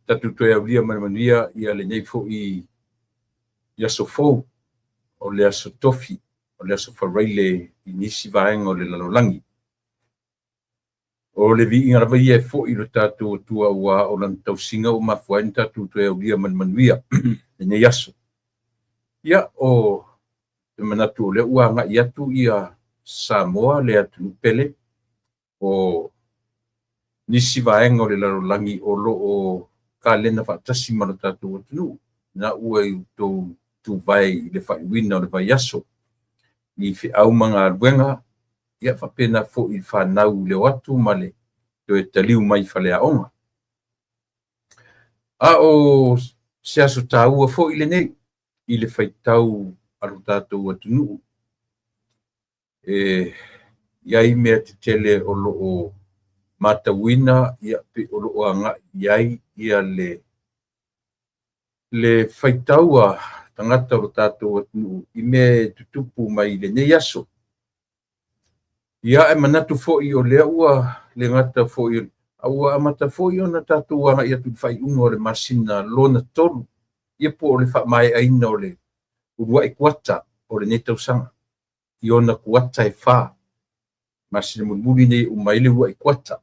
Tatou toe aulia ma le manuia ia lenei foi aso fou, o le aso Tofi, o le aso Faraile i nisi vaega o le lalolagi. O le viiga lava ia e foi i lo tatou Atua aua o lana tausiga ua mafua ai ona tatou toe aulia ma le manuia lenei aso. Ia, o te manatu o lea ua agai atu ia Samoa le atunuu pele o nisi vaega o le lalolagi o lo o kalena faatasi ma lo tatou atunuu, na ua i outou tuvae i le faaiuina o le vaiaso i feau ma galuega, ia faapena foi i fanau i le o atu ma le toe taliu mai i faleaoga. A o se aso taua foi lenei i le faitau a lo tatou atunuu, e i ai mea tetele o lo o matauina pe o lo o agai i ai ia le faitau a tagata o lo tatou atunuu i mea e tutupu mai i lenei aso. Ia, ae manatu foi o lea ua le gata foi, a ua amata foi ona tatou agai atu i le faaiuga o le masina lona tolu, ia po o le faamaeaina o le uluai kuata o lenei tausaga i ona kuata e fa. Masina mulimuli nei e uma ai le uluai kuata.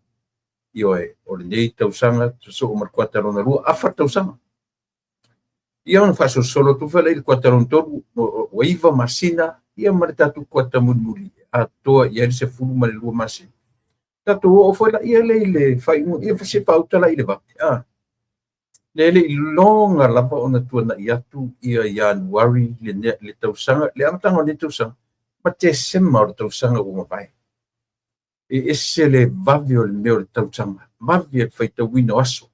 Ioe, o lenei tausaga sosoo ma le kuata lona lua, afa le tausaga. Ia ona faasolosolo atu foi lea i le kuata lona tolu, ua 9 masina, ia ma le tatou kuata mulimuli atoa i ai le 12 masina. Tatou oo foi laia lea i le faaiuga, ia se faauta la i le vave. Le le i iloga lava ona tuanai atu ia Ianuari le tausaga, le amataga o lenei tausaga, ma Tesema o le tausaga ua mavae. E ese le vave o le mea o le tausaga, vave le faitauina o aso.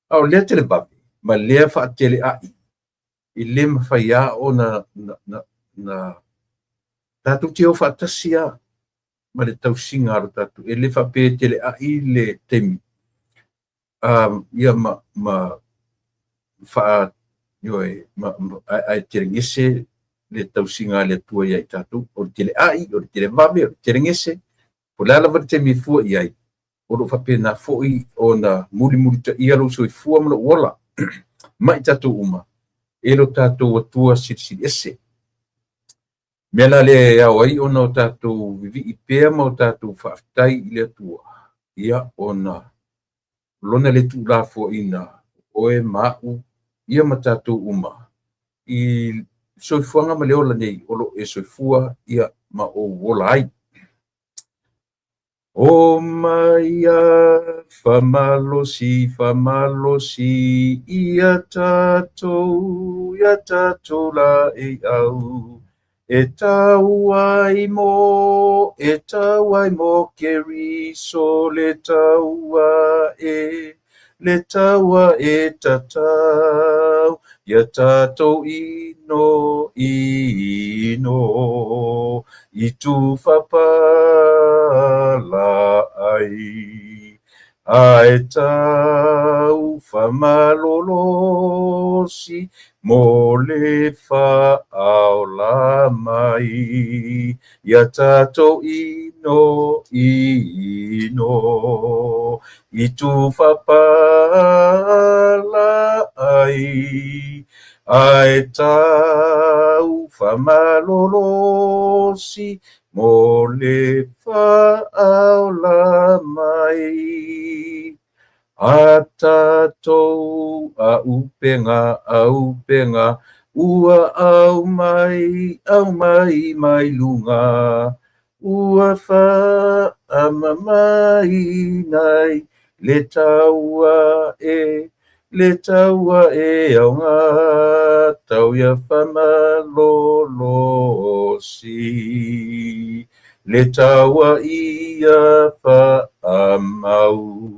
A o lea televave ma lea faateleai, e le mafai lava ona na tatou te o faatasi lava ma le tausiga a lo tatou. E le faapea e teleai le taimi, ia ma faa, ioe, ma, ae telegese le tausiga a le Atua ia i tatou. O le teleai, o le televave, o le telegese, po o le a lava le taimi e fua i ai, o lo o faapena foi ona mulimulitaia lou soifua ma lou ola ma i tatou uma e lo tatou Atua Silisili Ese. Mea la lea e ao ai ona o tatou vivii pea ma o tatou faafetai i le Atua, ia ona lona le tuulafoaiina o oe ma au, ia ma tatou uma i soifuaga ma le ola nei o lo o e soifua ia ma ou ola ai. O mai a faamalosi, faamalosi ia tatou, ia tatou laeiau. E tau ai mo, e tau ai mo Keriso le taua e, le taua e tatau, ia tatou ino, ino, i tufapala ai. Ae tau famalolosi mo le faaola mai, ia tatou ino, ino, i tufapala ai. Ae tau famalolosi mo le faaola mai. A tatou auupega, auupega, ua aumai, aumai mai luga, ua faamamaina ai le taua e, le taua e aoga, tau ia famalolosi, le taua ia faamau.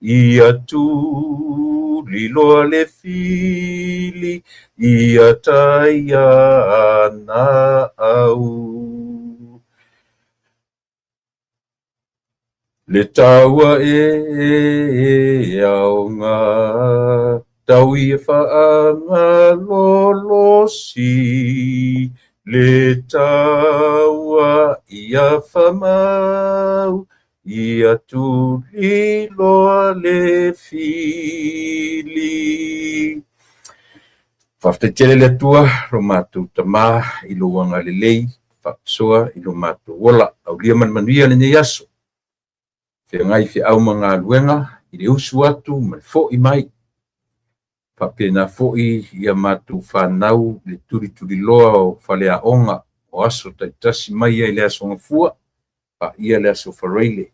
Ia tuliloa le fili, ia taia na au. Le taua e aoga, tau ia faamalolosi, le taua ia faamau. Ia tuliloa le fili. Faafetai tele le Atua lo matou Tama i lou agalelei faasoa i lo matou ola. Aulia ma le manuia lenei aso. Feagai feau ma galuega i le usu atu ma le fo'i mai. Faapena foi ia matou fanau i le tulituliloa o faleaoga o aso taitasi mai ai le aso Gafua, paia le aso Faraile.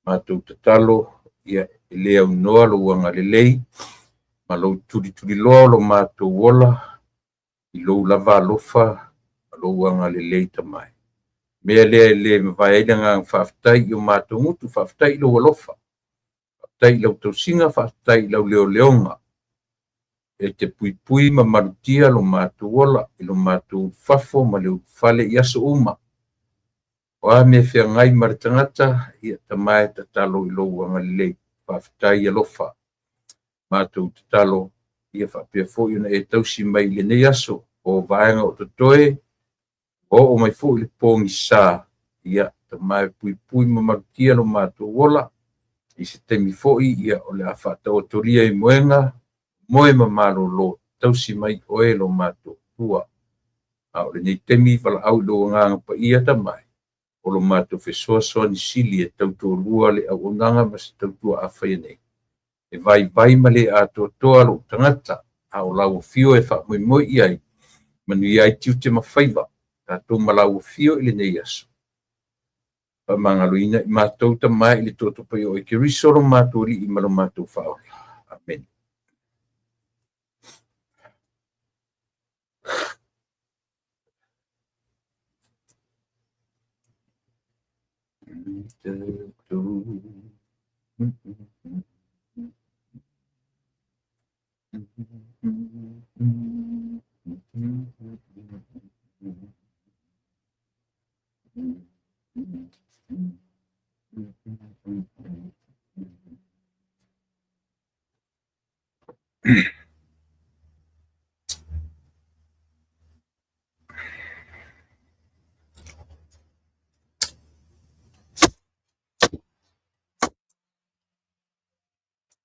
Matou tatalo ia e le aunoa lou agalelei ma lou tulituliloa o lo matou ola i lou lava alofa ma lou agalelei Tama e. Mea lea e le mavae ai le agaga faafetai i o matou gutu, faafetai i lou alofa, faafetai i lau tausiga, faafetai i lau leoleoga e te puipui ma malutia lo matou ola i lo matou fafo ma le ulufale i aso uma. O a mea e feagai ma le tagata, ia Tama e tatalo i lou agalelei. Faafetai alofa. Matou tatalo ia faapea foi ona e tausi mai i lenei aso o vaega o totoe, ua oo mai foi le pogisa, ia Tama e puipui ma malutia lo matou ola. I se taimi foi ia o le a faataotolia i moega, moe ma malolo, tausi mai oe lo matou Atua. A o lenei taimi valaau i lou Agaga Paia Tama e, o lo matou fesoasoani sili e tautoalua le auaunaga ma se tautua a faia nei. E vaivai ma le atoatoa lou tagata, a o lau afio e faamoemoe i ai, manuia ai tiute ma faiva, tatou ma lau afio i lenei aso. Faamagaloina i matou Tama i le toto paia o oe Keriso lo matou Alii ma lo matou Faaola. Amene.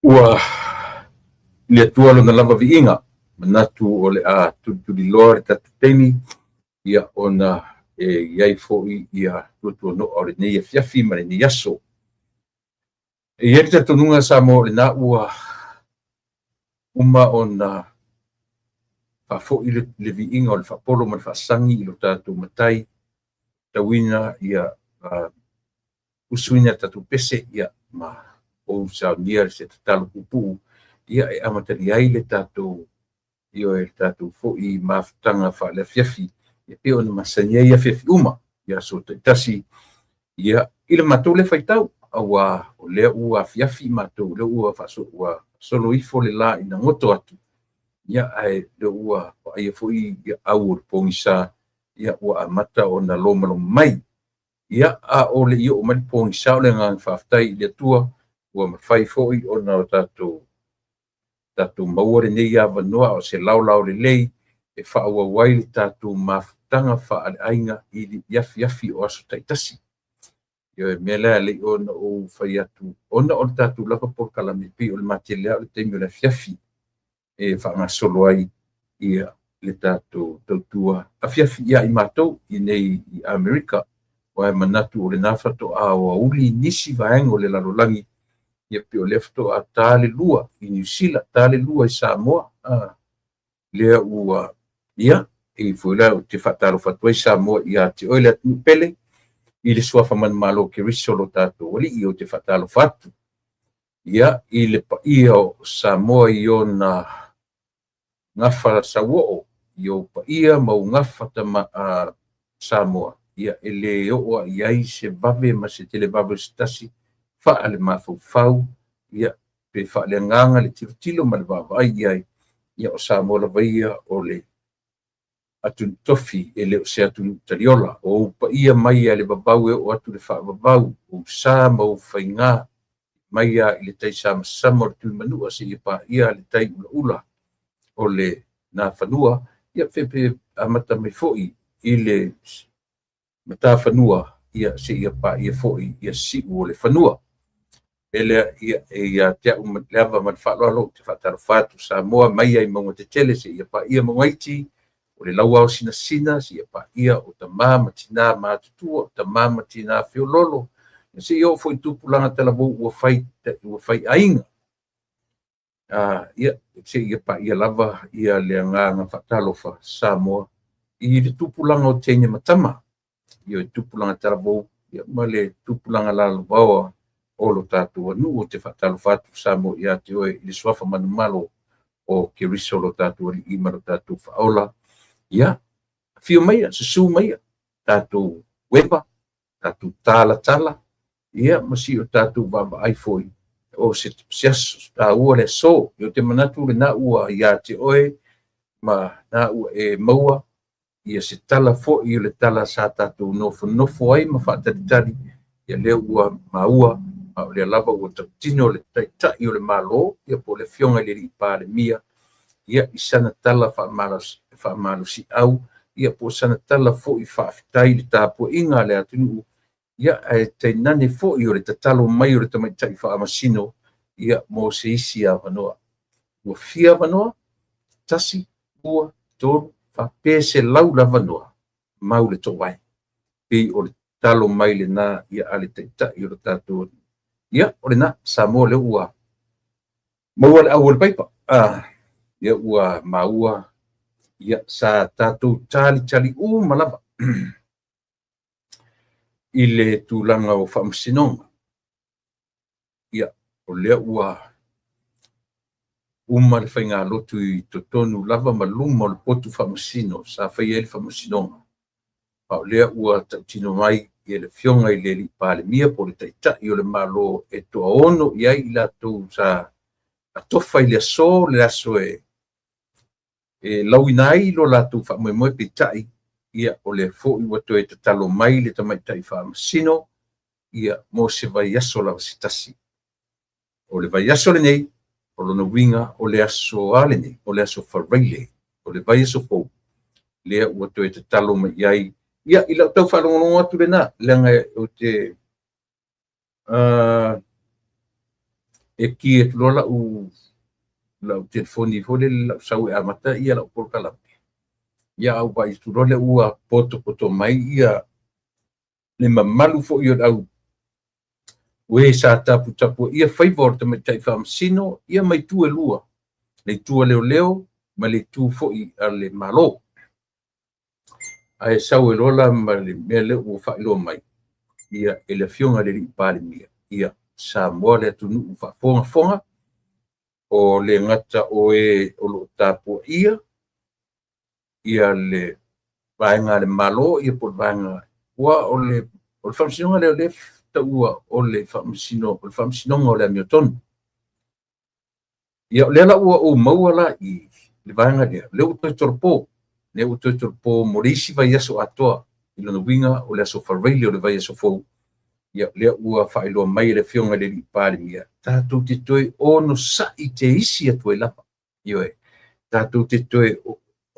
Ua le Atua lona lava viiga, manatu o le a tulituliloa le tatou taimi, ia ona e i ai foi ia tuatuano'a o lenei afiafi ma lenei aso. E i ai le talitonuga Samoa o lena ua uma ona faafoi le viiga o le faapolo ma le faasagi i lo tatou Matai, tauina ia usuina le tatou pese ia ma ou saunia se tatalo puupuu ia e amatalia ai le tatou ioe le tatou foi mafutaga faaleafiafi e pei ona masani ai afiafi uma i aso taitasi ia i le matou lea faitau, auā o lea ua afiafi matou, lea ua faasolo ifo le la ina goto atu, ia ae lea ua vaaia foi ia au o le pogisa ia ua amata ona lomaloma mai. Ia a o le i oo mai le pogisa, o le agaga faafetai i le Atua ua mafai foi ona tatou maua lenei avanoa o se laolao lelei e faaauau ai le tatou mafutaga faaleaiga i afiafi o aso taitasi. Ioe, mea lea le i ona ou fai atu, ona o le tatou lava polokalame pei o le matele o le taimi o le afiafi e faagasolo ai ia le tatou tautua afiafi ia i matou i nei i Amerika. Aua e manatu o lena faatoa aoauli nisi vaega o le lalolagi, ia pei o lea faatoa ta le 2 i Niu Sila, ta le 2 i Samoa, lea ua ia e foi la ou te faatalofa atu ai Samoa ia te oe le atunuu pele i le suafa manumalo o Keriso lo tatou Alii. Ou te faatalofa atu ia i le paia o Samoa i ona gafa sauoo, i ou paia ma ou gafa tama, Samoa, ia e le oo i ai se vave ma se televave o se tasi faale mafaufau, ia pe faaleagaga le tilotilo ma le vaavaai i ai, ia o Samoa lava ia o le atunuu tofi e le o se atunuu taliola. O ou paia mai a le vavau e oo atu le faavavau, ou sa ma ou faigā mai a i le tai samasama o le Tuimanua seia paia le tai ulaula o le Nafanua, ia pe amata mai foi i le Matafanua, ia seia paia foi ia siu o le fanua. E lea ia e ia te au ma le ava ma le faaaloalo ou te faatalofa atu Samoa mai ai mauga tetele seia paia mauga iti, o le lauao sinasina seia paia o tama ma tina matutua, o tama ma tina feoloolo, seia oo foi i tupulaga talavou ua fai aiga. Ia seia paia lava ia le agaga faatalofa Samoa i le tupulaga o teine ma tama, ia le tupulaga talavou ia ma le tupulaga lalovaoa o lo tatou atunuu. Ou te faatalofa atu Samoa ia te oe i le suafa manumalo o Keriso lo tatou Alii ma lo tatou Faaola. Ia, afio maia, susu maia, tatou ueva, tatou talatala, ia ma si o tatou vaavaai foi o se aso taua le aso. Ou te manatu lena ua ia te oe ma na ua e maua ia se tala foi o le tala sa tatou nofonofo ai ma faatalitali, ia lea ua maua, a o lea lava ua tautino le Taitai o le Malo, ia po o le Afioga i le Alii Palemia, ia i sana tala faamalosiau, ia po o sana tala foi faafetai i le tapuaiga a le atunuu, ia ae tainane foi o le tatalo mai o le tamaitai faamasino, ia mo se isi avanoa. Ua fia avanoa? 1, 2, 3, 4, pe 100 avanoa, mau le toovae. Pei o le tatalo mai lena ia a le Taitai o le tatou atunuu. Ia, o lena, Samoa lea ua maua le au o le paipa. Ia ua maua, ia sa tatou talitali uma lava i le tulaga o faamasinoga. Ia, o lea ua uma le faigalotu i totonu lava ma luma o le potu faamasino sa faia ai le faamasinoga. A o lea ua tautino mai ia le Afioga i le Alii Palemia po o le Taitai o le Malo e toaono i ai i latou sa atofa i le aso, le aso e lauina ai lo latou faamoemoe, peitai ia o lea foi ua toe tatalo mai le tamaitai faamasino ia mo se vaiaso lava se tasi. O le vaiaso lenei, o lona uiga o le aso a lenei, o le aso Faraile, o le vaiaso fou, lea ua toe tatalo mai i ai. Ia, i lau tau faalogologo atu lena, leaga ou te e ki atu loa lau telefoni foi lele lau sau e amata ia lau polokalame. Ia au vaai atu loa lea ua potopoto mai ia le mamalu foi o le au o e sa taputapuaia faiva o le tamaitai faamasino, ia ma itu e lua, le itu a leoleo ma le itu foi a le Malo. Ae sau ai loa la ma le mea lea ua faailoa mai ia e le Afioga i le Alii Palemia, ia Samoa le atunuu faafogafoga, o le gata o e o lo o tapuaia ia le vaega a le Malo, ia po o le vaega ua o le faamasinoga lea o lea taua o le faamasinoga o le amiotonu. Ia o lea la ua ou maua la i le vaega lea, lea ua toe tolopo, lea ua toe tolopo mo le isi vaiaso atoa, i lona uiga o le aso Faraile o le vaiaso fou. Ia lea ua faailoa mai e le Afioga i le Alii Palemia, tatou te toe onosai te isi atu ai lava. Ioe, tatou te toe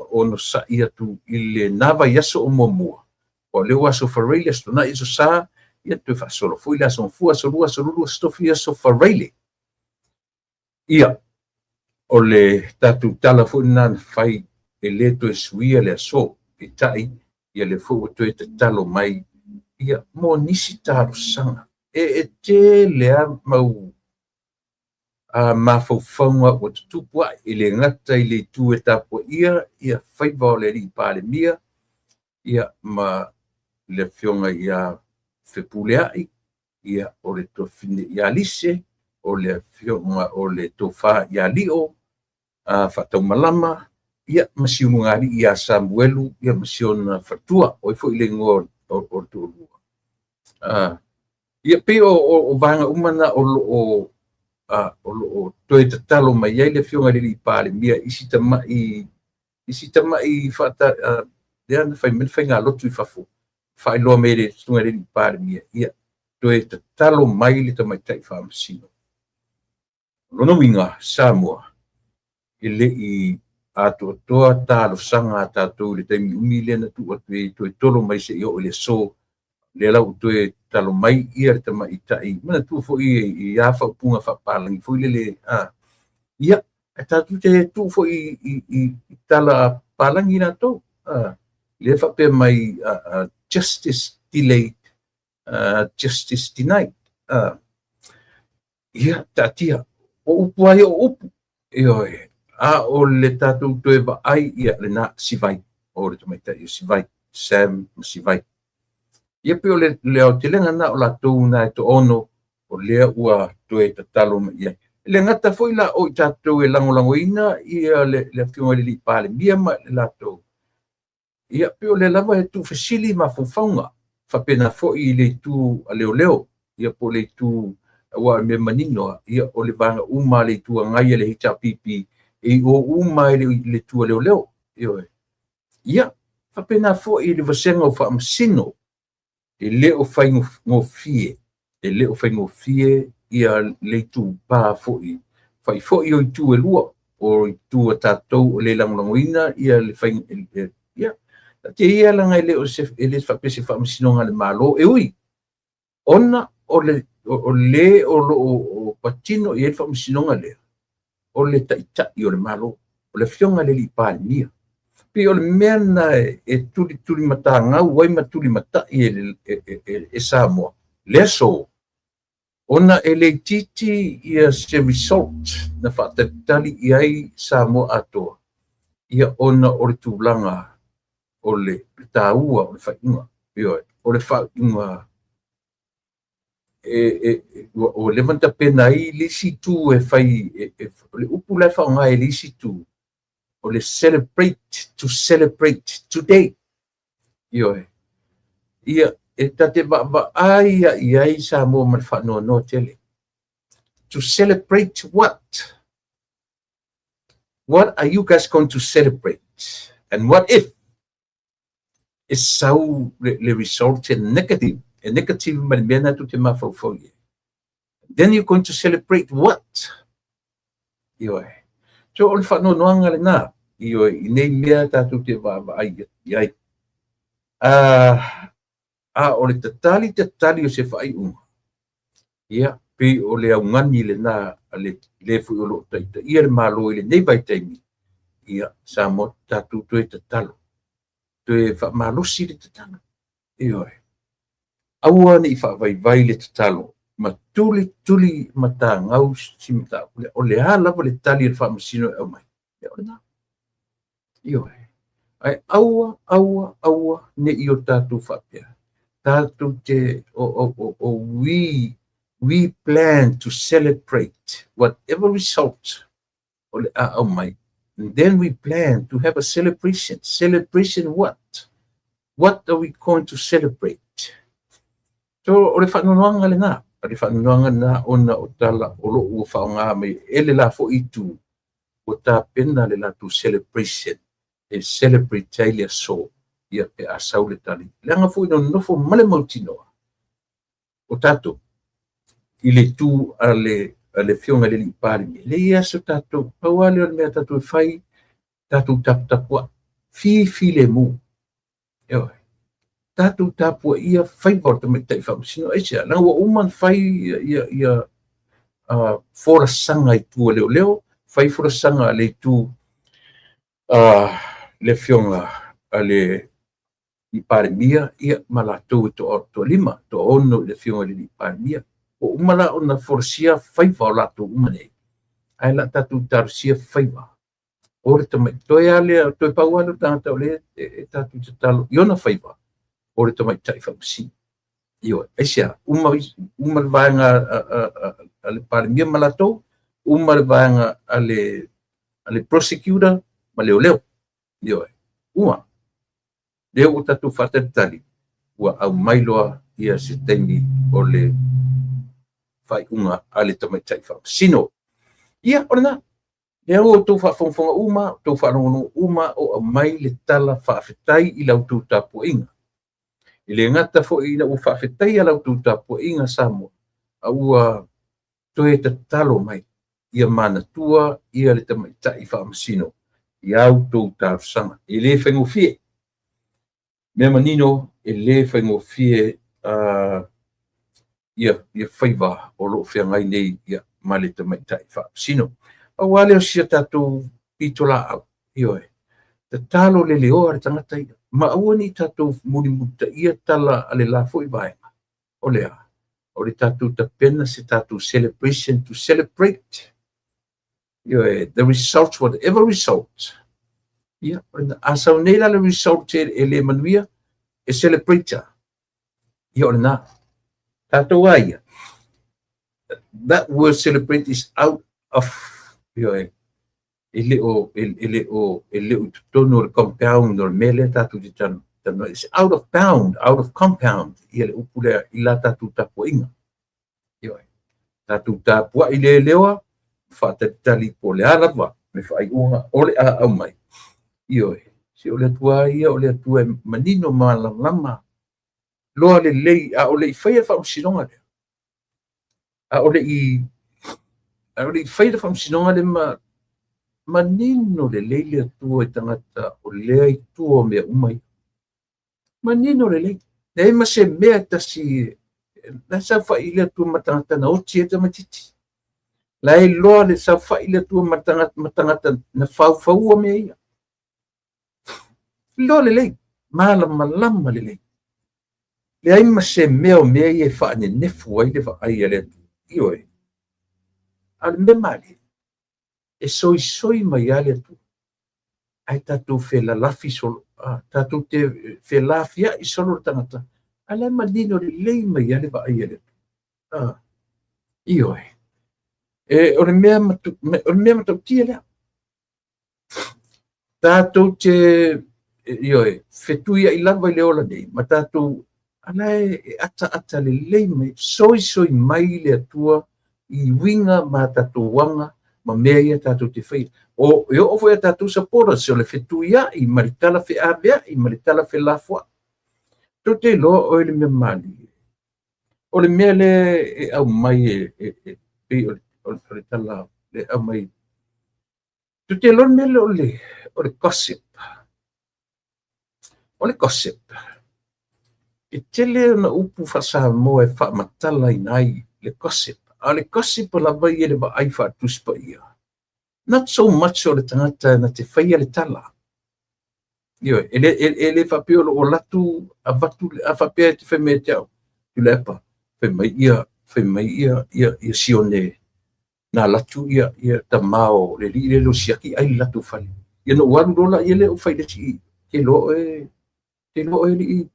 onosai atu i lena vaiaso o muamua, o lea ua aso Faraile, aso Toonai, aso Sa, ia toe faasolo foi le aso Gafua, aso Lua, aso Lulu, aso Tofi, aso Faraile. Ia, o le tatou tala foi lena na fai e le toe suia le aso, peitai, ia lea foi ua toe tatalo mai ia mo nisi talosaga. E tele lava mau mafaufauga ua tutupu ae, e le gata i le itu e tapuaia ia faiva o le Alii Palemia ia ma le Afioga ia Fepuleai, ia o le Tuafafine ia Lise, o le Afioga o le Tofa ia Lio, Faataumalama, ia ma Siulugalii ia Samuelu, ia ma si ona faletua, o ai foi le igoa o le toalua. Ia pei o vaega uma na o lo o toe tatalo mai ai le Afioga i le Alii Palemia i si tamai lea na fai mai le faigalotu i fafo, faailoa mai e le Susuga i le Alii Palemia, ia toe tatalo mai le tamaitai faamasino. O lona uiga, Samoa, e le i atoatoa talosaga a tatou i le taimi umi lea na tuu atu ai toe tolo mai seia oo i le aso. Lea la ua toe tatalo mai ia le tamaitai, manatua foi i ia faaupuga faapalagi foi lele, a. Ia, ae tatou te tuu foi i tala palagi latou. Lea faapea mai, justice delayed, justice denied. Ia, taatia. O upu lava ia o upu. Ioe. A o le tatou toe vaai ia lena Sivai, o le tamaitai o Sivai, Sam ma Sivai. Ia pei o le aotelega lena o latou na e toaono o lea ua toe tatalo mai i ai. E le gata foi la o i tatou e lagolagoina ia le Afioga i le Alii Palemia ma le latou, ia pei o lea lava e tuufesili mafaufauga, faapena foi i le itu a leoleo, ia po o le itu, aua o le mea manino lava, ia o le vaega uma a le Itu Agai a le HRPP e i o uma i le itu a leoleo. Ioe. Ia, faapena foi i le vasega o faamasino, e le o faigofie, e le o faigofie ia le itupa foi, fai foi o itu e lua, o itu a tatou o le lagolagoina ia le fai, ia, te ia laga e le o se, e le faapea se faamasinoga a le Malo, e ui, ona o le, o le o lo o patino i ai le faamasinoga lea, o le taitai o le Malo, o le Afioga i le Alii Palemia. Pei o le mea lena e tulitulimatagau ai ma tulimatai e Samoa le aso, ona e le itiiti ia se result na faatalitali i ai Samoa atoa, ia ona o le tulaga o le taua o le faaiuga. Ioe, o le faaiuga ua leva ona tapena ai le isi itu e fai, o le upu la e faaaoga e le isi itu, o le celebrate, to celebrate today. Ioe. Ia, e ta te vaavaai i ai Samoa ma le faanoanoa tele. To celebrate what? What are you guys going to celebrate? And what if e sau le result e negative, e negative ma le mea na tu te mafaufau i ai? Then you're going to celebrate what? Ioe. So o le faanoanoaga lena, ioe, i nei mea tatou te vaavaai i ai. A o le tatali tatali o se faaiuga, ia, pei o le augani lena a le le foi o lo o taitaia le Malo i lenei vaitaimi, ia, Samoa, tatou toe tatalo, toe faamalosi le tatalo. Ioe. Aua ne i faavaivai le tatalo, ma tuli tuli matagau si mataupu lea. O le a lava le tali a le faamasino e aumai, ia o lena. Ioe. Ae aua, aua, aua ne i o tatou faapea. Tatou te, o we plan to celebrate whatever result o le a aumai. And then we plan to have a celebration. Celebration what? What are we going to celebrate? So, o le faanoanoaga lena. O le faanoanoaga lena ona o tala o lo o ua faaaoga mai e le la foi itu, ua tapena le latou celebration, e celebrate ai le aso, ia pe a sau le tali. Leaga foi nonofo ma le mautinoa o tatou i le tu a le Afioga i le Alii Palemia. E leai se tatou, pau lava lea o le mea tatou e fai, tatou taputapuai, fifilemu. Ioe. Tatou tapuaia faiva o le tamaitai faamasino. Aisea? Leaga ua uma ona fai ia folasaga i tua leoleo, fai folasaga a le itu le Afioga a le Palemia, ia ma latou e toalima, toaono i le Afioga i le Alii Palemia. Ua uma la ona folasia faiva o latou uma nei, ae la tatou talosia faiva o le tamaitai. Toe lava lea, toe pau lava lea o le tagata o lea e tatou tatalo i ona faiva, o le tamaitai faamasino. Ioe. Aisea? Uma, uma le vaega a le Palemia ma latou, uma le vaega a le prosecutor ma leoleo. Ioe. Uma. Lea ua tatou faatalitali, ua aumai loa ia se taimi o le faaiuga a le tamaitai faamasino. Ia, o lena. Lea ua outou faafogafoga uma, outou faalogologo uma, o aumai le tala faafetai i la outou tapuaiga. E le gata foi ina ua faafetaia la outou tapuaiga Samoa, a ua toe tatalo mai ia manatua ia le tamaitai faamasino i a outou talosaga. E le faigofie. Mea manino, e le faigofie ia faiva o lo o feagai nei ma le tamaitai faamasino. Pau lava lea o si a tatou pitolaau, ioe, tatalo leleoa le tagata ia, ma aua ne i tatou mulimulitaia tala a le la foi vaega, o le a? O le tatou tapena se tatou celebration to celebrate, ioe, the result, whatever result. Ia, a sau nei la le result e le manuia, e celebrate. Ia, o lena. Tatou a ia, that word "celebrate" is out of, ioe, e le o i totonu o le compound o le mea lea tatou te talanoa. It's out of bound, out of compound, ia le upu lea i la tatou tapuaiga. Ioe. Tatou tapuai leleoa, faatalitali po o le a lava le faaiuga o le a aumai. Ioe. Se o le Atua ia, o le Atua e manino malamalama loa lelei, a o le i faia le faamasinoga lea. A o le i faia le faamasinoga lea ma manino lelei le Atua i tagata o lea i tua o mea uma ia. Manino lelei. Leai ma se mea e tasi, la e saofai le Atua ma tagata na oti ai tamaitiiti. La e iloa le saofai le Atua ma tagata na faufaua mea ia. Iloa lelei, malamalama lelei. Leai ma se mea o mea ia e faanenefu ai le vaai a le Atua. Ioe. A o le mea malie, e soisoi mai lava le Atua. Ae tatou felalafi solo, tatou te felafiai solo le tagata, a la e manino lelei mai lava le vaai a le Atua. Ioe. O le mea matautia lea. Tatou te, ioe, fetuiai lava i le ola nei, ma tatou, ala e ataata lelei mai, soisoi mai le Atua i uiga ma tatou aga ma mea ia tatou te faia. O e oo foi a tatou supporters o le fetuiai ma le tala feaveai ma le tala felafoai. Tou te iloa oe le mea malie. O le mea lea e aumai e pei o le tala le aumai. Tou te iloa le mea lea o le gossip. O le gossip, e tele ona upu faa-Samoa e faamatalaina ai le gossip. A o le gossip lava ia le vaai faatusi paia. Not so much o le tagata na te faia le tala. Ioe, e le faapea o loo latu avatu a faapea e te fai mai ia te au. Tuilaepa, fai mai ia Sione na latu ia tama o le alii lea o siaki ai le latou fale. Ia na ou alu loa la ia lea ou fai le isi te iloa oe alii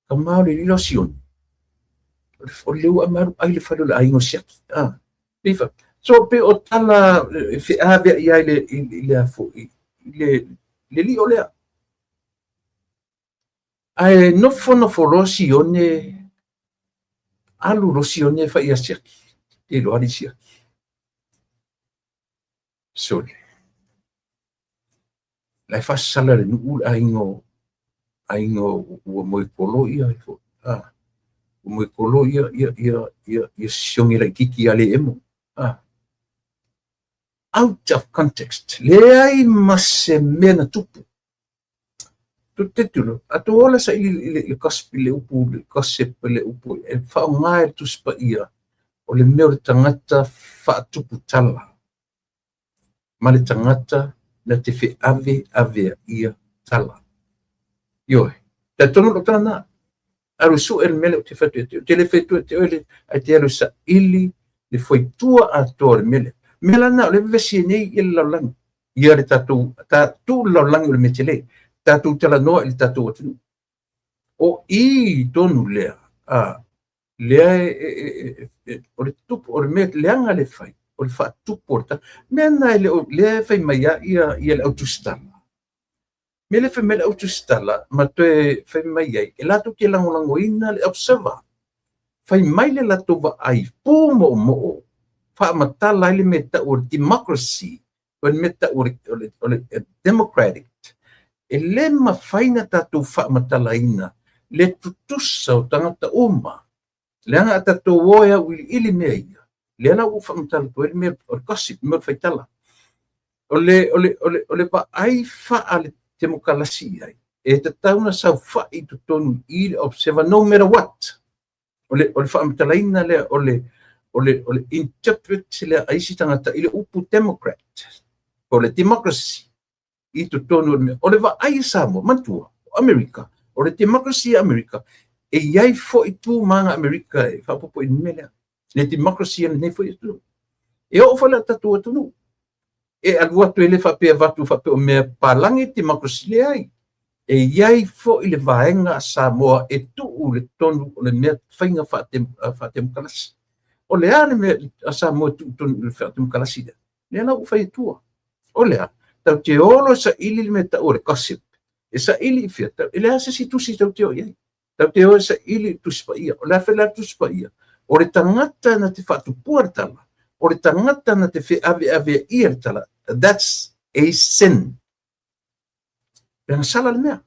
tama o le alii lea o Sione. O le ua amalu ai le fale o le aiga o siaki. Ah, so pe o tala feaveai ai i le afo i le lio lea. Ae nofo nofo loa Sione, alu loa Sione fai ia siaki. Te iloa ali siaki. Sole. La e faasala le nuu le aiga ua moekolo ia foi. Ah. Ua moekolo ia Sione laitiiti ia le emo. Ah. Out of context. Leai ma se mea na tupu. Te tulo, a tu ola sa ili le gossip le upu le gossip le upu e whaonga e Tusi Paia o le mea o le tagata faatupu tala ma le tagata na te feave avea ia tala. Ioe, te tonu lo tala na. Alu su e le mele o te whatu e te le whatu e te oele ai te alu sa ili le foitua atoa le mele. Mea la na o le vesi e nei i le lalolagi. Ia le tatou, ta tu le lalolagi o le mea tele. Tatou talanoa i le tatou atunuu. O i tonu lea, lea o le tupu, o le mea leaga le fai, o le faatupu o le mea na e le o, lea e fai mai a ia le autusitala. Mea le fai mai le autusitala, ma toe fai mai ai, e latou te lagolagoina le Observer. Fai mai le latou vaai pu moomoo, faamatala ai le mea tau o le democracy, o le mea tau o le democratic. E le mafai na tatou faamatalaina le tutusa o tagata uma. Leaga a tatou o e auiliili mea ia, lea la ua faamatala atu ai le mea o le gossip, mea o le faitala. O le vaai faa le temokalasi i ai, e tatau na saofai i totonu i le Observer no matter what. O le faamatalaina lea o le interpret lea a isi tagata i le upu democrat o le democracy i totonu o le mea. O le vaai a Samoa, manatua, o Amerika, o le democracy a Amerika, e i ai foi tu ma aga Amerika e faaopoopo i le mea lea. Le democracy a lenei foi atunuu. E oo foi la tatou atunuu, e alu atu e le faapea avatu faapea o mea palagi democracy, leai. E i ai foi le vaega a Samoa e tuu le tonu o le mea faiga faatemokalasi. O le a le mea a Samoa e tuu tonu i le faatemokalasi lea? Lea la ua fai atua. O le a? Tatou te olo e saili le mea tau o le gossip. E saili i fea? E leai se isi tusi tatou te o i ai. Tatou te o e saili i le Tusi Paia. O le a fea la le Tusi Paia? O le tagata na te faatupua le tala. O le tagata na te feaveaveaia le tala. That's a sin. Le agasala le mea.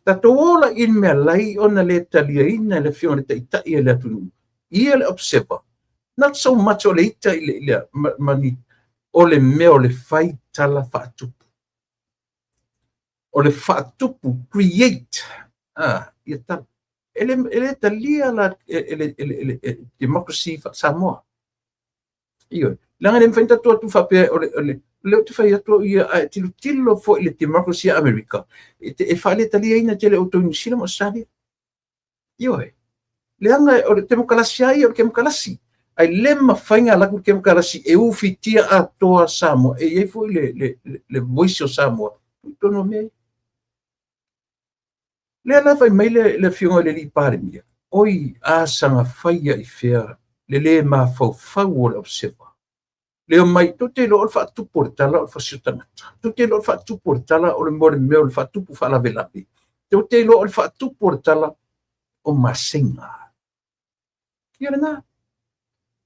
Tatou ola i le mea lai ona le taliaina le afioga i le taitai o le atunuu. Ia le Observer. Not so much o le ita i le ma ni, o le mea o le fai tala faatupu. O le faatupu, create, ia tala. E le talia la e le democracy Samoa. Ioe. Leaga le mafai ona tatou atu faapea o le lea ou te fai atu ia, ae tilotilo foi i le democracy a Amerika, e faaletaliaina tele outou i Niu Sila ma Australia. Ioe. Leaga o le temokalasi a ia o le temokalasi. Ai le mafai ona alu atu le temokalasi e ufitia atoa Samoa. E i ai foi le voice o Samoa i totonu o mea ia. Lea la fai mai le afioga i le alii Palemia, oi a saga faia i fea le lē mafaufau o le Observer. Le omai, tou te iloa o le faatupu o le tala o le fasi o tagata. Tou te iloa o le faatupu o le tala o le mea o le mea o le faatupu faalavelave. Tou te iloa o le faatupu o le tala o masega. Ia lena.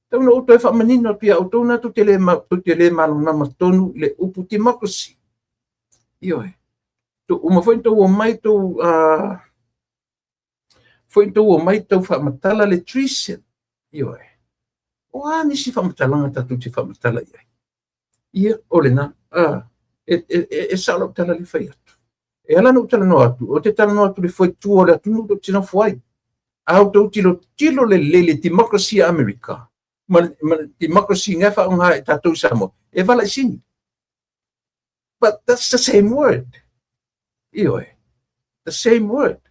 Tau na ou toe faamanino atu ia outou na tou te le malamalama tonu i le upu democracy. Ioe. Uma foi tou omai tou foi tou omai tau faamatala le treason. Ioe. O a nisi faamatalaga tatou te faamatala i ai? Ia, o lena. E sao lau tala le fai atu. E ala ona ou talanoa atu, ou te talanoa atu i le foitua o le atunuu ou te nofo ai. A outou tilotilo lelei le democracy a Amerika, ma le democracy nga faaaoga e tatou i Samoa, e vala i sini. But that's the same word. Ioe. The same word.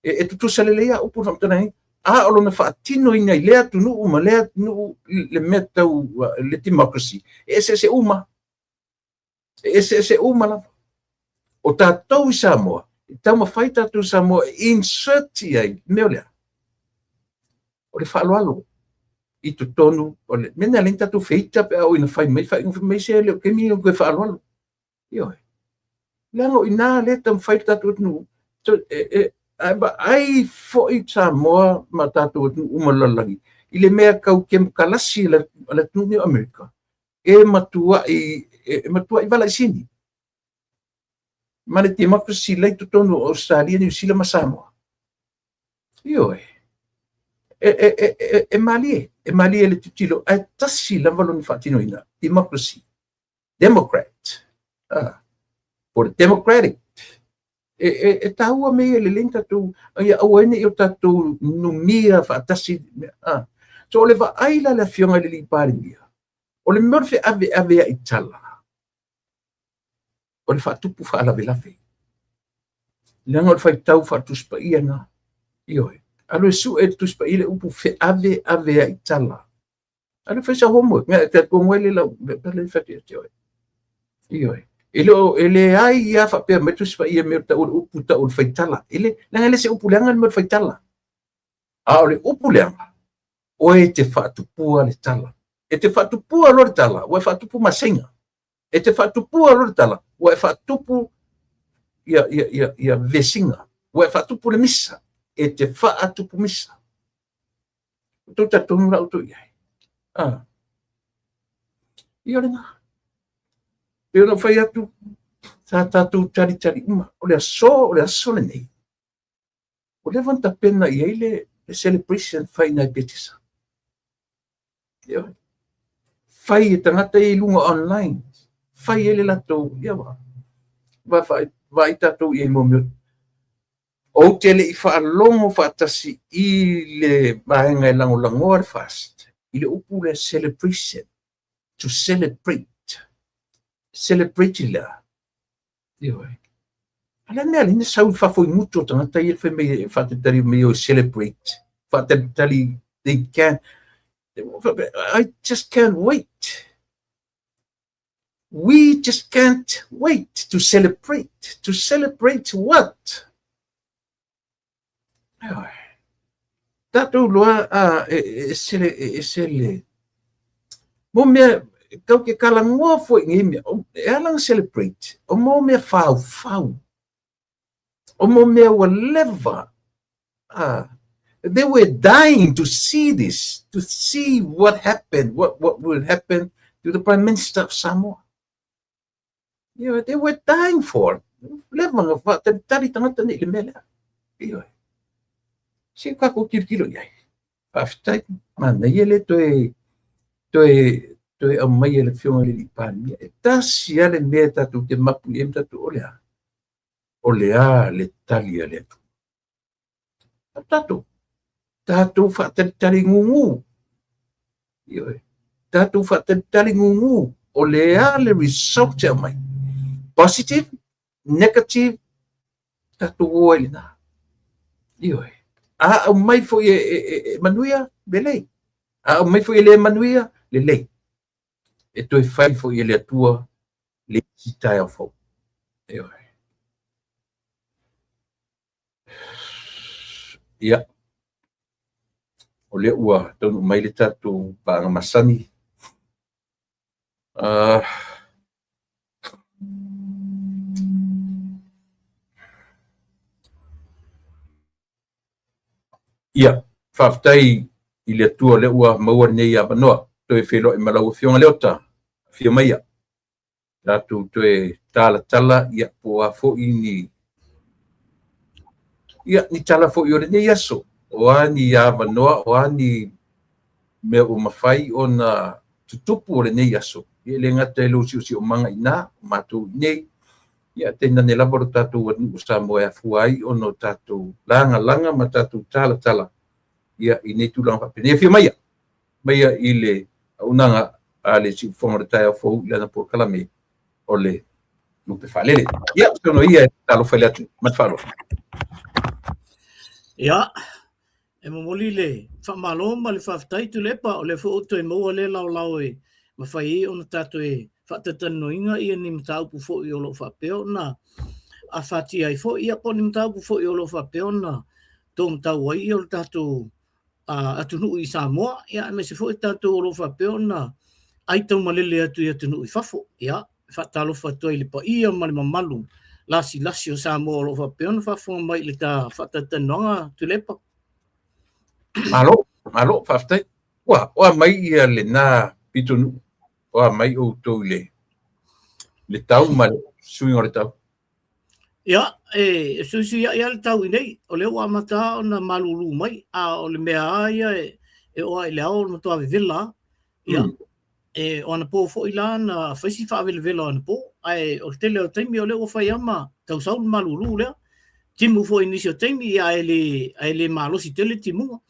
E tutusa lelei a upu faamatalaga. A o lona faatinoina i lea atunuu ma lea atunuu le mea tau le democracy, e eseese uma. E eseese uma lava. O tatou i Samoa, e taumafai tatou i Samoa e insert i ai mea o lea. O le faaaloalo i totonu o le mea na le tatou feita pe a o ina fai mai faaiuga fai mai se le o kemi o koe faaaloalo. Ioe. Leaga o ina le taumafai le tatou atunuu. Ae vaai foi Samoa ma tatou atunuu uma o le lalolagi i le mea tau kemokalasi a le atunuu nei o Amerika, e matuai vala i sini. Ma le democracy lei totonu o Australia, Niu Sila ma Samoa. Ioe. E malie, e malie le tilotilo, ae tasi lava lona faatinoina, democracy, democrat, po le democratic. E taua mea ia lelei tatou, ia aua ai ne i o tatou numia faatasi. So o le vaai la le afioga i le alii Palemia, o le mea o le feaveaveai tala, o le faatupu faalavelave. Leaga o le faitau faale-Tusi Paia na. Ioe. Alu e sue le Tusi Paia le upu feaveaveai tala. Alu e fai sau homework. Nga te tonu ai le lau le fai ia te oe. Ioe. E le o e leai ia faapea mai Tusi Paia mea tau le upu tau le faitala. E le leaga e le se upu leaga le mea o le faitala. A o le upu leaga, oe te faatupua le tala. E te faatupua loa le tala, ua e faatupu masega. E te faatupua loa le tala, ua e faatupu ia vesiga. Ua e faatupu le misa. E te faatupu misa. O tou talitonu la outou i ai. Ia o lena. Pe ona ou fai atu, sa tatou talitali uma. O le aso lenei. Ua leva ona tapena i ai le celebration fai nai Petesa. Ia. Fai e tagata ia i luga online. Fai ai le latou, ia va. Va vaai tatou i ai mo mea. Ou te le i faalogo faatasi i le vaega e lagolagoa le FAST i le upu lea celebration, to celebrate. Celebrate i le a? Ioe. A le mea lea na sau i fafo i gutu o tagata ia fai mai e faatalitali mai o celebrate. Faatalitali, they can, I just can't wait. We just can't wait to celebrate. To celebrate what? Ioe. Tatou loa a e sele e sele. Mo mea kau ke kalagoa foi nei mea. E ala na celebrate. O mo mea fau fau. O mo mea ua leva. They were dying to see this, to see what happened, what will happen to the Prime Minister of Samoa. You know, they were dying for it. Leva nga whaatalitali tangata nei le mea lea. Ioe. Se kako kilokilo i ai. Faafetai, manaia le toe toe toe aumai e le Afioga i le Alii Palemia. E tasi lava le mea tatou te mapu i ai ma tatou o le a? O le a le tali a le Atua? A tatou, tatou faatalitali gugu. Ioe. Tatou faatalitali gugu. O le a le result e aumai? Positive, negative, tatou o ai lena. Ioe. A aumai foi e manuia, lelei. A aumai foi e le manuia, lelei. E toe fai foi e le Atua le isi taeao fou. Ioe. Ia, o lea ua taunuu mai le tatou paaga masani. Ia, faafetai i le Atua o lea ua maua lenei avanoa. Toe feiloai ma lau Afioga Leota, afio maia. Tatou toe talatala, ia, po o a foi ni, ia, ni tala foi o lenei aso. O a ni avanoa, o a ni mea ua mafai ona tutupu o lenei aso. Ia, e le gata i lou siosiomaga iina, o matou iinei, ia, tainane lava lo tatou atunuu o Samoa e afua ai ona o tatou lagalaga ma tatou talatala, ia, i nei tulaga faapenei. Afio maia, maia i le auaunaga a le Siufofoga o le Taeao Fou i lana polokalame o le Lupe Faalele. Ia, saunoa ia e talofa i le atunuu. Ma le faaaloalo. Ia, e momoli le faamalo ma le faafetai Tuilaepa, o lea foi ua toe maua lea laolao e mafai ai ona tatou e faatatalanoaina ia ni mataupu foi o lo o faapea ona afatia ai foi, ia po o ni mataupu foi o lo o faapea ona taumatau ai ia o le tatou atunuu i Samoa, ia aemaise foi tatou o lo o faapea ona aitaumalele atu i atunuu i fafo. Ia, e faatalofa atu ai i le paia ma le mamalu lasilasi o Samoa o lo o faapea ona faafofoga mai i le ta faatatalanoaga Tuilaepa. Malo, malo, faafetai. Ua, ua mai ia lena pitonuu, ua mai outou i le tau ma le suiga o le tau. Ia, e suisuiai lava le tau iinei, o lea ua amata lava ona malulu mai, a o le mea lava ia e oo lava i le ao o le matua vevela lava. Ia, o anapo foi la na fai si faavelavela o anapo, ae o le tele o taimi o lea ua fai lava ma tau sau le malulu lea. Timu foi i nisi o taimi, ia, ae le malosi tele timuga.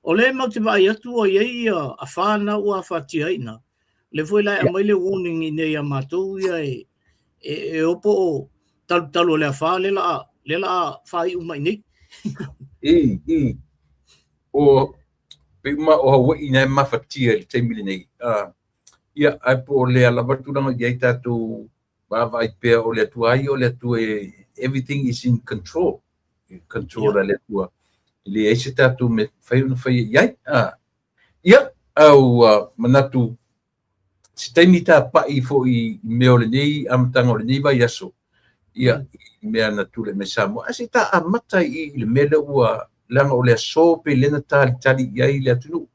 O lea matou te vaai atu ua i ai ia afa na ua afatia ai i ina. O lea foi la e aumai le warning iinei ia matou ia e o po o talutalu o le afa lea la a faaiu mai nei. I. O pei uma o Hawaii na e mafatia i le taimi lenei. Ia, ae po o lea lava le tulaga i ai tatou vaavaai pea o le Atua ia o le Atua e everything is in control. Control a le Atua. E leai se tatou mea mafai ona faia i ai. Ia, a ua manatu se taimi tapa'i foi i mea o lenei amataga o lenei vaiaso, ia, i mea na tulai mai Samoa. Ae se i ta amata i le mea lea ua, leaga o le aso pei lea na talitali i ai le atunuu.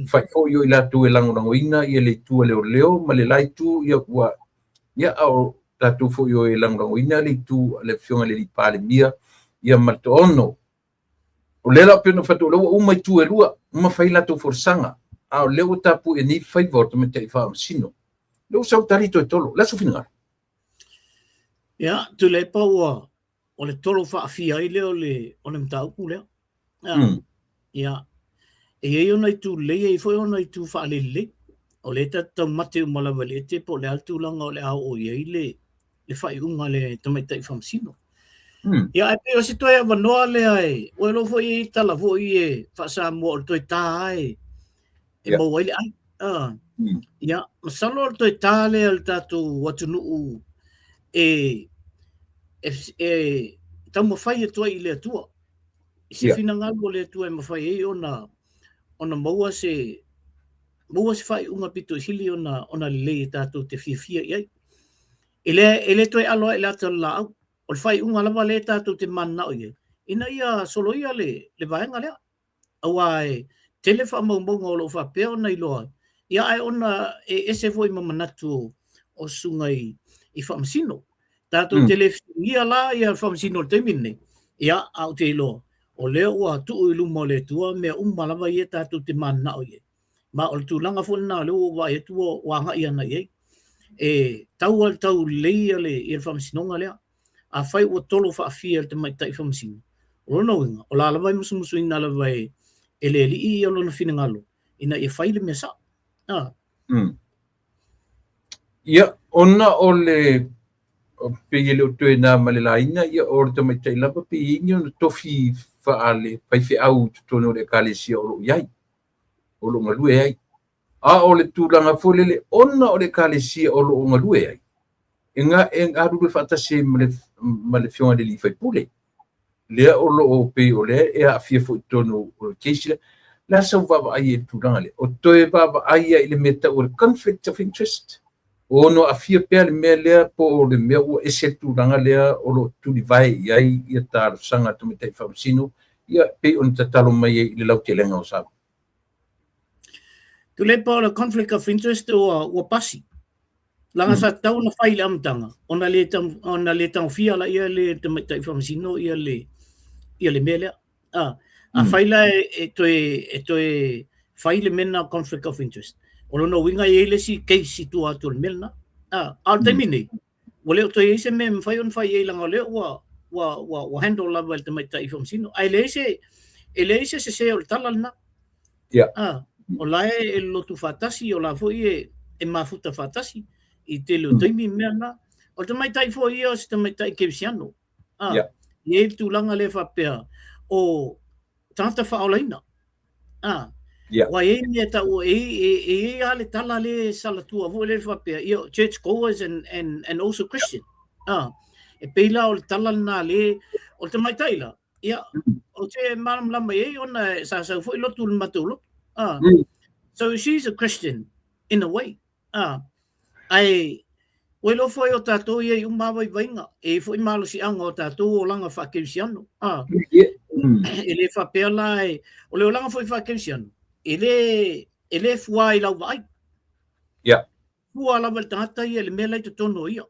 Fai foi o i latou e lagolagoina ia le itu a leoleo ma le la itu, ia, ua, ia, a o tatou foi o e lagolagoina le itu a le Afioga i le Alii Palemia, ia ma le toaono. O lea la pei ona ou fai atu, o lea ua uma itu e lua, uma fai latou folasaga, a o lea ua tapuia nei faiva o le tamaitai faamasino. O lea ua sau tali toe tolo. O le a sou finagalo? Ia, Tuilaepa ua o le tolo faafia ai lea o le, o le mataupu lea. Ia, e i ai ona itu lelei, e i ai foi ona itu faalelelei. O lea tatou te taumate uma lava i le ete po o le a le tulaga o le a oo i ai le, le faaiuga a le tamaitai faamasino. Ia, ae pei o se toe avanoa lea e, ua iloa foi e i ai tala foi e faa-Samoa o le toe ta lava e, e maua ai le ai. Ia, masalo o le toe ta lea o le tatou atunuu e, e, e taumafai atu ai i le Atua. I se finagalo o le Atua e mafai ai ona ona maua se maua se faaiuga pito i sili ona ona lelei e tatou te fiafia i ai. E le, e le toe alo ai i le ata o le laau. O le faaiuga lava lea tatou te mananao i ai, ina ia soloia le, le vaega lea. Aua e tele faamaumauga o lo o faapea ona iloa ai, ia ae ona e ese foi ma manatu o susuga i, i faamasino. Tatou te le fesiligia la ia faamasino o le taimi lenei, ia a ou te iloa, o lea ua tuu i luma o le Atua mea uma lava ia tatou te mananao i ai. Ma o le tulaga foi lena o lea ua ou vaai atu ua, ua agai ana i ai. E tau lava i le taulelei ia le, ia le faamasinoga lea. Afai ua tolo faafia e le tamaitai faamasino, o lona uiga, o la lava e musumusuina lava e, e le alii ia lona finagalo ina ia fai le mea sao. Ah. Ia, ona o le pei e le o toe na ma le laina, ia o le tamaitai lava pei e i ai ni ona tofi faale faifeau i totonu o le ekalesia o lo o i ai, o lo o galue ai. A o le tulaga foi lele, ona o le ekalesia o lo o galue ai, e, ga, e galulue faatasi ai ma le, ma le afioga i le alii faipule. Lea o lo o pei o lea e aafia foi i totonu o le case lea. O le a sau vaavaai i le tulaga lea? O toe vaavaai ai i le mea tau o le conflict of interest? O ono aafia pea le mea lea po o le mea ua ese le tulaga lea o lo o tulivae i ai ia talosaga a tamaitai faamasino, ia pei ona tatalo mai ai i le lautelega o Samoa? Tuilaepa o le conflict of interest ua, ua pasi. Leaga sa tatau ona fai i le amataga, ona le, ona le tagofia laia le tamaitai faamasino ia le, ia le mea lea. Ah, afai la e, e toe, e toe fai le mea lena conflict of interest, o lona uiga e i ai le isi case i tua atu o le mea lena. Ah, a o le taimi nei, ua le o toe i ai se mea e mafai ona fai i ai leaga o lea ua, ua, ua, ua handle lava e le tamaitai faamasino. Ae leai se, e leai se sese o le tala lena. Yeah. Ah, o la e, e lotu faatasi, o la foi e, e mafuta faatasi i tele o taimi mea na. O le tamaitai foi ia o se tamaitai kerisiano. Ah, Yeah. I ai le tulaga lea faapea, o tagata faaolaina. Ah, Yeah. Ua i ai mea tau, e, e, e i ai lava le tala le salatua foi lea faapea, ia, church goers and, and, and also Christian. Ah, e pei la o le tala lena le, o le tamaitai la, ia, ou te malamalama i ai ona sa sau foi lotu i le matou lotu. Ah, so she's a Christian in a way. Ah, ae ua iloa foi o tatou i ai uma lava vaivaiga, e i ai foi malosiaga o tatou olaga faakerisiano. Ah, e le faapea la e, o le olaga foi faakerisiano, e le, e le fua i lau vaai. Yeah. Fua lava i le tagata ia i le mea la i totonu o ia.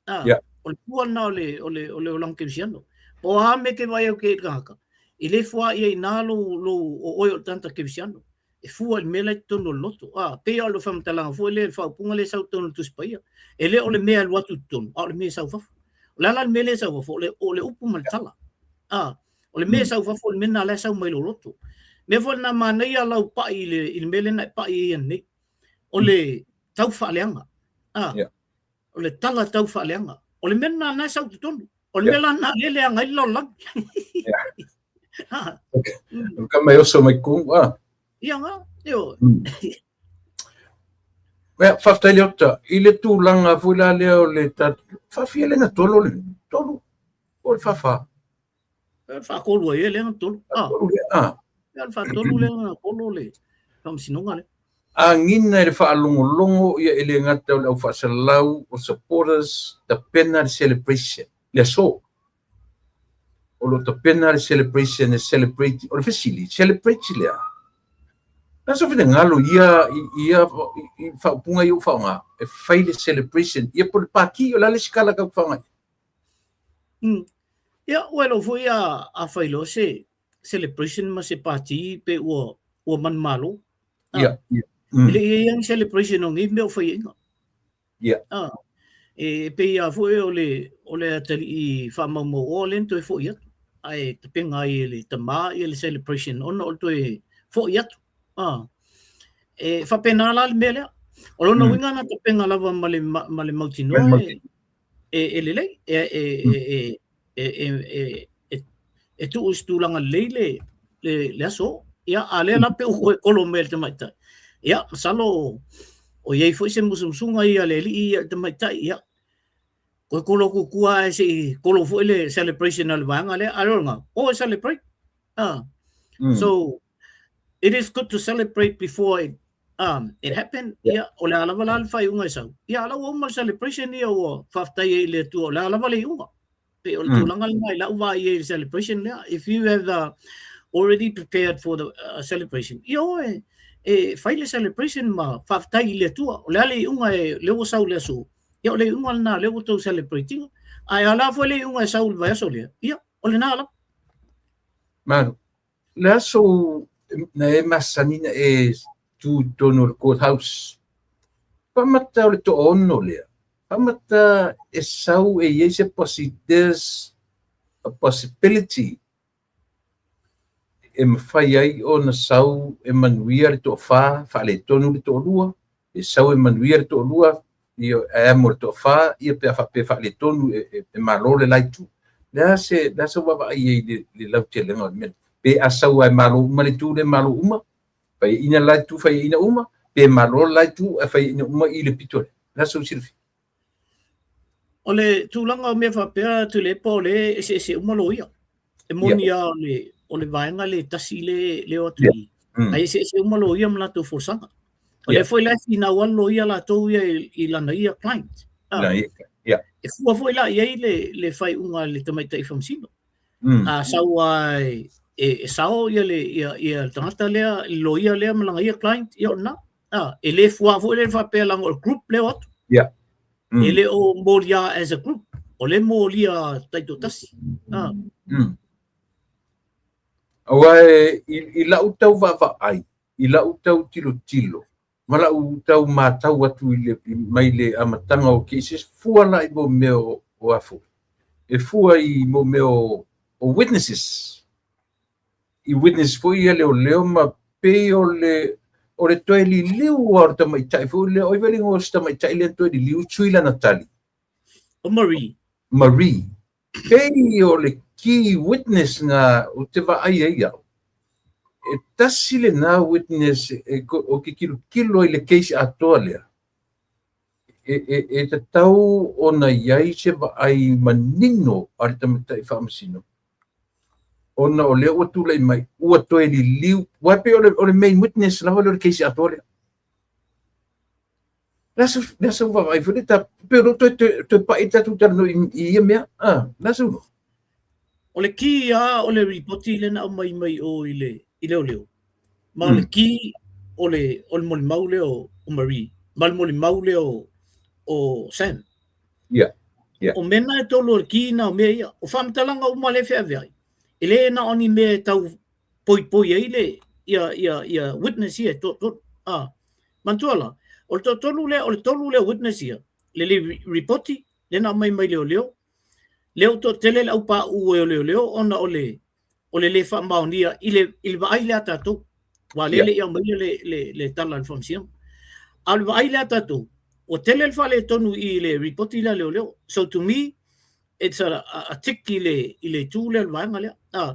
Ah, Yeah. O le fua lena o le, o le, o le olaga kerisiano. Po o a mea e te vaai au ke i le tagata, e le fua ia i nā lou, lou, o oe o le tagata kerisiano. E fua i le mea la i totonu o le loto. Ah, pei o le faamatalaga foi lea, le faaupuga lea e sau i totonu o le Tusi Paia. E le o le mea e alu atu i totonu, a o le mea e sau i fafo. O le a la le mea lea e sau i fafo? O le, o le upu ma le tala. Ah, o le mea e sau i fafo, o le mea lena la e sau mai lou loto. Mea foi lena manaia lau pai i le, i le mea lea na e pai ai ananei. O le tau faaleaga. Ah, Yeah. O le tala tau faaleaga. O le mea lena na e sau i totonu. O le mea la lena lea e leaga ai le lalolagi. O ka mai oso mai kumu, ah. Ia nga, ioe. Ia, faafetai Leota, i le tulaga foi la lea o le tatou, faafia lea na tolo le tolu, po o le faafa? E faatolu ai e lea na tolu. Ah. Faatolu lea, ah. Ia, le faatolu lea na tolo le faamasinoga lea. Agiga i le faalogologo ia e le gata o le au faasalalau, o supporters, tapena le celebration, le aso. O lo o tapena le celebration e celebrate, o le fesili, celebrate le a? Na so finagalo ia i ia i faaupuga ia ua faaaoga, e fai le celebration, ia po o le pati, o le a le isi kala tau faaaoga i ai? Ia, ua iloa foi a, a fai loa se celebration ma se pati pe ua, ua manumalo. Ia, ia. E le i i ai lava ni celebration o nei mea o faiaina. Ia. Ah. E pei lava foi o le o le atalii faamaumauoa lea na toe foi atu, ae tapena ai e le tama ia le celebration ona o le toe foi atu. E faapena la le mea lea. O lona uiga na tapena lava ma le ma le mautinoa e lelei, e tuu i se tulaga lelei le aso. Ia, a lea la pe ua toe kolo mai e le tamaitai. Ia, masalo o i ai foi se musumusuga ia a le alii ia i le tamaitai, ia, toe kolo atu i tua ae se i kolo foi le celebration a le vaega lea. A o lena, o e celebrate. So, it is good to celebrate before it happened. Ia, o le a lava la le faaiuga e sau. Ia, a la ua uma le celebration ia ua faafetai ai i le Atua, o le a lava le iuga. Pei o le tulaga lena i lau vaai i ai i le celebration lea. If you have already prepared for the celebration, ia o e fai le celebration ma faafetai i le Atua. O le a le iuga e lea ua sau i le aso, ia o le iuga lena lea ua tou celebrate ina. Ae a la foi le iuga e sau i le vaiaso lea, ia, o lena lava. Malo. Le aso na e masani na e tu i totonu o le courthouse. Faamata o le toaono lea. Faamata e sau e i ai se there's a possibility e mafai ai ona sau e manuia le toafa, faaletonu le toalua, e sau e manuia le toalua, ia e amo le toafa, ia pe a faapea faaletonu e malo le la itu. Le a se le a se vaavaai ai i le lautelega o le mea. Pe a sau ai malo uma le itu le malo uma, fai ina la itu fai ina uma, pe malo le la itu e fai ina uma i le pito le. Le a se silafia. O le tulaga o mea faapea Tuilaepa o lea e eseese uma loia. E moni lava o le vaega le tasi le o atu i. Ae eseese uma loia ma latou folasaga. O lea foi la e finau lava le loia latou ia i lana ia client. E fua foi la i ai le faaiuga a le tamaitai faamasino. A sau lava e sao ia le tagata lea, le loia lea ma lana ia client, ia o lena. E le fua foi le faapea leaga o le group lea o atu. E le o molia as a group. O le molia taitoatasi. Aua i lau tau vaavaai, i lau tau tilotilo, ma lau tau matau atu i le, mai le amataga o cases, fua la i mo mea o afu. E fua i mo mea o witnesses. I witness foi ia leoleo ma pei o le toe liliu o le tamaitai foi lea, oi veli ngo se tamaitai lea toe liliu sui lana tali. O Marie. Marie. Pei o le key witness na o te vaai ai au. E tasi le na witness e o ke kilokilo i le case atoa lea. E tatau ona i ai se vaai manino a le tamaitai faamasino. Ona o lea ua tulai mai, ua toe liliu, ua pei o le main witness lava lea o le case atoa lea. Le asa vaavaai foi le ta, pe o toe pai tatou talanoa i ia mea. Le asa ulo. O le key lava o le ripoti lea na aumai mai o i le leoleo. Ma o le key o le molimau lea o Marie, ma le molimau lea o Sam. O mea na e tolu o le key na o mea ia. O faamatalaga uma lea e feaveai, e le na o ni mea e tau poipoi ai le ia witness ia e toatolu. Manatua la, o le toatolu lea, o le tolu lea witness ia, le ripoti lea na aumai mai leoleo, lea ua toatele le aupauu e o leoleo ona o le le faamaonia i le vaai lea a tatou. Ua lea le i aumaia le tala a le faamasinoga. A o le vaai lea a tatou, ua tele le faaletonu i le ripoti lea a leoleo. So to me, it's a tick i le itu lea o le vaega lea.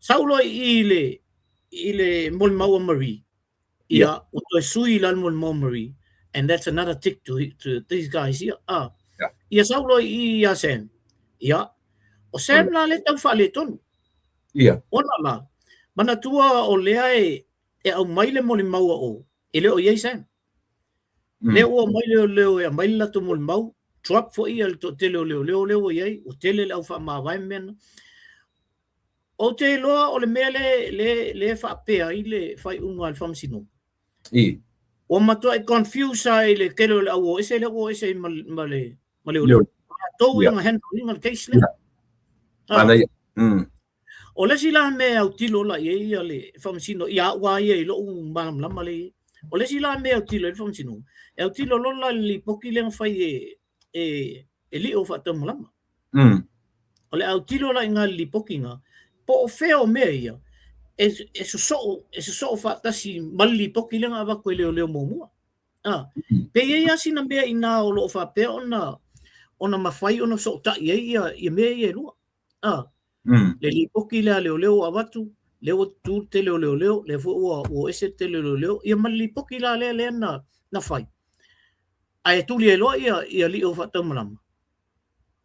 Sau loa i le molimau a Marie, ia, ua toe sui la le molimau a Marie, and that's another tick to these guys here. Ia sau loa i ia Sam. Ia, o Sam la le tau faaletonu. Ona la, manatua o lea e aumai le molimau a o, e le o i ai Sam. Lea ua aumai le leoleo e aumai le latou molimau, drop foi ia le toatele o leoleo lea ua i ai, ua tele le au faamavae ma mea na. Ou te iloa o le mea le faapea ai le faaiuga a le faamasinoga. Ua matuai confuse ai i le tele o le au o ese lea ua o ese ai ma le leoleo. Latou ia na handle ina le case lea. O le isi la mea e autilo la i ai ia le faamasino ia au lava ia i lou malamalama lea i ai. O le isi la mea e autilo ai le faamasinoga, e autilo loa la i le lipoti lea na fai e e e lio faataumalama. O le autilo la i ngā lipoti ngā, po o fea o mea ia, e, e sosoo, e sosoo faatasi ma le lipoti lea na avatu e leoleo muamua. Ah, pe i ai lava sina mea inā o lo o faapea ona ona mafai ona sootai ai ia, ia mea ia e lua. Ah, le lipoti lea a leoleo ua avatu, lea ua tutū le tele o leoleo, lea foi ua, ua ese le tele o leoleo, ia ma le lipoti la lea lea na, na fai. Ae tuli ai loa ia, ia lio faataumalama.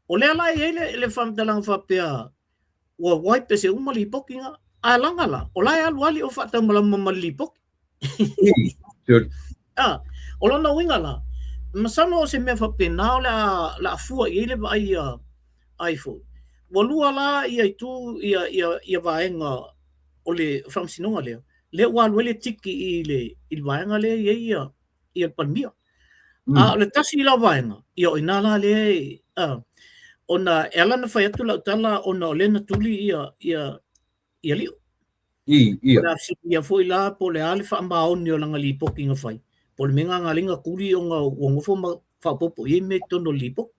O lea la e i ai le, le faamatalaga faapea ua wipe ese uma lipoti na, ae laga la, o la e alu lava lio faataumalama ma le lipoti. Ah, o lona uiga la, masalo o se mea faapena o le a, le a fua i ai le vaai a ai foi. Ua lua la ia itu ia, ia, ia vaega o le faamasinoga lea, lea ua alu ai le tiki i le, i le vaega lea e i ai ia, ia le Palemia. A o le tasi la vaega, ia o i inā la lea e, ona e ala ona fai atu lau tala ona o lea na tuli ia, ia, ia Lio. I, ia. O le a fesiligia foi la po o le a le faamaoni o lana lipoti na fai, po o le mea na na ala ai ona tuli ona ua nofo ma faaopoopo i ai mea i totonu o le lipoti.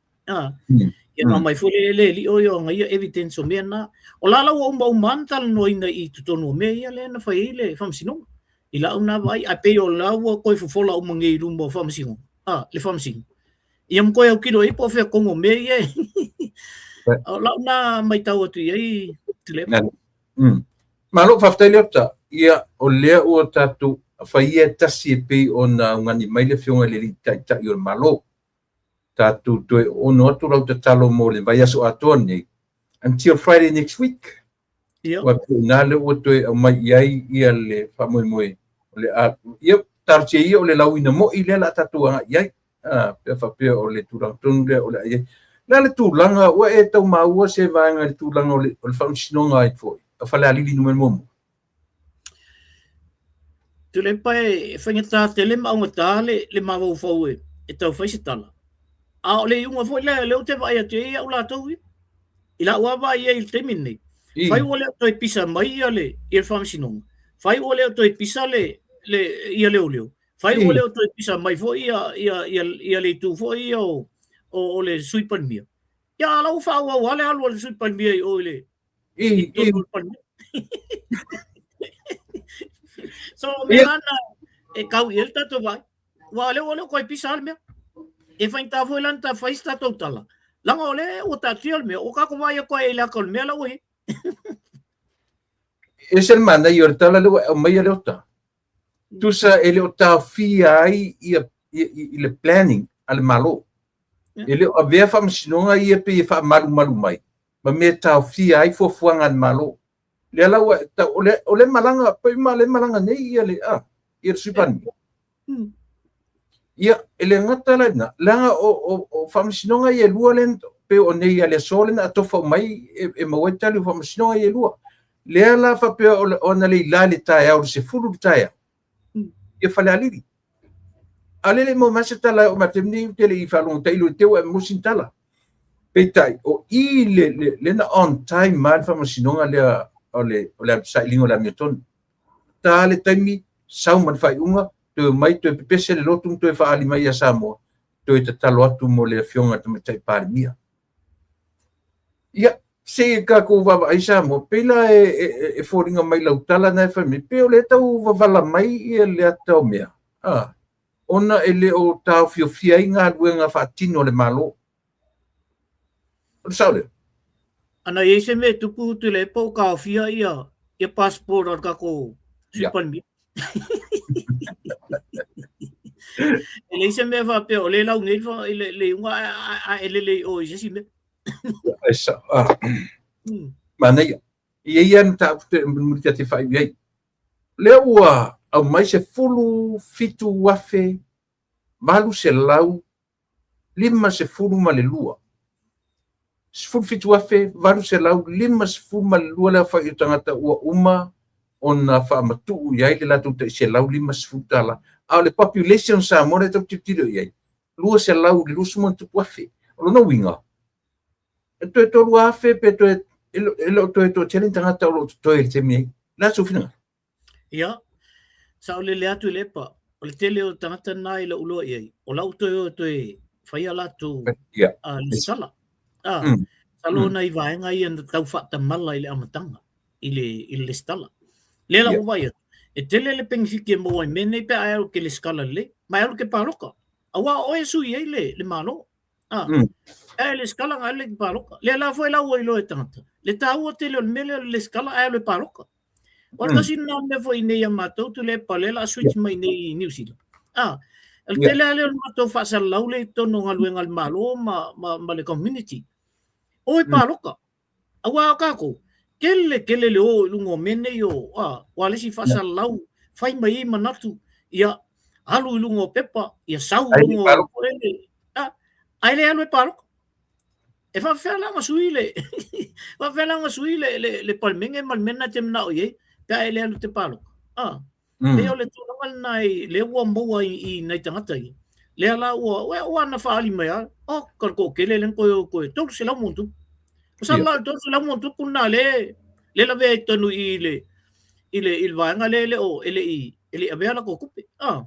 Ia na aumai foi le, le Lio ia ona ia evidence o mea na. O la la ua umauma lava na talanoaina i totonu o mea ia lea na fai ai le faamasinoga. I lau na vaai, ae pei o la ua toe fofola uma nei i luma o faamasinoga, le faamasino. Ia ma toe autilo i ai po o fea tonu o mea ia. O lau na matau atu i ai, Tuilaepa. Malo faafetai Leota. Ia, o lea ua tatou faia e tasi e pei ona augani mai le Afioga i le Alii Taitai o le Malo. Tatou toe ono atu lau tatalo mo le vaiaso atoa lenei, until Friday next week. Ia. Ua pei o i ina lea ua toe aumai i ai ia le faamoemoe o le a, ia, talosia ia o le lauina moi lea o le a tatou agai i ai. Pe a faapea o le tulaga tonu lea o le a i ai. O le a le tulaga, ua e tau maua se vaega i le tulaga o le, o le faamasinoga ai foi, o Falealili Nu.1? Tuilaepa e faigata tele ma augata le, le mafaufau e, e tau fai se tala. A o le iuga foi lea, lea ou te vaai atu ai au latou ia. I lau lava vaai i ai i le taimi lenei, fai ua le o toe pisa mai ia le, ia le faamasinoga, fai ua le o toe pisa le, le, ia leoleo, fai ua le o toe pisa mai foi ia, ia, ia, ia le itu foi ia o, o, o le Sui Palemia. Ia, a la ua faaauau lava le alu a le Sui Palemia i o i le, i totonu o le Palemia. So, o mea la na e kau i ai le tatou vaai. Aua o lea ua le o toe pisa lava le mea. E faigata foi la ona ta fai se tatou tala, leaga o lea ua taatia le mea, ua tatou vaai atu ai i le ata o le mea la ua i ai. E ese le manaia o le tala lea ua e aumaia Leota. Tusa e le o taofia ai ia, ia, i le planning a le Malo. E le o avea faamasinoga ia pei e faamalumalu mai ma mea e taofia ai fuafuaga a le Malo. Lea la ua tau, o le, o le malaga, pei ma le malaga nei ia le, a, ia le Sui Palemia. Ia, e le gata la i lena, leaga o, o, o faamasinoga ia e lua lea, pei o nei a le aso lea na atofa mai e, e maua ai tali o faamasinoga ia e lua. Lea la faapea o, o analeila i le taeao, i le 10 i le taeao, ia Falealili. A lele mo mai se tala e oo mai le taimi nei ou te le i faalogo tailo i te ua e maua sina tala. Peitai, o i le, le, le na on time ma le faamasinoga lea o le, o le sailiga o le amiotonu. Ta le taimi, sau ma le faaiuga, toe omai, toe pepese le lotu ma toe faaali mai ia Samoa, toe tatalo atu mo le Afioga i le Tamaitai Palemia. Ia, se i tatou vaavaai Samoa, pei la e, e, e foliga mai lau tala na e fai mai, pei o lea tau vavala mai ia le ata o mea, a, ona e le o taofiofia ai galuega faatino a le Malo. O le sao lea? Ana i ai se mea e tupu Tuilaepa ua taofia ia, ia passport a le tatou Sui Palemia. E leai se mea faapea o lea e lau nei le, le iuga a e lele i o i se isi mea. E sao. Ah. Manaia. Ia ia na mataupu te mulimuli ta te faaiu i ai. Lea ua aumai 17,852. 17,852 le aofai o tagata ua uma ona faamatuu i ai le latou tai $150. A o le population o Samoa lea tatou te tilotilo i ai, 220 ma ona tupu afe. O lona uiga, e toe 3,000 pe toe, e le o toe toatele ni tagata o lo o totoe i le taimi nei. O le a sou finagalo? Ia, saolele atu Tuilaepa, o le tele o tagata na i lou iloa i ai, o la ua toe o e toe fai a latou lesitala. Masalo o nai vaega ia na tau faatamala i le amataga i le i le lesitala. Lea la ua vaai atu, e tele le penefiti e maua i mea nei pe a e alu e te lesitala lelei, ma e alu e te paloka. Aua o oe e sui ai le, le Malo. Ah, e lesitala na alu lea i te paloka. Lea la foi la ua iloa e tagata, le taua tele o le mea lea o le lesitala ae alu e paloka. O le tasi lena mea foi nei a matou Tuilaepa lea la switch mai nei i New Zealand. Ah, o le tele lava lea o le matou faasalalau lea i totonu o galuega a le Malo ma, ma, ma le community. O e paloka. Aua o tatou, tele tele le o i luga o mea nei o, ah, ua le isi faasalalau, fai mai ai manatu, ia, alu i luga o pepa, ia sau i luga o ele, ah, ae le alu e paloka. E faafefea la ona sui le faafefea la ona sui le le le Palemene ma le mea lena e te manao i ai pe a e le alu i te paloka. Ah. Pei o le tulaga lena i lea ua maua i, i nai tagata ia. Lea la ua ua ua na faaali mai a, oh, ka le toatele lea na toe o toe 300 ma ona tupu. Masalo la o le 300 ma ona tupu lena le le lavea i totonu i le i le i le vaega lea e le o e le i e le i avea latou tupe. Ah.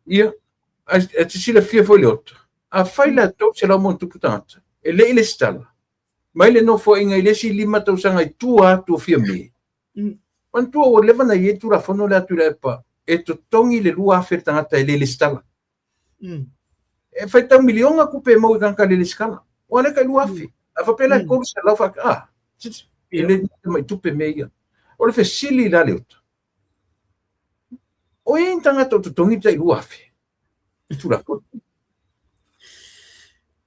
Ia, ae te silafia foi Leota, afai la 300 ma ona tupu tagata, e le i lesitala, mai le nofoaiga i le isi 5 tausaga i tua atu o Fiame, manatua ua leva ona i ai le Tulafono lea a Tuilaepa e totogi le 2,000 le tagata e le lesitala. E faitau miliona tupe e maua i tagata le lesitala. Ua le tai 2,000. A faapea la e 300 fa, ah, e le tamai tupe mea ia. O le fesili la Leota, o i ai ni tagata o totogi le tai 2,000? Tulafono.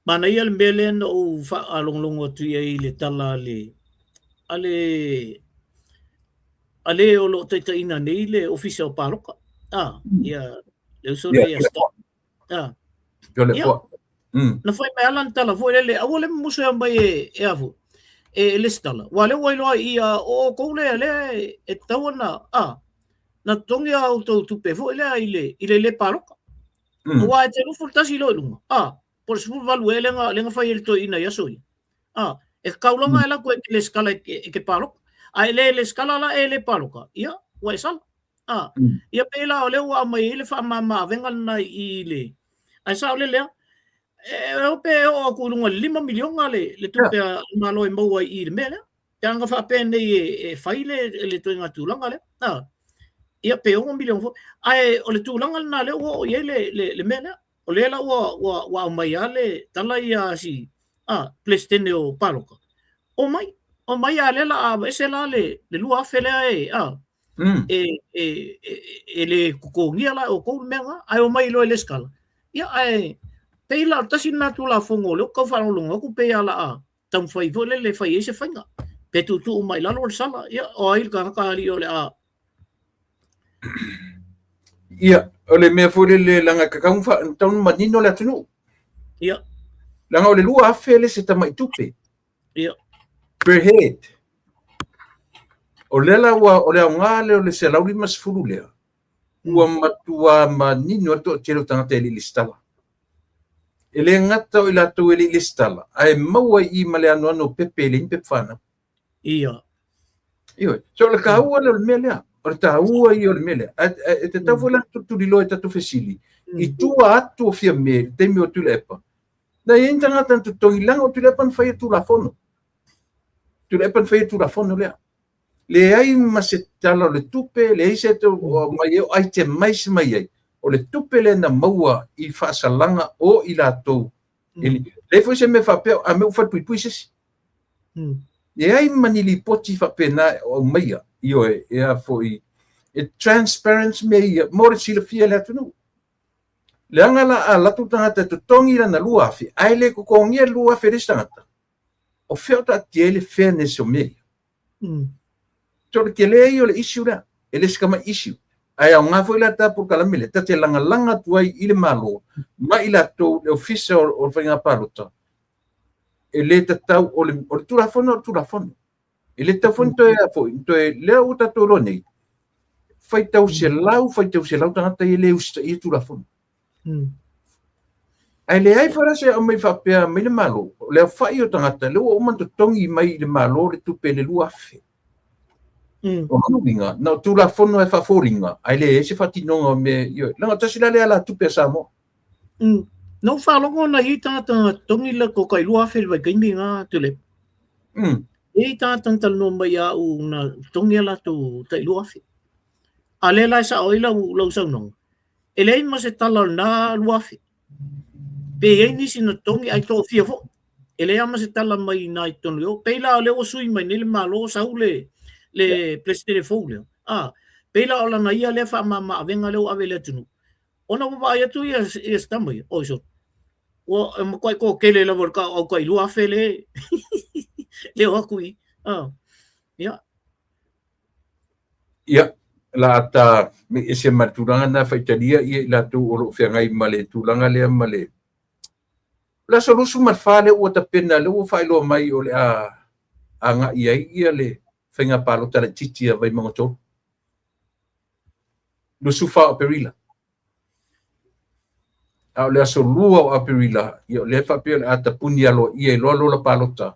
Manaia le mea lea na ou faalogologo atu i ai i le tala a le a le a le o lo o taitaiina nei le Ofisa o Paloka. Ah, ia le uso lea ia Scott. Ah. Ia. Na fai mai ala na tala foi lele, aua le musu e mai e e afu. E, e lesitala. Ua le ua iloa i ia o outou lea lea e tatau ona ah na totogi a outou tupe foi lea i le i le le paloka. Aua e te 21 loa i luga. Ah, po o le 18 ea lea na fai e le toeaina i aso ia. Ah, e kaulanga e latou e te lesitala e te paloka. A e le lesitala la e le paloka, ia, ua e sala. Ah, ia pei la o lea ua aumai ai le faamama avega lena i le... Ae sao lele lava, e o pe oo atu i luga i le 5 miliona le, le tupe a le Malo e maua ai i le mea lea. Pe ana faapea nei e, e fai le, le ituaiga tulaga lea. Ah, ia pe 6 miliona foi. Ae o le tulaga lena lea ua oo i ai le, le, le mea lea. O lea la ua, ua, ua aumai lava le tala ia a si ah, Peresetene o Paloka. Omai, omai a lea la a aveese la le, le 2,000 lea e, ah, e, e, e, e le totogia la e outou le mea lena, ae omai loa i lesitala. Ia, ae pei la o le tasi lena Tulafono o lea ou te tau faalogologo atu pei lava o le a taumafai foi lele e fai ai se faiga. Pe tuutuu mai lalo le sala, ia, o ai le tagata alii o le a. Ia, o le mea foi lele leaga e tatau ona manino le atunuu. Ia. Leaga o le 2,000 le se tamai tupe. Ia. Per head. O lea la ua, o le aoga lea o le 150 lea, ua matua manino ai le toatele o tagata e le i lesitala. E le gata o i latou e le i lesitala, ae maua i i ma le anoano o pepe e leai ni pepa fanau. Ia. Ioe. So o le taua lea o le mea lea. O le taua ia o le mea lea. E tatau foi la ona tulituliloa i tatou fesili, i tua atu o Fiame i le taimi o Tuilaepa, na i ai ni tagata na totogi leaga o Tuilaepa na faia Tulafono. Tuilaepa na faia Tulafono lea. Leai ma se tala o le tupe, leai se mai e o itemize mai ai. O le tupe lea na maua i faasalaga o i latou. Leai foi se mea faapea, a mea ua falepuipui se isi. Leai ma ni lipoti faapena o aumaia, ioe, e a foi, e transparent mea ia mo le silafia e le atunuu. Leaga la a alu atu le tagata e totogi lana 2,000, ae le totogia le 2,000 e le isi tagata, o fea o taatia ai le fairness o mea ia? So o le tele ia o le issue lea, e le se tamai issue. Ae aoga foi la ta polokalame lea, ta te lagalaga atu ai i le Malo ma i latou le Ofisa o le Faiga Palota, e le tatau, o le, o le Tulafono o le Tulafono. E le tatau foi ona toe, foi, toe, lea ua tatou iloa nei, faitau selau, faitau selau tagata ia e le usitaia Tulafono. Ae leai foi la se aumai faapea mai le Malo, o le aofai o tagata, lea ua uma ona totogi mai i le Malo le tupe i le 2,000. O lona uiga, na o Tulafono e faafoliga, ae leai se faatinoga o mea, ioe. Leaga tasi la lea alatupe a Samoa. Na ou faalogo na i ai tagata na totogi le latou tai 2000 i le vaitaimi lena Tuilaepa. E i ai tagata na talanoa mai ia au na totogi a latou tai 2000. A lea la e sao ai lau, lau saunoaga, e leai ma se tala o lena 2000. Pe i ai nisi na totogi ae toafia foi. E leai lava ma se tala mai i ina i totonu i o. Pei la o lea ua sui mai nei le Malo sau le, le Peresetene fou lea. A, pei la o lana ia lea faamama-avega lea ua ave i le atunuu. Ona ua vaai atu ia, ia si tama ia, oi sole, ua e matuai toatele lava o le au tai 2000 le, le o atu i. A, ia. Ia, la a ta me'i ese ma le tulaga lena faitalia ia i latou o lo o feagai ma le tulaga lea ma le O le aso 24 lea ua tapena, lea ua faailoa mai o le a agai ai ia le faiga palota laitiiti a Vaimauga 3. 24 o Aperila. A o le aso 2 o Aperila, ia o lea e faapea o le a tapuni aloaia ai loa lola palota,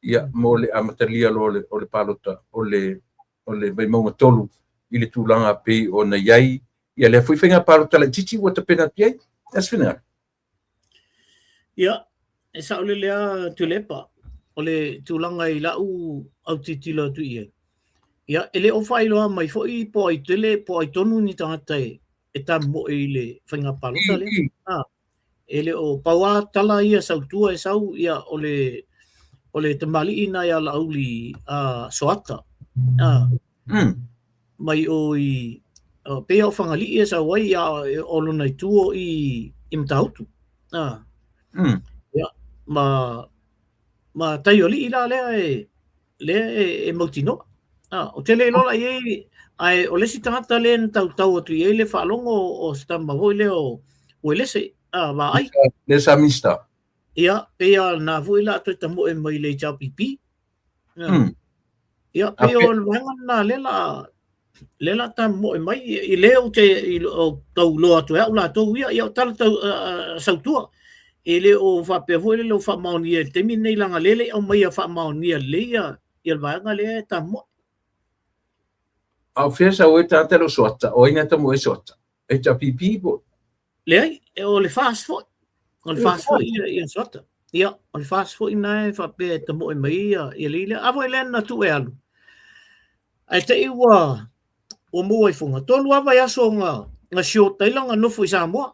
ia mo le amatalia loa o le palota o le o le Vaimauga 3 i le tulaga pei ona i ai ia lea foi faiga palota laitiiti ua tapena atu i ai. E se finagalo. Ia, e saolele lava Tuilaepa, o le tulaga i lau autilotilo atu i ai, ia, e le o faailoa mai foi po o ai tele, po o ai tonu ni tagata e tamoe i le faiga palota lea. A, e le o pau lava tala ia sautua e sau, ia, o le, o le tamalii lena ia Laauli a Soata, a, mai o i pei o Fagalii e sau ai, a o lona itu o i i Matautu. A. Ia, ma ma Taioalii la lea e lea e, e mautinoa. A, ou te le iloa la i ai, ae o le isi tagata lea na tautau atu i ai le faalogo o se tama foi lea o Uelese, a, Vaai. Lea sa Minista. Ia, pei a na foi la toe tamoe mai le HRPP. Ia, pei o le vaega lena lea la lea la tamoe mai i le ou te i, o, tau loa atu e au latou ia, ia o tala tau sautua. E le o faapea foi le o faamaonia i le taimi lenei leaga lea le i aumaia faamaonia lelei ia, ia le vaega lea e tamoe. A o fea sau ai tagata lea o Soata? O ai na tamoe ai Soata? HRPP po? Leai, o le FAST foi. O le FAST foi ia, ia Soata. Ia, o le FAST foi na e faapea e tamoe mai ia, ia le ia. A foi lea na tuu e alu. Ae te i ua, ua maua i Foga. Tolu lava vaiaso na, na short ai lana nofo i Samoa.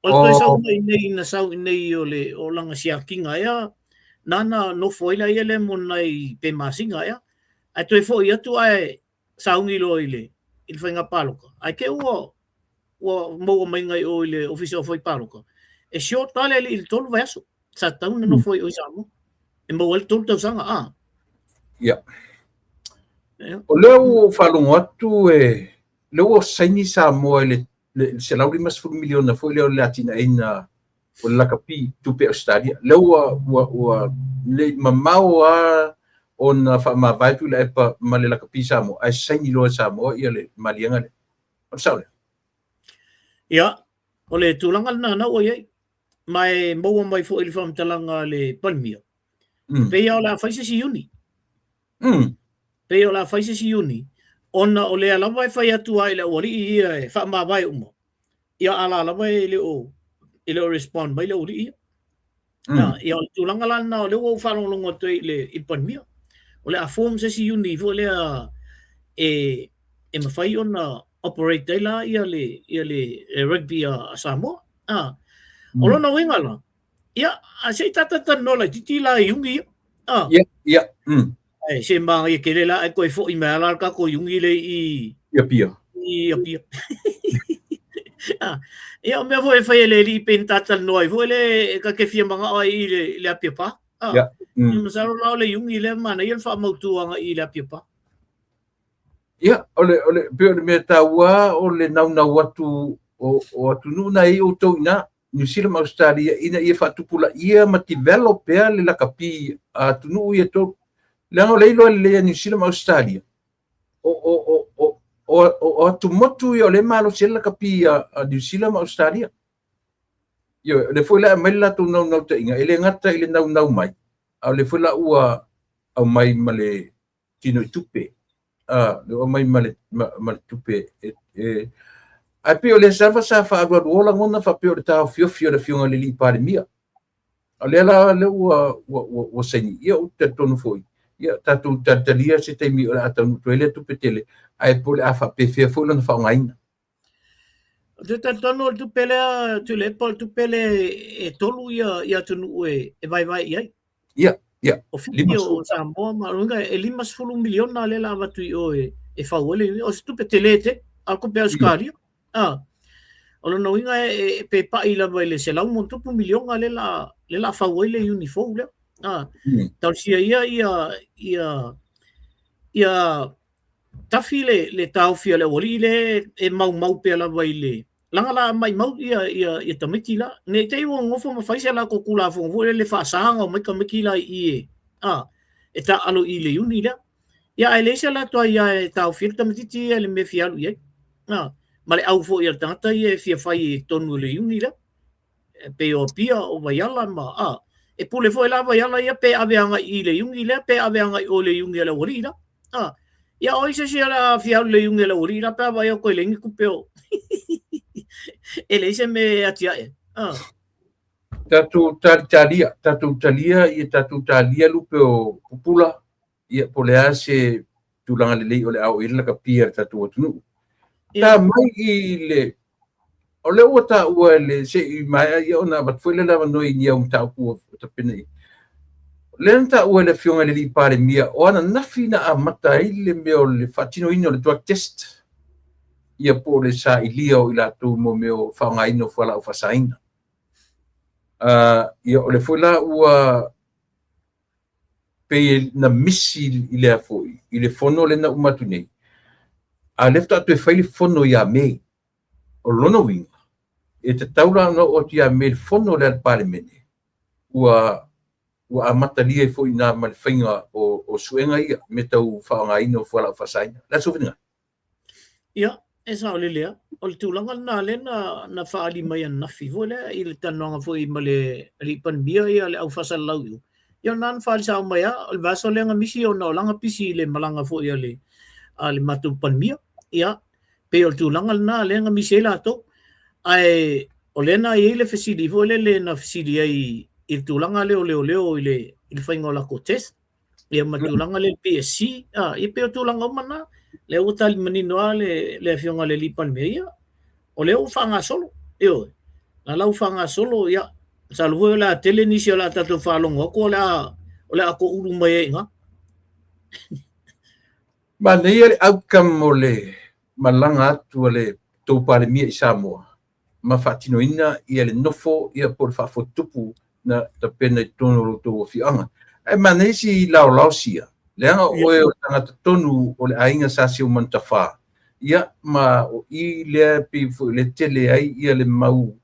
O le toe sau mai nei na sau i nei o le o lana siakiga ea, nana nofo ai la ia lea mo nai pe masina ea. Ae toe foi atu ae sauni loa i le i le faiga palota. Ae te ua ua maua mai nai o i le ofisa o fai palota. E short lava le alii i le tolu vaiaso. Sa tatau ona nofo ai o i Samoa. E maua ai le tolu tausaga, a. Ia. O lea ua ou faalogo atu e lea ua saini Samoa i le le 150 miliona foi lea o le atinaeina o le lakapi tupe Ausetalia. Lea ua ua ua le i mamao lava ona faamavae Tuilaepa ma le lakapi Samoa, ae saini loa e Samoa ia le maliega lea. O le sao lea? Ia, o le tulaga lena na ua i ai. Ma e maua mai foi i le faamatalaga a le Palemia. Pei lava o le a fai se isi iuni. Pei o le a fai se isi iuni, ona o lea lava e fai atu lava i le aualii ia e faamavae uma. Ia a la lava e le o e le o respond mai le aualii ia. Ia o le tulaga la lena o lea ua ou faalogologo atu ai i le i le Palemia. O le a form se isi iuni foi lea e e mafai ona operate ai la ia le ia le rugby a Samoa. A. O lona uiga la, ia, a se i tatou talanoa laitiiti la i iuni ia. A. Ia, ia. Ai, se manaia tele la ae toe foi mai lava la le tatou iuni lea i I Apia. I Apia. Ia, o mea foi e fai e le alii pei na ta talanoa ai foi le e ta te fia manao ai i le, i le Apia Park. Ah. Ia. Masalo la o le iuni lea manaia le faamautu agai i le Apia Park. Ia, o le, o le, pei o le mea taua o le naunau atu o, o atunuu na e i ai outou i ina, Niu Sila ma Ausetalia, ina ia faatupulaia ma develop pea le lakapi a atunuu ia e tolu. Leaga o lea e iloa lelei e Niu Sila ma Ausetalia, o, o, o, o, o, o atumotu ia o lea e malosi ai le lakapi a, a Niu Sila ma Ausetalia. Ioe, o lea foi la e aumai le latou naunautaiga, e le gata i le naunau mai, a o lea foi la ua aumai ma le tino i tupe, a, lea ua aumai ma le, ma, ma le tupe e, e. Ae pei o le lava sa faaalualuo lagona faapea o le taofiofi o le Afioga i le alii Palemia. O lea la lea ua saini, ia ou te talitonu foi, ia tatou talitalia se taimi o le a taunuu atu ai lea tupe tele, ae po o le a faapefea foi lona faaaogaina. Ou te talitonu o le tupe lea, Tuilaepa, o le tupe lea e 3 ia atunuu e vaevae i ai. Ia, ia. O Fiti, o Samoa ma lona e 50 miliona lea la avatu i o e fau ai le, o se tupe tele tele, a o le tupe Ausetalia. O lona uiga e pe pai lava i le 100+ miliona lea la fau ai le uni fou lea. Talosia ia tafi le taofi a le aualii lea e maumau pea lava i le laga la maimau ia tamaiti la. Nei te i ua nonofo ma fai se latou Tulafono foi lele faasaga o mai tamaiti la i e taalo i le uni lea. Ia ae leai se latou aia e taofi ai le tamaitiiti ia i le mea e fia alu i ai. Ma le au foi a le tagata ia e fia fai i totonu o le uni lea. E pei o Apia, o Vaiala ma e pule foi la Vaiala ia pe ave agai i le uni lea, pe ave agai o le uni a le aualii la. Ia o ai se isi o le a fia alu i le uni a le aualii la pe a vaai atu e leai ni tupe o. E leai se mea e atiae. Tatou talitalia, tatou talia, ia tatou talia lupe o pupula, ia po o le a se tulaga lelei o le a oo i ai le lakapia a le tatou atunuu. Ta mai i le, o lea ua taua le se i maea ia ona avatu foi le avanoa i ni au mataupu ua tapena i. O lea na taua e le Afioga i le alii Palemia o ananafi na amata ai le mea o le faatinoina o le drug test, ia po o le sailia o i latou mo mea o faaaogaina o fualaau faasaina. Ia o le foi la ua pei na misi i lea foi, i le fono lea na uma atu nei, a lea faatoa toe fai le fono ia Me. O lona uiga, e tatau la ona oo atu ia Me le fono lea a le Palemene, ua amatalia ai foi i ma le faiga o suega ia, me tau faaaogaina o fualaau faasaina. Le aso finagalo. Ia, e sao lele lava. O le tulaga lena lea na faaali mai ananafi foi lea i le talanoaga foi ma le alii Palemia ia le au faasalalau i o. Ia o lena na faaali sao mai lava, o le vaiaso lea na misi ona o lana pisi i le malaga foi a le matou Palemia. Ia, pei o le tulaga lena lea na misi ai latou. Ae o lea na i ai le fesili foi lele na fesili ai i le tulaga lea o leoleo i le faiga o latou test. Ia ma tulaga lea PSC, ia pei o tulaga uma na. Lea ua tali manino lava le Afioga i le alii Palemia, ia, o lea ua faagasolo. Ioe, la la ua faagasolo, ia, masalo foi o le a tele nisi o le a tatou faalogo atu o le a toulu mai ai i ina. Manaia le outcome o le malaga atu a le tou Palemia i Samoa ma faatinoina ia le nofo ia po o le faafotutupu na tapena i totonu o lo outou afioaga. Ae manaia si laolao sia, leaga oe o le tagata tonu o le aiga sa Seumanutafa, ia ma o i lea pei foi le tele ai ia le mau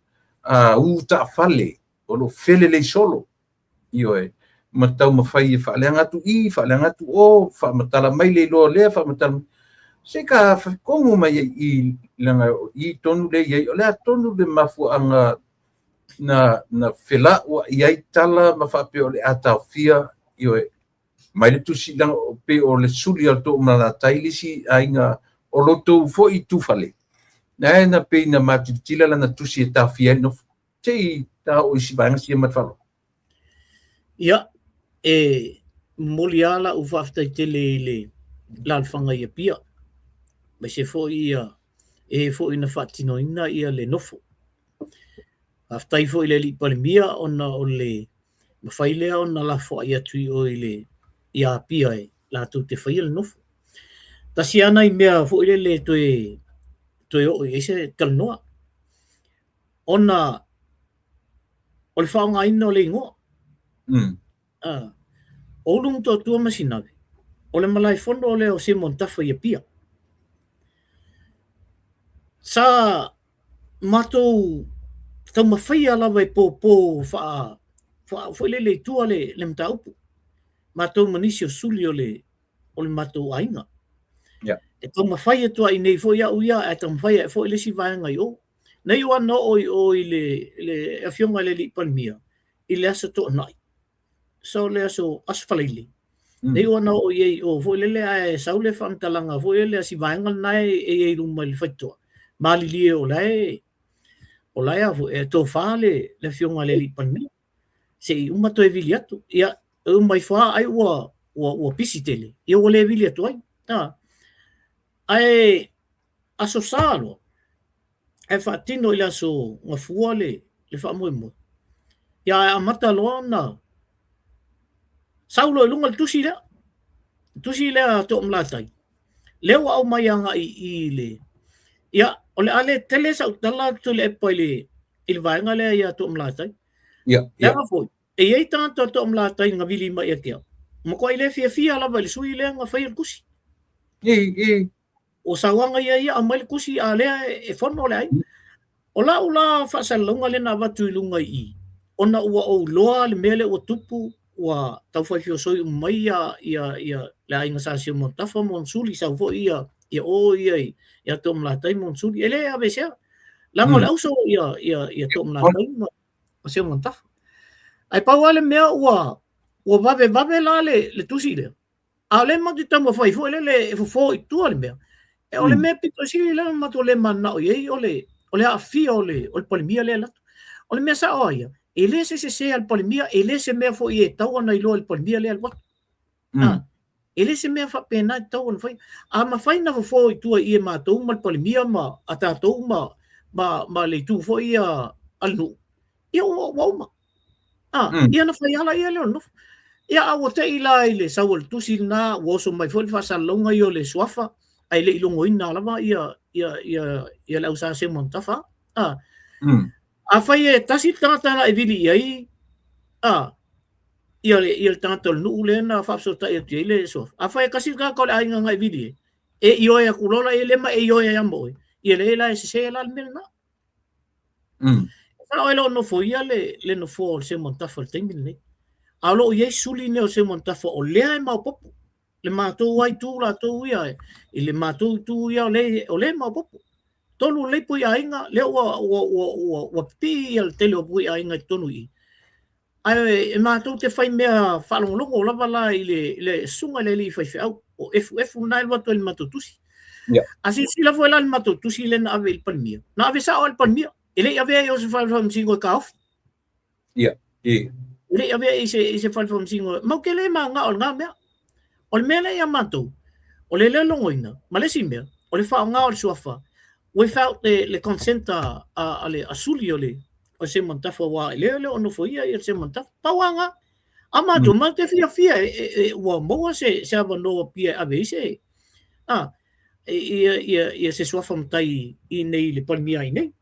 u taafale o lo felelei solo. Ioe, ma taumafai e faaleaga atu i, faaleaga atu o, faamatala mai le iloa lea, faamatala mai. Se ka kogu mai ai i, leaga o i tonu le i ai, o le a tonu le mafuaaga na felauai ai tala ma faapea o le a taofia, ioe, mai le tusi leaga pei o le suli o le tou malalatai le isi aiga o lo outou foi tufale. Na na pei na matilatila lana tusi e taofia ai le nofo. Se i ta oo i si vaega sia ma le faaaloalo. Ia, e momoli lava lau faafetai tele i le alaalafaga i Apia, aemaise foi ia e foi na faatinoina ia le nofo. Faafetai foi i le alii Palemia ona o le mafai lea ona lafoai atu i o i Apia e latou te faia le nofo. Tasi lava nai mea foi lele e toe oo i ai se talanoa, ona o le faaaogaina o le igoa. O Ulu Motootua ma Sinave, o le malaefono lea o Seumanutafa i Apia. Sa matou taumafaia lava e pōpō foi lele i tua le mataupu. Matou ma nisi o suli o le matou aiga. E taumafai atu ai nei foi au ia, ae taumafai ai foi le isi vaega i o. Nei ua na oo i o i le Afioga i le alii Palemia i le aso Toonai. So le aso Faraile. Nei ua na oo i ai o foi lele ae sau le faamatalaga foi lele a si vaega lena e i ai luma i le faitotoa. Malilie o la e o la e a foi e tofa le le afioga i le alii Palemia se i uma toe vili atu. Ia, e uma ifo lava ai ua ua ua pisi tele, ia ua le vili atu ai. A, ae Aso Sa loa, ae faatino i le aso Gafua le le faamoemoe. Ia ae amata loa ona sau loa i luga le tusi lea, le tusi lea a Toomalatai, lea ua aumai agai i le ia o le a le tele sau tala Tuilaepa i le i le vaega lea ia Toomalatai. Ia, ia. Leaga foi, e i ai tagata o Toomalatai na vili mai ia te au, matuai le fiafia lava i le sui lea na faia le tusi. I, i. O sauaga ia ia aumai le tusi a lea e fono le aiga. O lau la faasalalauga lea na avatu i luga i i, ona ua ou iloa le mea lea ua tupu, ua taufai feosoi uma mai ia, ia, ia le aiga Sa Seumanutafa ma ona suli, sau foi ia, ia o ia i, ia Toomalatai ma ona suli. E le aveesea. Leaga o le auso ia, ia, ia Toomalatai ma, ma Seumanutafa. Ae pau lava le mea ua, ua vavevave la le, le tusi lea, A o lea matou te taumafai foi lele e fofo i tua le mea. E o le mea pito sili lea na matou le mananao i ai o le o le aafia o le o le Palemia lea e alu atu. O le mea sao lava ia, e le se sese a le Palemia, e le se mea foi e tatau ona iloa e le Palemia lea e alu atu. E le se mea faapena e tatau ona fai. A mafai ona fofo i tua i i e matou ma le Palemia ma a tatou ma ma ma le itu foi ia a le nuu, ia ua, ua uma. Ah, ia na fai ala ia lea o le nofo. Ia a ua te i la i le sau o le tusi lena, ua oso mai foi le faasalalauga ia o le suafa, ae le i logoina lava ia, ia, ia, ia le au Sa Seumanutafa. Ah. Afai e tasi le tagata na e vili i ai, ah, ia le, ia le tagata o le nuu lea na faafesootai atu i ai le suafa. Afai e tasi le tagata o le aiga na e vili i ai, e ioe atu loa la ia lea ma e ioe ai lava ma oe, ia lea la e sese la le mea lena. Sao e le o nofoia le, le nofoa o le Seumanutafa i le taimi lenei. A o lo o i ai suli nei o Seumanutafa o lea e maopoopo. Le matou lava itu latou ia, i le matou itu ia o lea, o lea e maopoopo. Tolu lelei pui aiga, lea ua, ua, ua, ua, ua pipii ia le tele o pui aiga i totonu i i. Ae e matou te fai mea faalogologo lava la i le, le susuga i le alii faifeau, o efuefu lena e alu atu ai i le matou tusi. A silasila foi la i le matou tusi lea na ave i le Palemia, na ave sao lava i le Palemia, e le i avea i o se fale faamasino e taofi. E le i avea i se, i se fale faamasino, matou te le mananao i lena mea. O le mea lea ia matou, o le le logoina, ma le isi mea, o le faaaoga o le suafa, without le, le consent a, a, a le a suli o le o Seumanutafa aua e le le o nofoia ia le Seumanutafa. Pau lava lena. A matou, matou te fiafia e, e, e, ua maua se, se avanoa pia e ave ai se, a, ia, ia, ia se suafa matai i nei i le Palemia i nei.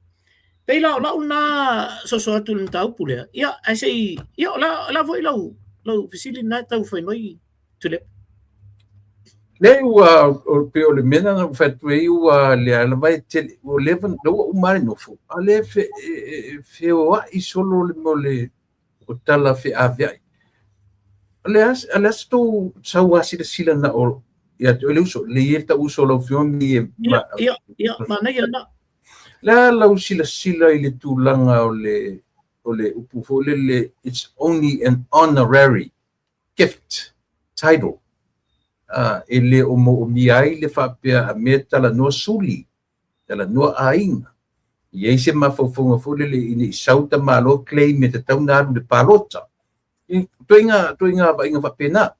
Pei la o lau lena soso atu i le mataupu lea, ia, ae se i, ia, o le a, o le a foi lau, lau fesili lena e tau fai mai, Tuilaepa? Leai ua o pei o le mea lena na ou fai atu ai ua lea lava e tele ua leva lea ua uma le nofo a lea e e feoai solo le mea o le o tala feaveai. O le a o le a se tou sau a silasila na o ia te oe le uso le ia tau uso lau afioga me ia Ia, ia, ia, manaia lena. Le a lau silasila i le tulaga o le o le upu foi lele it's only an honorary gift title e le o moomia ai le faapea a mea talanoa suli, talanoa aiga. I ai se mafaufauga foi lele ina i sau tamaloa claim e tatau ona alu i le palota. Ituaiga, ituaiga vaaiga faapena.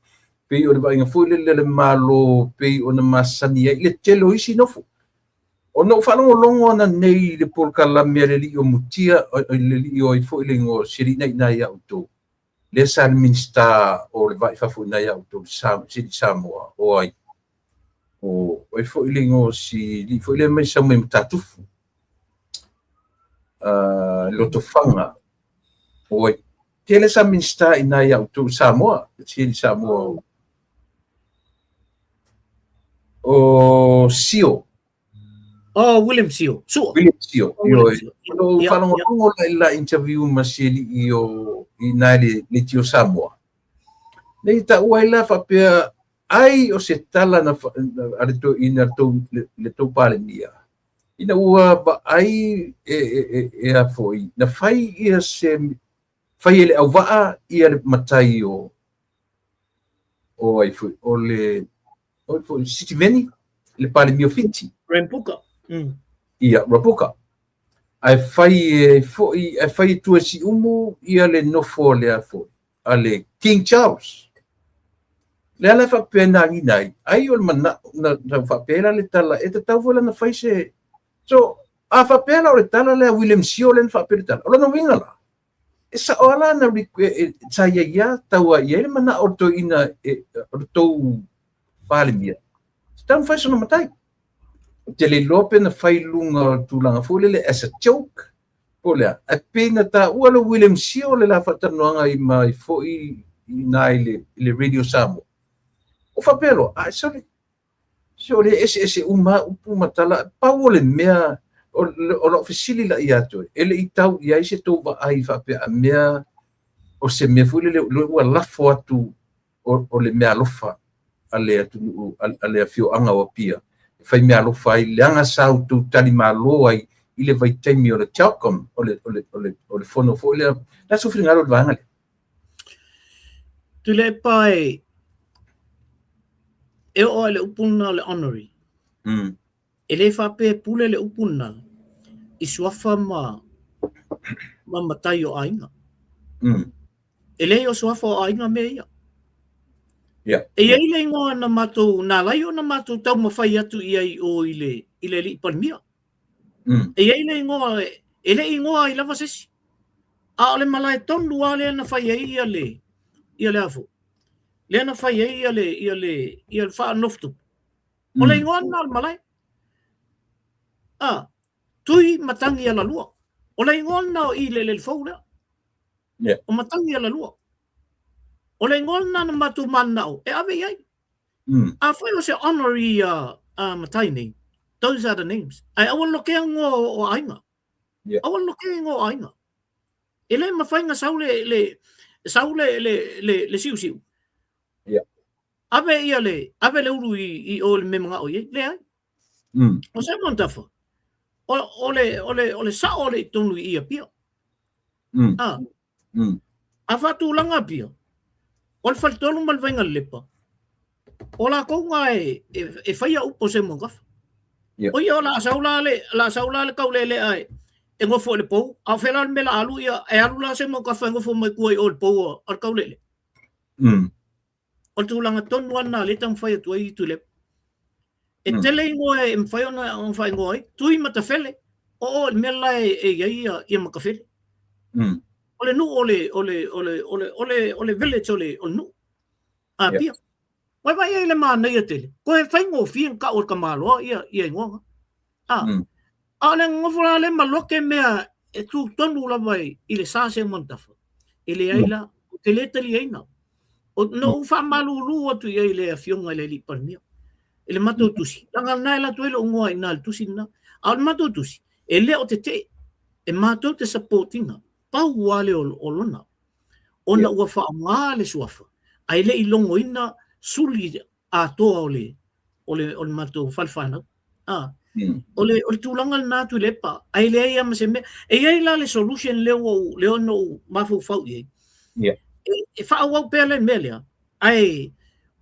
Pei o le vaaiga foi lele a le Malo pei ona masani ai le tele o isi nofo. Ona ou faalogologo ananei i le polokalame a le alii o Mutia, le alii o ai foi le igoa o si alii na i ina ia outou. Lea sa le Minisita o le Va i Fafo i ina ia outou si alii Samoa, o ai? O ai foi le igoa o si alii foi lea mai sau mai Matatufu, Lotofaga, o ai? Tele sa Minisita i ina ia outou Samoa, si alii Samoa o Sio. Oh, William Sio. Sua. William Sio. Oh, William Sio. O faalogologo la i la interview ma si alii o i ina i le Leitio Samoa. Nei taua ai la faapea ai o se tala na a le toeaina le tou Palemia ina ua vaai e, e, e, e a foi na fai ia se fai e le auvaa ia le matai o o ai foi o le o ai foi Sitiveni le Palemia o Fiti. Rabuka. Ia Rabuka. Ae fai e foi, ae fai e tua Siumu ia le nofo a le a foi, a le King Charles. Le ala e faapea na agina ai, ai o le manao, na, na faapea la le tala, e tatau foi la na fai se... So, a faapea la o le tala lea William Sio lea na faapea le tala, o lona uiga la, e sao lava la na e, sa i ai lava tau a i ai le manao o le toeaina e, o le tou Palemia, tatau na fai sona matai. Ou te le iloa pe na fai i luga o le tulaga foi lele as a joke, po o le a. Ae pei na taua le William Sio le la faatalanoaga i mai foi i ina i le, i le Radio Samoa. O faapea loa, ae sole, se o le eseese uma lava upu ma tala, pau o le mea, o, o lau fesili la ia te oe, e le i tau i ai se tou vaai faapea a mea, o se mea foi lele ua lafo atu o, o le meaalofa a le atunuu, a le afioaga o Apia, e fai meaalofa ai, leaga sa outou talimalo ai i le vaitaimi o le CHOGM, o le, o le, o le, o le fono foi lea. Le a sou finagalo i le vaega lea? Tuilaepa e, e oo i le upu lena o le honorary. E le faapea e pule le upu lena i suafa ma, ma matai o aiga. E leai o suafa o aiga mea ia. Yeah. E i ai le ingoa na matou, na alai ona matou taumafai atu i ai o i le, i le alii Palemia. E i ai le ingoa, e le i igoa ai lava se isi. A o le malae tonu lava lea na fai ai ia le, ia le a foi, lea na fai ai ia le, ia le, ia le faanofotupu. O le ingoa lena o le malae. A, Tui Matagi Alalua. O le ingoa lena o i le le fou lea. Yeah. O Matagi Alalua. O le ingoa lena na matou mananao e ave i ai. Afai o se honorary matai nei, those are the names. Ae aua lokea ingoa o aiga. Yeah. Aua lokea ingoa o aiga. E le mafai na sau le, le, sau le, le, le, le siusiu. Yeah. Ave ia le, ave le ulu i, i o le mea manao i ai. Leai. O Simon Tafa, o, o le, o le, o le sao o le i tonu i Apia. A. A faatulaga Apia, o le faletolu ma le Vaingalelepa, o lakou na e, e, e faia upu o Simon Tafa. Yeah. O ia o la sau la le, la sau la le kaulelea e, e gofo i le pou, a o fea la le mea la alu ia, e alu la Simon Tafa e gofo mai tua i o le pou o le kaulele. O le tulaga tonu lava lena o lea e taumafai atu ai Tuilaepa. E tele ingoa e mafai ona ona faaigoa ai, Tui Matafele, o o i le mea la e, e i ai ia, ia Matafele. O le nuu o le, o le, o le, o le, o le, o le village o le, o le nuu. Apia. Yeah. Wai vai ai le manaia tele. Koe faigofie na tau e le tamaloa ia, ia ingoa na. A, a o le nonofo la lea ma lote mea e tu tonu lava i, i le sa Seumanutafa. E leai la, ou te le taliaina. O, na ou faamalulu atu i ai i le afioga i le alii Palemia, i le matou tusi. Leaga lena e alu atu ai lou igoa i ina i le tusi lena. A o le matou tusi, e le o tetee, e matou te support ina. Pau lava lea o, o lona. Ona ua faaaoga le suafa, ae le i logoina suli atoa o le o le o le matou fale fanau. A o le o le tulaga lena Tuilaepa, ae leai lava ma se mea. E i ai la le solution lea ua ou lea na ou mafaufau i ai. Yeah. E, e faaauau pea le mea lea, ae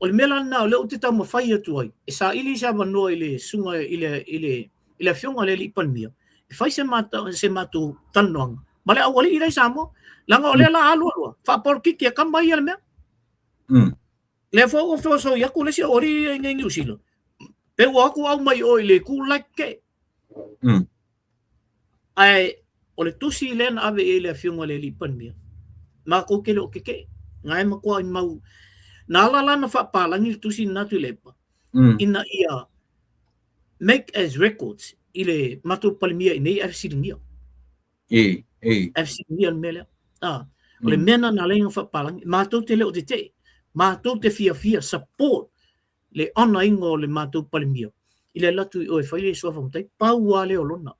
o le mea la lena o lea ou te taumafai atu ai, e saili se avanoa i le susuga i le i le i le afioga i le alii Palemia, e fai se matou se matou talanoaga ma le aualii la i Samoa. Leaga o lea la alu alu, faapolokiki e kama ia le mea. Lea foi ua feosoi atu le isi aualii ia i inei i Niu Sila. Pe ua o atu au mai o i le itu la e tetee. Ae o le tusi lea na ave i ai le afioga i le alii Palemia, matou te le o tetee. Na e matuai mau. Na ala la na faapalagi le tusi lena Tuilaepa, ina ia make as records i le matou Palemia i inei ae fesiligia. E, e. Ae fesiligia le mea lea. A, o le mea lena na ala ai ona faapalagi. Matou te le o tetee. Matou te fiafia support le honour ina o le matou Palemia i le alu atu i o e fai le suafa matai. Pau lava lea o lona.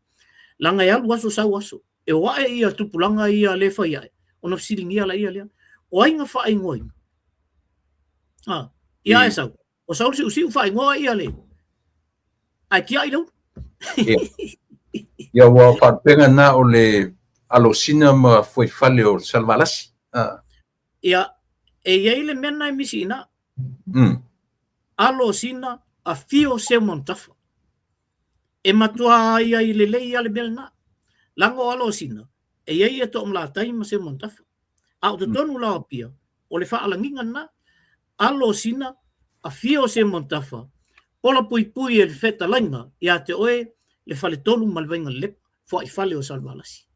Leaga e alu aso sau aso. E o ae ia tupulaga ia le fai ae, ona fesiligia laia lea. O ai na faaigoaina? A, ia ae sau. O sau le siusiu faaigoa ia le ae tiai le ulu. Ia. Ia ua faalupega na o le alosina ma fuaifale o Salevalasi. Ah. Ia, e i ai le mea na e misi ina. Alosina afio Seumanutafa. E matua ai ai lelei lava le mea lena. Leaga o Alosina, e i ai ia Toomalatai ma Seumanutafa. A o totonu la o Apia, o le faalagiga lena. Alosina, afio Seumanutafa, pola puipui e le fetalaiga ia te oe le Faletolu ma le Vaigalelepa, fuaifale o Salevalasi.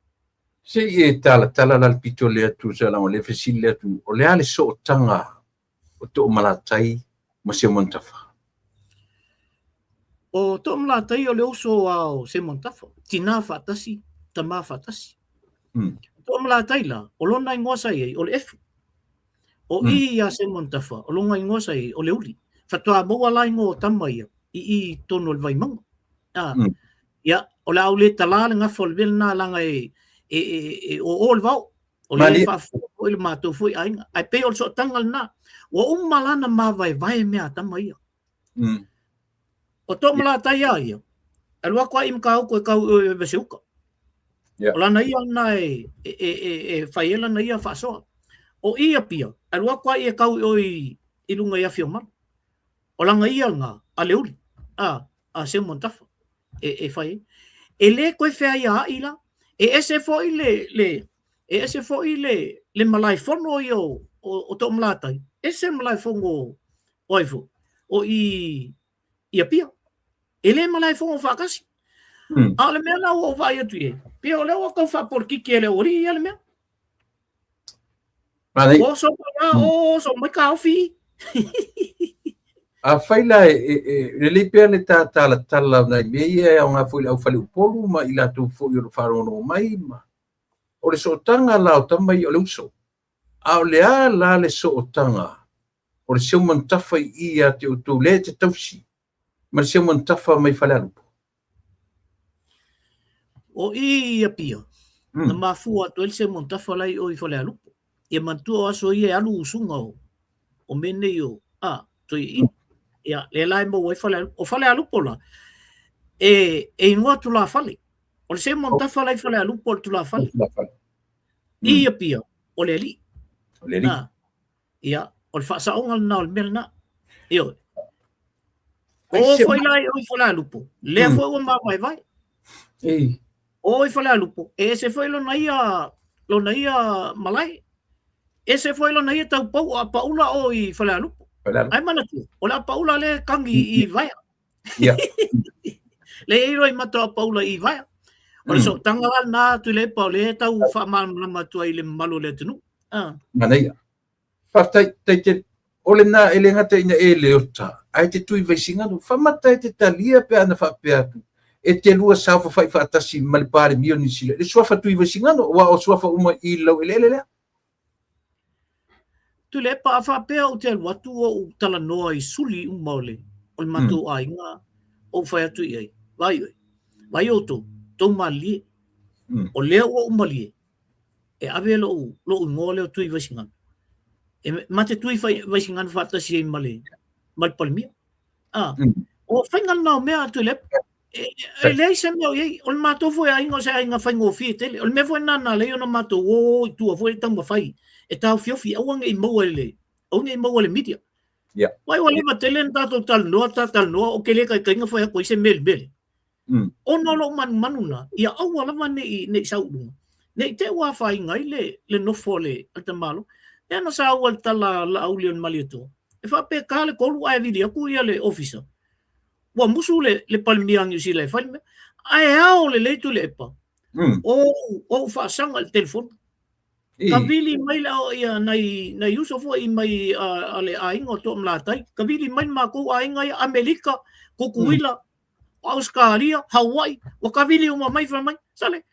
Se i e talatala la le pito lea tusa leaga o lea e fesili atu, o le a le sootaga o Toomalatai ma Seumanutafa? O Toomalatai o le uso a o Seumanutafa, tina faatasi, tama faatasi. Toomalatai la, o lona igoa sa i ai, o le Efu. O i ia Seumanutafa, o lona igoa sa i ai, o le Uli. Faatoa maua la igoa o tama ia, i i totonu o le Vaimauga. Ia, o le a ou le talā le gafa o le mea lena leaga e e e e o o le vao. O lea e faafofoga foi le matou foi aiga. Ae pei o le sootaga lena. Ua uma la ona mavaevae mea a tama ia. O Toomalatai lava ia, e alu atu lava i Matautu e tau i o i Vaseuta. O lana ia lena e e e e fai ai lana ia faasoa. O i Apia, e alu atu lava i e tau i o i luga i Afiamalu. O lana ia lena a Leuli, a a Seumanutafa e fai ai. E le toe feaiaai la. E ese foi le, le, e ese foi le, le malaefono ia o, o, o Toomalatai, ese le malaefono o, o ai foi, o i, i Apia. E le malaefono faatasi. A o le mea la ua ou vaai atu i ai, pei o lea ua tau faapolokiki e le aualii ia le mea. Manaia. Oso mai la, oso mai taofi. Afai la e, e, e lelei pea le ta talatala o nai mea ia e aoga foi i le aufale Upolu ma i latou foi o lo o faalogologo mai ma o le sootaga la o tama ia o le uso. A o le a la le sootaga o le Seumanutafa i i ia te outou lea e te tausi ma le Seumanutafa mai Falealupo? O i i Apia, na mafua atu ai le Seumanutafa la i o i Falealupo. Ia manatua o aso ia e alu usuga o, o mea nei o, a, toeaiina. Ia, lea la e maua ai Falealupo. O Falealupo la, e, e igoa tulafale. O le Seumanutafa la i Falealupo o le tulafale. I Apia, o le alii. O le alii. A, ia, o le faasaoga lena o le mea lena. Ioe. O foi la i o i Falealupo, lea foi ua mavaevae. O i Falealupo, e ese foi lona ia, lona ia malae. Ese foi lona ia taupou o Apaula o i Falealupo. Ae manatua, o le Apaula lea e kagi i Vaea. Le i roi mato Apaula i Vaea. O le sootaga la lena Tuilaepa o lea e tau faamalamalama atu ai i le mamalu o le atunuu. Manaia. Faafetai, tai tele. O lena e le gata ina e leota, ae te tui Vaisigano. Faamata e te talia pe ana faapea atu, e te lua saofafai faatasi ma le Palemia o Niu Sila i le suafa tui Vaisigano, aua o suafa uma i le laueleele lea. Tuilaepa, a faapea ou te alu atu ou talanoa i suli uma o le o le matou aiga, ou fai atu i ai, vaai oe, vaai outou, tou malilie. O lea ua ou malie, e ave lou, lou igoa lea o Tui Vaisigano. E ma te tui Vaisigano faatasi ai ma le, ma le Palemia. Ah, o faiga lena o mea a Tuilaepa. E, e leai se mea o i ai. O le matou foi aiga o se aiga faigofie tele. O le mea foi lena na ala ai ona matou o i tua foi e taumafai e taofiofi aua ne i maua i le, aua ne i maua i le media. Vai ua leva tele ona tatou talanoa, ta talanoa, ou te le taitaiga fai atu ai se mea i le mea lea. Ona o lou manumanu na, ia aua lava ne i, ne i sau i luga, ne i te i ua afaina ai le, le nofo a le, a le tamaloa. Lea na saua i le tala a Laauli o le Malietoa, e faapea le 3 ae vili atu ia le ofisa. Ua musu le, le Palemia a Niu Sila e fai le mea. Ae ao lelei Tuilaepa, o ou faasaga i le telefoni. Kavili mai le ia nai nai uso foi mai a, a le aiga o Toomalatai, kavili mai le matou aiga ia Amerika, Kukuila, Ausetalia, Hawaii, ua kavili uma mai fai mai, sale,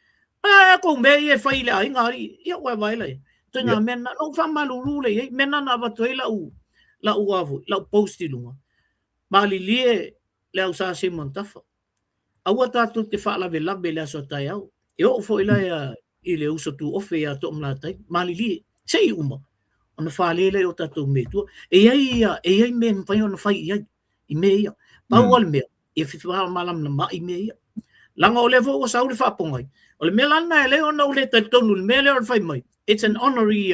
a e kou mea ia e fai i le aiga alii, ia ua vaai la ia. Ituaiga mea na, na ou faamalulu lea i ai, mea na na avatu ai lau, lau a foi, lau post i luga. Malilie le au Sa Simon Tafa. Aua tatou te faalavelave i le aso a taeao. E oo foi la ia i le uso tuofe ia Toomalatai, malilie, se i uma, ona fale lea i o tatou mea i tua. E i ai ia, e i ai mea e mafai ona fai i ai, i mea ia. Pau lava le mea, ia femalamalamaai mea ia. Leaga o lea foi ua sau le faapogai. O le mea la lena e ala ai ona ou le talitonu i le mea lea o le fai mai, it's an honorary,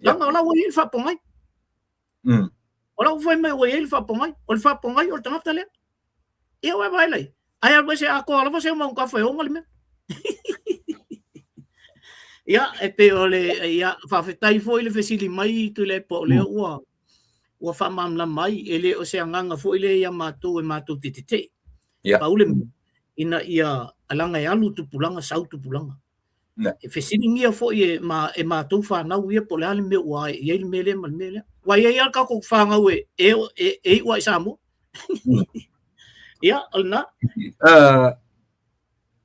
leaga o la ua i ai le faapogai. O la ua fai mai ua i ai le faapogai. O le faapogai o le tagata lea. Ia ua vaai la i ai. Ae alu ese atoa lava Seumanutafa e ona le mea. Ia, e pei o le, ia, faafetai foi le fesili mai Tuilaepa o lea ua ua faamalamalama ai, e le o se agaga foi lea ia matou e matou te tetee. Pau le mea, ina ia leaga e alu tupulaga sau tupulaga. E fesiligia foi e, ma, e matou fanau ia po o le a le mea ua ae i ai le mea lea ma le mea lea. Ua i ai lava le tatou fanau e, e, e, e iu lava i Samoa. Ia, o lena.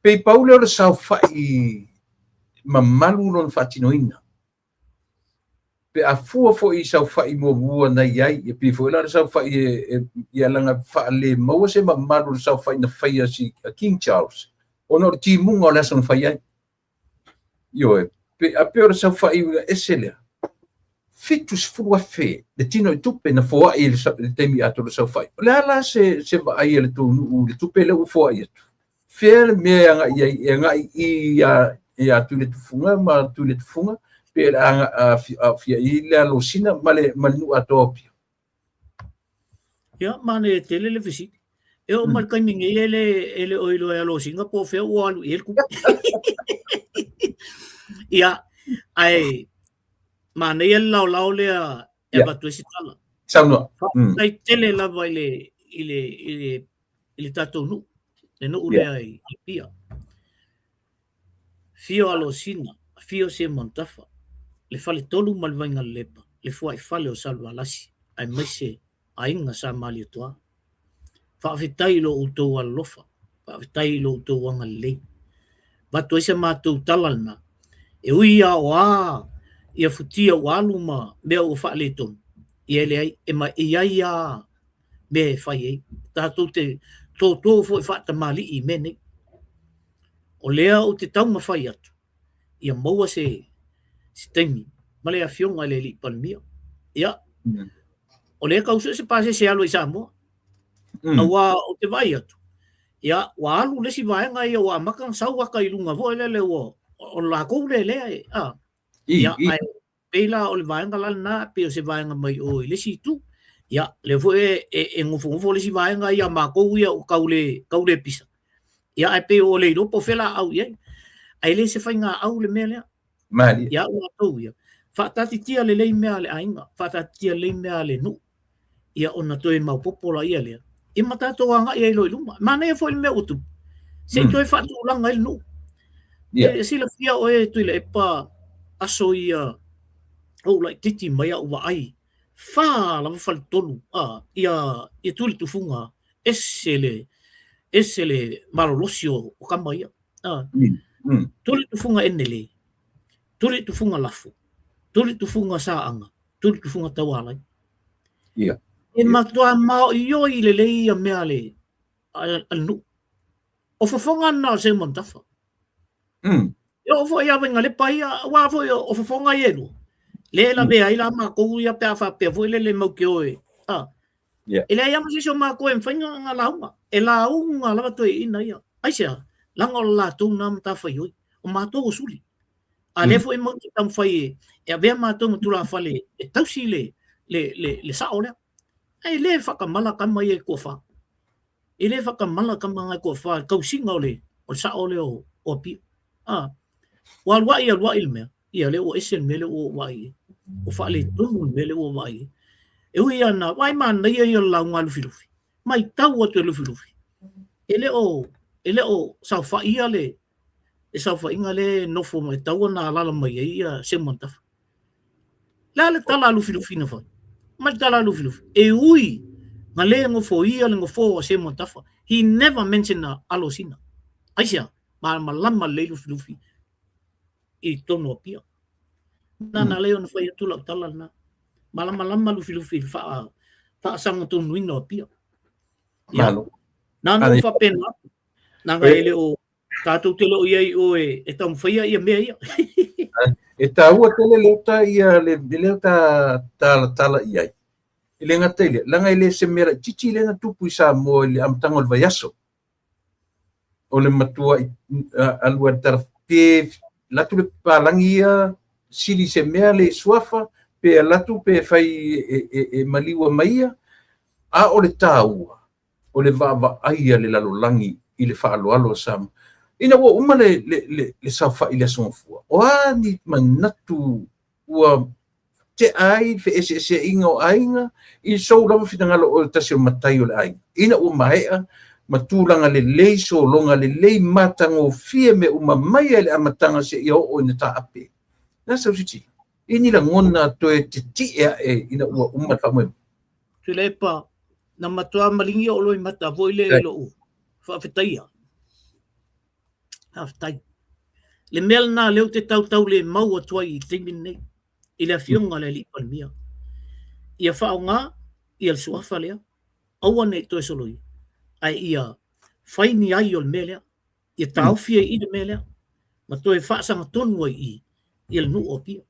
Pei pau lea o le saofai mamalu lona faatinoina. Pe a fua foi i saofai muamua na i ai, e pei foi la o le saofai e, e, ia leaga faalemaua se mamalu o le saofai na faia si a King Charles, ona o le timuga o le aso na fai ai. Ioe, pe, a pei o le saofai uiga ese lea. 70,000 le tino i tupe na foai i le taimi atoa o le saofai. O le a la se, se vaai a le tou nuu i le tupe lea ua foai atu? Fea le mea e agai ai, e agai i ia Tuiletufuga ma Tuiletufuga, pe le aafia i le Alosina ma le, ma le nuu atoa o Apia? Ia, manaia tele le fesili. E oo mai le taimi nei e le, e le o iloa e Alosina po o fea ua alu i ai le tupe. Ia, ae manaia le laolao lea e avatu ai se tala. Saunoa. Faafetai tele lava i le, i le, i le, i le tatou nuu, le nuu lea i Apia. Afio Alosina, afio Seumanutafa, le Faletolu ma le Vaigalelepa, le Fuaifale o Salevalasi, aemaise aiga Sa Malietoa. Faafetai i lo outou alolofa, faafetai i lo outou agalelei. Avatu ai sa matou tala lena, e ui lava o a ia futia ua alu ma mea ua faaletonu, ia e leai, e ma, e i ai lava mea e fai ai. Tatou te toto foi faatamalii i mea nei. O lea ou te taumafai atu, ia maua se, se taimi ma le afioga i le Alii Palemia. Ia, o lea e tau sue se pasese e alu ai i Samoa. Aua ou te vaai atu, ia, ua alu le isi vaega ia ua amata ona sau ata i luga foi lele ua, o latou lea lea e, a. Ia, ae pei la o le vaega la lena, pei o se vaega mai o i le isi itu. Ia, lea foi e, e, e nofonofo le isi vaega ia matou ia o tau le, tau le pisa. Ia, ae pei ua le iloa po o fea la au i ai. Ae le se faiga au le mea lea. Malie. Ia au matou ia. Faataatitia lelei mea a le aiga, faataatitia lelei mea a le nuu. Ia ona toe maopoopo laia lea. Ia ma tatou agai ai loa i luma. Manaia foi le mea ua tupu. Se i toe faatulaga ai le nuu. E silafia oe Tuilaepa aso ia ou laitiiti mai au vaai fa lava faletolu a ia ia Tuiletufuga ese le ese le malolosi o tama ia. A Tuiletufuga Enele, Tuiletufuga Lafo, Tuiletufuga Saaga, Tuiletufuga Taualai. Ia. E matua maoioi lelei ia mea a le a le nuu. O fofoga na o Seumanutafa. E oo foi ia Vainalepa ia, aua foi o fofoga ia e lua. Le lavea ai la matou ia pe a faapea foi lele mau te o e. A. E leai lava ma se isi o matou e mafai ona lauga. E lauga lava toeaiina ia. Aisea? Leaga o le latou na matafaioi. O matou o suli. A lea foi matou te taumafai e, e avea matou ma tulafale e tausi le, le, le, le sao lea. Ae le faatamala tama ia e toafa. E le faatamala tama na e toafa i le tausiga o le, o le sao lea o, o Apia. A, ua aluai aluai le mea, ia lea ua ese le mea lea ua ou vaai i ai. Ua faaletonu le mea lea ua ou vaai i ai. E ui lava na, aua e manaia ia o le lauga a Lufilufi. Matau atu e Lufilufi, e le o, e le o saofaia le, le saofaiga lea e nofo mai, e tatau ona alaala mai ai ia Seumanutafa. Le a le tala a Lufilufi na fai? Mai le tala a Lufilufi, e ui na le nofoia le nofoa o Seumanutafa. He never mentioned a Alosina. Aisea? Malamalama lelei Lufilufi i totonu o Apia. Na na lea ona fai atu lau tala lena. Malamalama Lufilufi i le faa, faasagatonuina o Apia. Ia. Malo. Na ona ou faapena atu. Leaga e le o tatou te le o i ai i o e, e taumafaia ia mea ia. E taua tele lea ta ia le lea ta talatala i ai. E le gata i lea, leaga e le se mea laitiiti lea na tupu i Samoa i le amataga o le vaiaso. O le matua i alu ai le tala pe alu atu le papalagi ia sili se mea le suafa pe alu atu pe fai e, e, e maliua mai ia. A o le taua, o le vaavaai a le lalolagi i le faaaloalo a Samoa. Ina ua uma le, le, le, le saofai i le Aso Gafua, o a ni manatu ua tea ai le feeseeseaiga o aiga i sou lava finagalo o le tasi o matai o le aiga? Ina ua maea ma tulaga lelei, sologa lelei, matagofie mea uma mai lava i le amataga seia oo ina taape. O le a sau silasila? I ni lagona toe tetie ae ina ua uma le faamoemoe? Tuilaepa, na matua maligi ou loimata foi lea i lou faafetaia. Faafetai. Le mea lena lea ou te tautaulemau atu ai i le taimi lenei i le Afioga i le Alii Palemia, ia faaaoga ia le suafa lea, aua ne i toe soloia, ae ia fai ni ai o le mea lea, ia taofi ai i i le mea lea, ma toe faasagatonu ai i i ia le nuu o Apia.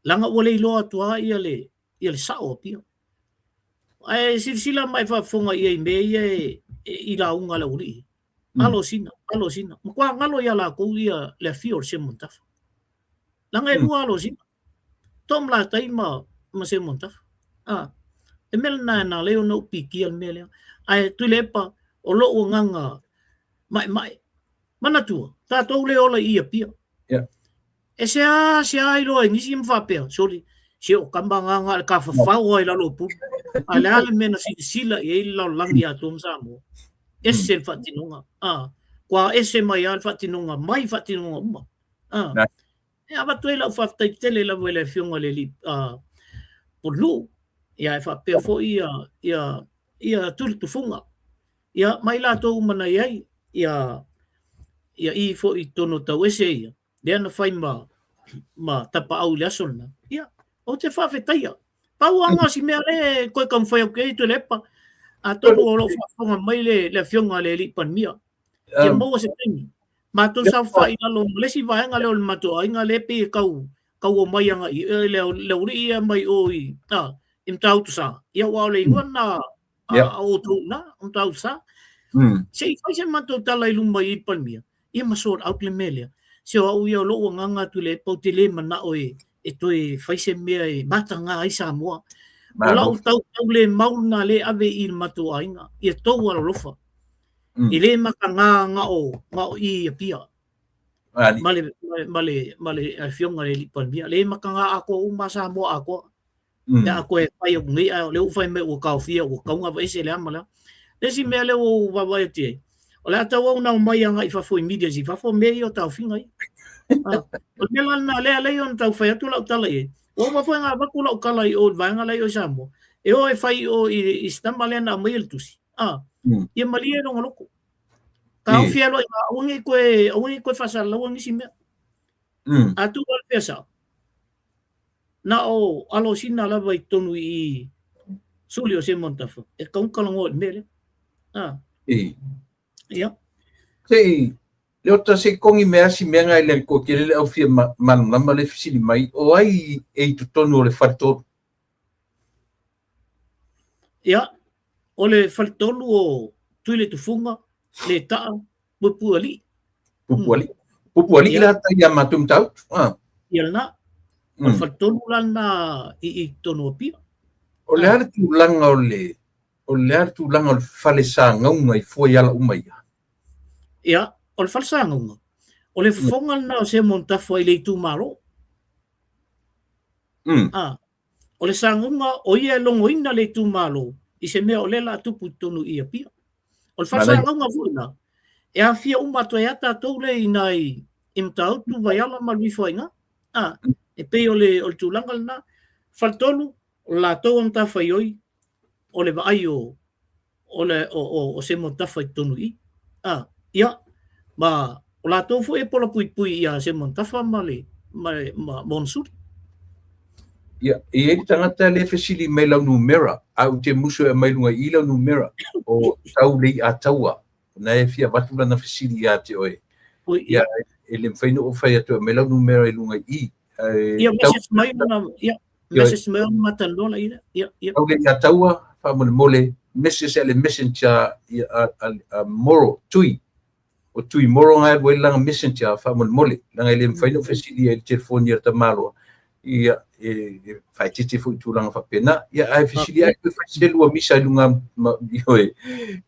Leaga ua le iloa atu lava ia le, ia le sao o Apia. Ae silasila ma e faafofoga i ai i mea ia e, e, i lauga a le aualii. Alosina, Alosina. Matua galo ia latou ia le afio o le Seumanutafa. Leaga e lua Alosina. Toomalatai ma, ma Seumanutafa. Ah, le mea lena na ala ai ona ou pikia le mea lea. Ae Tuilaepa, o lou agaga maemae. Manatua, tatou le ola i i Apia. Yeah. E seasea iloa e nisi ma faapea, sole, se o kama nga le tafafao ai lalo o pulu. A le a le mea na silasila i ai le lalolagi atoa ma Samoa. Ese le faatinoga. Ah, kua ese mai lava le faatinoga mai faatinoga uma. Ah, e avatu ai lau faafetai tele lava i le Afioga i le Alii Pulenuu, ia e faapea foi ia ia ia Tuilitufuga. Ia ma i latou uma na i ai ia ia i foi i totonu o tauese ia, lea na fai ma ma tapaau i le aso lena. Ia, ou te faafetaia. Pau lava na o si mea lea e toe taumafai atu i ai Tuilaepa, atonu o lo o faafofoga mai le, le Afioga i le Alii Palemia. Ia maua se taimi. Matou saofai i lalo ma le isi vaega lea o le matou aiga lea e pei e tau tau omai agai i le le aualii ia mai o i a i Matautusa. Ia aua o le igoa lena a outou i ina, o Matautusa. Se i fai se matou tala i luma i Palemia, ia ma sort out le mea lea. Se o au ia o lou agaga Tuilaepa ou te le manao e e toe fai se mea e mataga ai Samoa. O lau tautaulemau lena lea e ave i le matou aiga, ia tou alolofa. E le mataga na o, na o i Apia. Ma le, ma le, ma le Afioga i le Alii Palemia. Le mataga atoa uma Samoa atoa. Pe a toe fai atu nei, ae o lea ua fai mai ua taofia, ua tatau ona aveese le a ma le a. Le isi mea lea ua ou vaavaai atu i ai, o le a tauau ona omai agai i fafo i media i fafo mea ia o taofiga ia. O le mea la lena lea alai ona tau fai atu lau tala i ai. Ua uma foi ona avatu lau tala i o i le vaega la i o i Samoa, e o e fai i o i si tama lea na aumaia le tusi. Ia malie lona loto. Taofi ai loa i ina, aua ne i toe, aua ne i toe faasalalaua nisi mea. A tuu le pea sao, na o Alosina lava i totonu i i suli o Seumanutafa e tatau ona talanoa i le mea lea. Ia. Sei, Leota, se i kogi mai lava si mea lena i le ko tele le au fia malamalama le fesili mai, o ai e i totonu o le faletolu? Ia, o le faletolu o Tuiletufuga, Letaa, Puepuealii. Pupualii. Pupualii la tai ia matou Matautu. Ah. Ia lena. O le faletolu la lena i i totonu o Apia. O le a le tulaga o le o le a le tulaga o le fale sagauga i fua i ala uma ia? Ia, o le fale sagauga, o le fofoga lena o Seumanutafa i le itumalo. Ah, O le sagauga, o ia e logoina le itumalo i se mea o lea o le a tupu i totonu i Apia. O le fale-sagauga foi lena, e aafia uma atu ai lava tatou lea i ina i Matautu, Vaiala ma Luifo ai i ina. A, e pei o le, o le tulaga lena. Faletolu, o le latou a matafaioi, o le vaai o, o le o, o, o Seumanutafa i totonu i i. A, ia, ma o latou foi e polapuipui ia Seumanutafa ma le ma le ma, ma ona suli. Ia, e i ai le tagata lea e fesili mai lau numera, a ou te musu e aumai luga i i lau numera, o Tauleiataua, na e fia avatu lana fesili ia te oe. Ia, e le mafai ona ou fai atu e aumai lau numera i luga i i. Ia, message mai ona, ia, message mai ona matalanoa la ia. Ia, ia. Tauleiataua, faamolemole, message a le messenger ia, a Moro, Tui. O Tui Moro nga e alu ai lana messenger, faamolemole. Leaga e le mafai ona ou fesili ai i le telefoni a le tamaloa. Ia, e faaeteete foi i tulaga faapena. Ia, ae fesili ai, toe fai se lua misa i luga ma, ioe,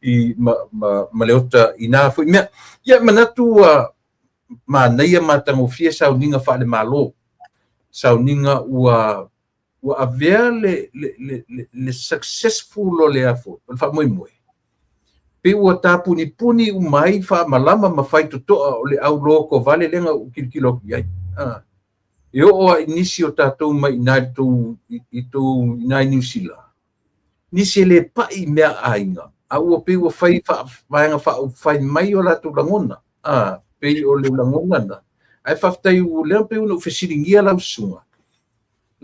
i, ma, ma, ma Leota i na foi mea. Ia, manatu ua manaia matagofie sauniga faale-Malo, sauniga ua ua avea le, le, le, le, le successful o le afo, o le faamoemoe, pei ua tapunipuni uma ai faamalama ma faitotoa o le au lotovale lea na ou tilotilo atu i ai. Ah. E oo lava i nisi o tatou mai i ina i tou, i tou i ina i Niu Sila, nisi e le pai i mea a aiga, a ua pei ua fai faa, vaega faaupufai mai o latou lagona, a, pei o le lagona lena. Ae faafetai o lea pei ona ou fesiligia lau susuga,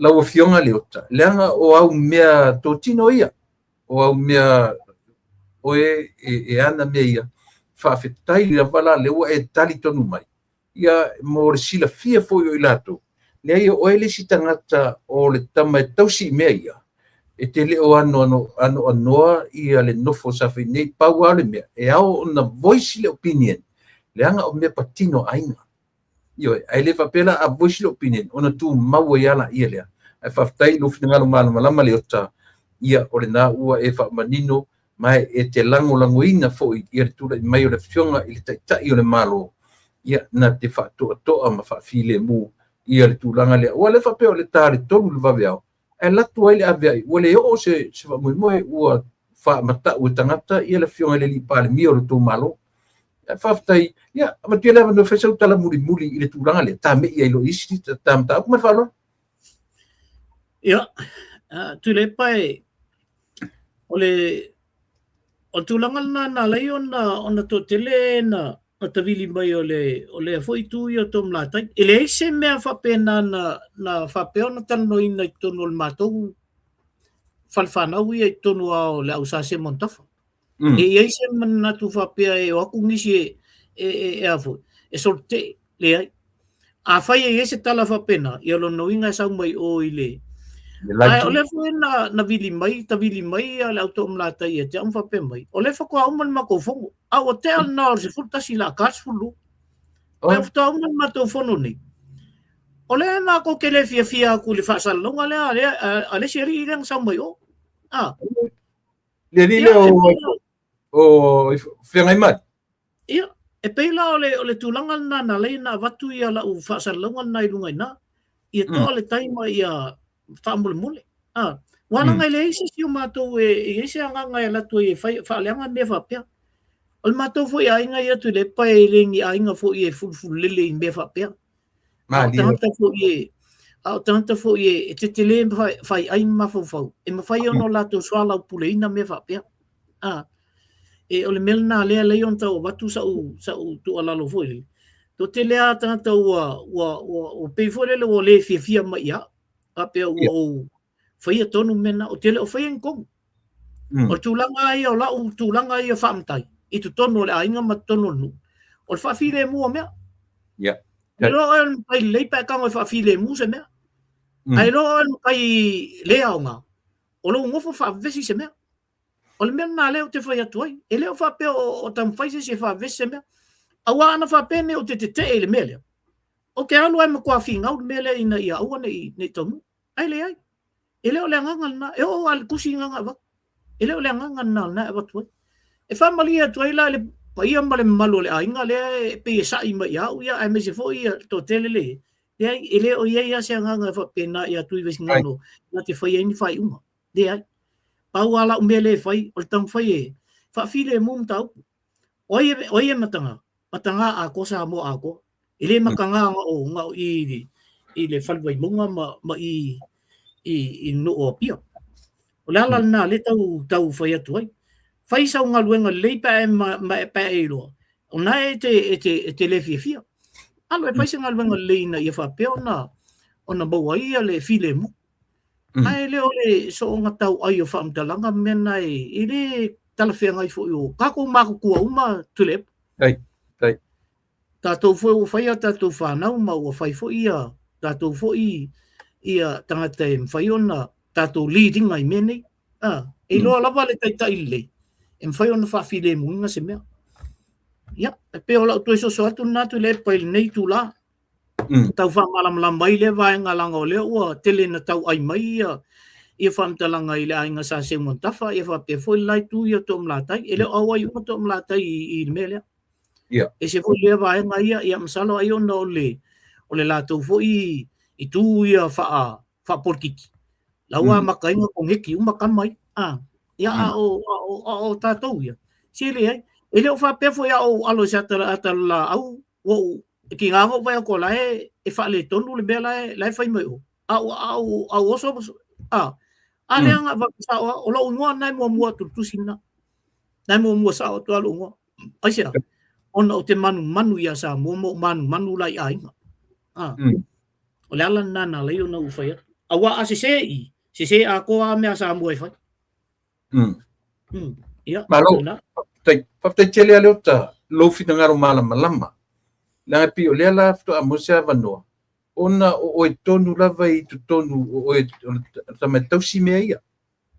lau Afioga Leota, leaga o au mea totino ia, o au mea oe e, e ana mea ia, faafetai lava la lea ua e tali tonu mai, ia mo le silafia foi o i latou, leai o oe le isi tagata o le tama e tausi i mea ia, e te le o anoanoa ia le nofo sa fai nei, pau lava o le mea, e ao ona voice le opinion, leaga o mea patino a aiga. Ioe, ae le faapea la a voice le opinion, ona tumau ai lava laia lea. Ae faafetai i lou finagalo malamalama Leota, ia o lena ua e faamanino ma e te lagolagoina foi ia le tulai mai o le Afioga i le Taitai o le Malo, ia na te faatoatoa ma faafilemu ia le tulaga lea. Aua o lea faapea o le ta le 3 i le vaveao, ae alu atu ai le aveai, ua le oo se, se faamoemoe, ua faamatau e tagata ia le Afioga i le alii Palemia o le tou Malo. Ae faafetai, ia, avatu ia le avanoa e fai sau tala mulimuli i le tulaga lea, tamei ai loa i isi ta mataupu. Ma le faaaloalo. Ia, Tuilaepa e, O le o le tulaga lena na ala ai ona ona toatele na na tavili mai o le o lea foi itu ia o Toomalatai. E leai se mea faapena na na faapea ona talanoaina i totonu o le matou fale fanau ia i totonu lava o le au Sa Sema o Tafa. E i ai se manatu faapea e o atu nisi e e e, e a foi, e solotetee, leai. Afai e i ai se tala faapena, ia lona uiga e sau mai o i le... Ae o lea foi na, na vili mai, tavili mai le au Toomalatai ia te au ma faapea mai, o lea faatoa uma le matou fono. A ua tea lena o le 11 la ta le 12. Ae ua faatoa uma le matou fono nei. O lea matou te le fiafia atu i le faasalalauga lea a le, a le isi alii lea na sau mai o. Ah. Le alii lea o Feagaimai. Ia, e pei la o le, o le tulaga lena na ala ai ona avatu ia lau faasalalauga lena i luga i ina, ia toa le tai ma ia faamolemole. A, ua leaga e leai se isi o matou e i ai se agaga e alu atu ai e fai, faaleaga mea faapea. O le matou foi aiga ia Tuilaepa e le ni aiga foi e fulufululele i mea faapea. A o tagata foi e, a o tagata foi e, e tetele ma fai ai ma mafaufau, e mafai ona o latou soalaupuleina mea faapea. A, e, o le mea lena lea lea ona tau avatu sa'u, sa'u tuualalo foi lele. Toatele lava tagata ua, ua, ua, ua pei foi lele ua le fiafia mai ia au, faapea ua ou faia tonu mea na, ou te le o faia ni tonu. O le tulaga ia o la'u tulaga ia faamatai i totonu o le aiga ma totonu o le nuu, o le faafilemu o mea. E iloa oe o le matai lelei pe a e tago e faafilemu se mea. Ae iloa oe o le matai le aoga, o lou nofo faavevesi se mea. O le mea lena lea ou te fai atu ai. E le o faapea o, o taumafai se isi e faavevesi se mea. Aua ana faapea nei ou te tetee i le mea lea, ou te alu ae matua finau le mea lea ina ia aua ne i, ne i taunuu. Ae leai. E le o le agaga lena. E oo lava i le tusi lena na avatu. E le o le agaga lena o lena e avatu ai. E faamalie atu ai la i le paia ma le mamalu o le aiga lea e pei e sa'i mai ia au, ia, aemaise foi ia le toatele le, leai, e le o i ai lava se agaga e faapena ia Tuivaisigano na te faia ai ni faaiuga. Leai. Pau lava lau mea lea e fai, o le taumafai e faafilemu mataupu. O ai, o ai e mataga? Mataga atoa Samoa atoa. E le mataga na o, na o i, i le Fale Vaimauga ma, ma i, i, i le nuu o Apia. O le ala lena lea tau, tau fai atu ai. Fai sau galuega lelei pe a e, ma, ma, pe a e iloa. O na e te, e te, e te le fiafia. Alu e fai se galuega lelei ina ia faapea ona, ona maua ai ia le filemu. Ae le o le soona tauai o faamatalaga ma mea na e le talafeagai foi o tatou matutua uma Tuilaepa. Tai, tai. Tatou foi ua fai a tatou fanau ma ua fai foi ia tatou foi ia tagata e mafai ona tatou lead ina i mea nei. A, e iloa lava le taitai lelei e mafai ona faafilemuina se mea. Ia, e pei o lau toe soso atu lena Tuilaepa i lenei itula. Tau faamalamalama ai lea vaega leaga o lea ua tele ina tauai mai ia faamatalaga i le aiga Sa Seumanutafa ia faapea foi le la itu ia Toomalatai. E le o auai uma Toomalatai i le mea lea. Ese foi lea vaega ia, ia masalo ai ona o le o le latou foi itu ia faapolitiki. La ua amata ai ona koneti uma tama ia. Ia a o tatou ia, se leai. E le o faapea foi a ou alo i se ata laau ua ou e tiga ona ou vaai atu o la e faaletonu le mea la e fai mai o. A ou oso a lea na avatu sao lava, o lou igoa lena e muamua atu i le tusi lena. Na e muamua sao atu lava lou igoa. Aisea? Ona ou te manumanu ia Samoa ma ou manumanu la i aiga. O le ala lena na ala ai ona ou fai atu. Aua a sese i, sese atoa lava mea a Samoa e fai. Ia, Malo. Faafetai, faafetai tele lava Leota, lou finagalo malamalama. Leaga e pei o lea la faatoa maua se avanoa, ona o oe tonu lava i totonu o oe o le tama e tausi mea ia.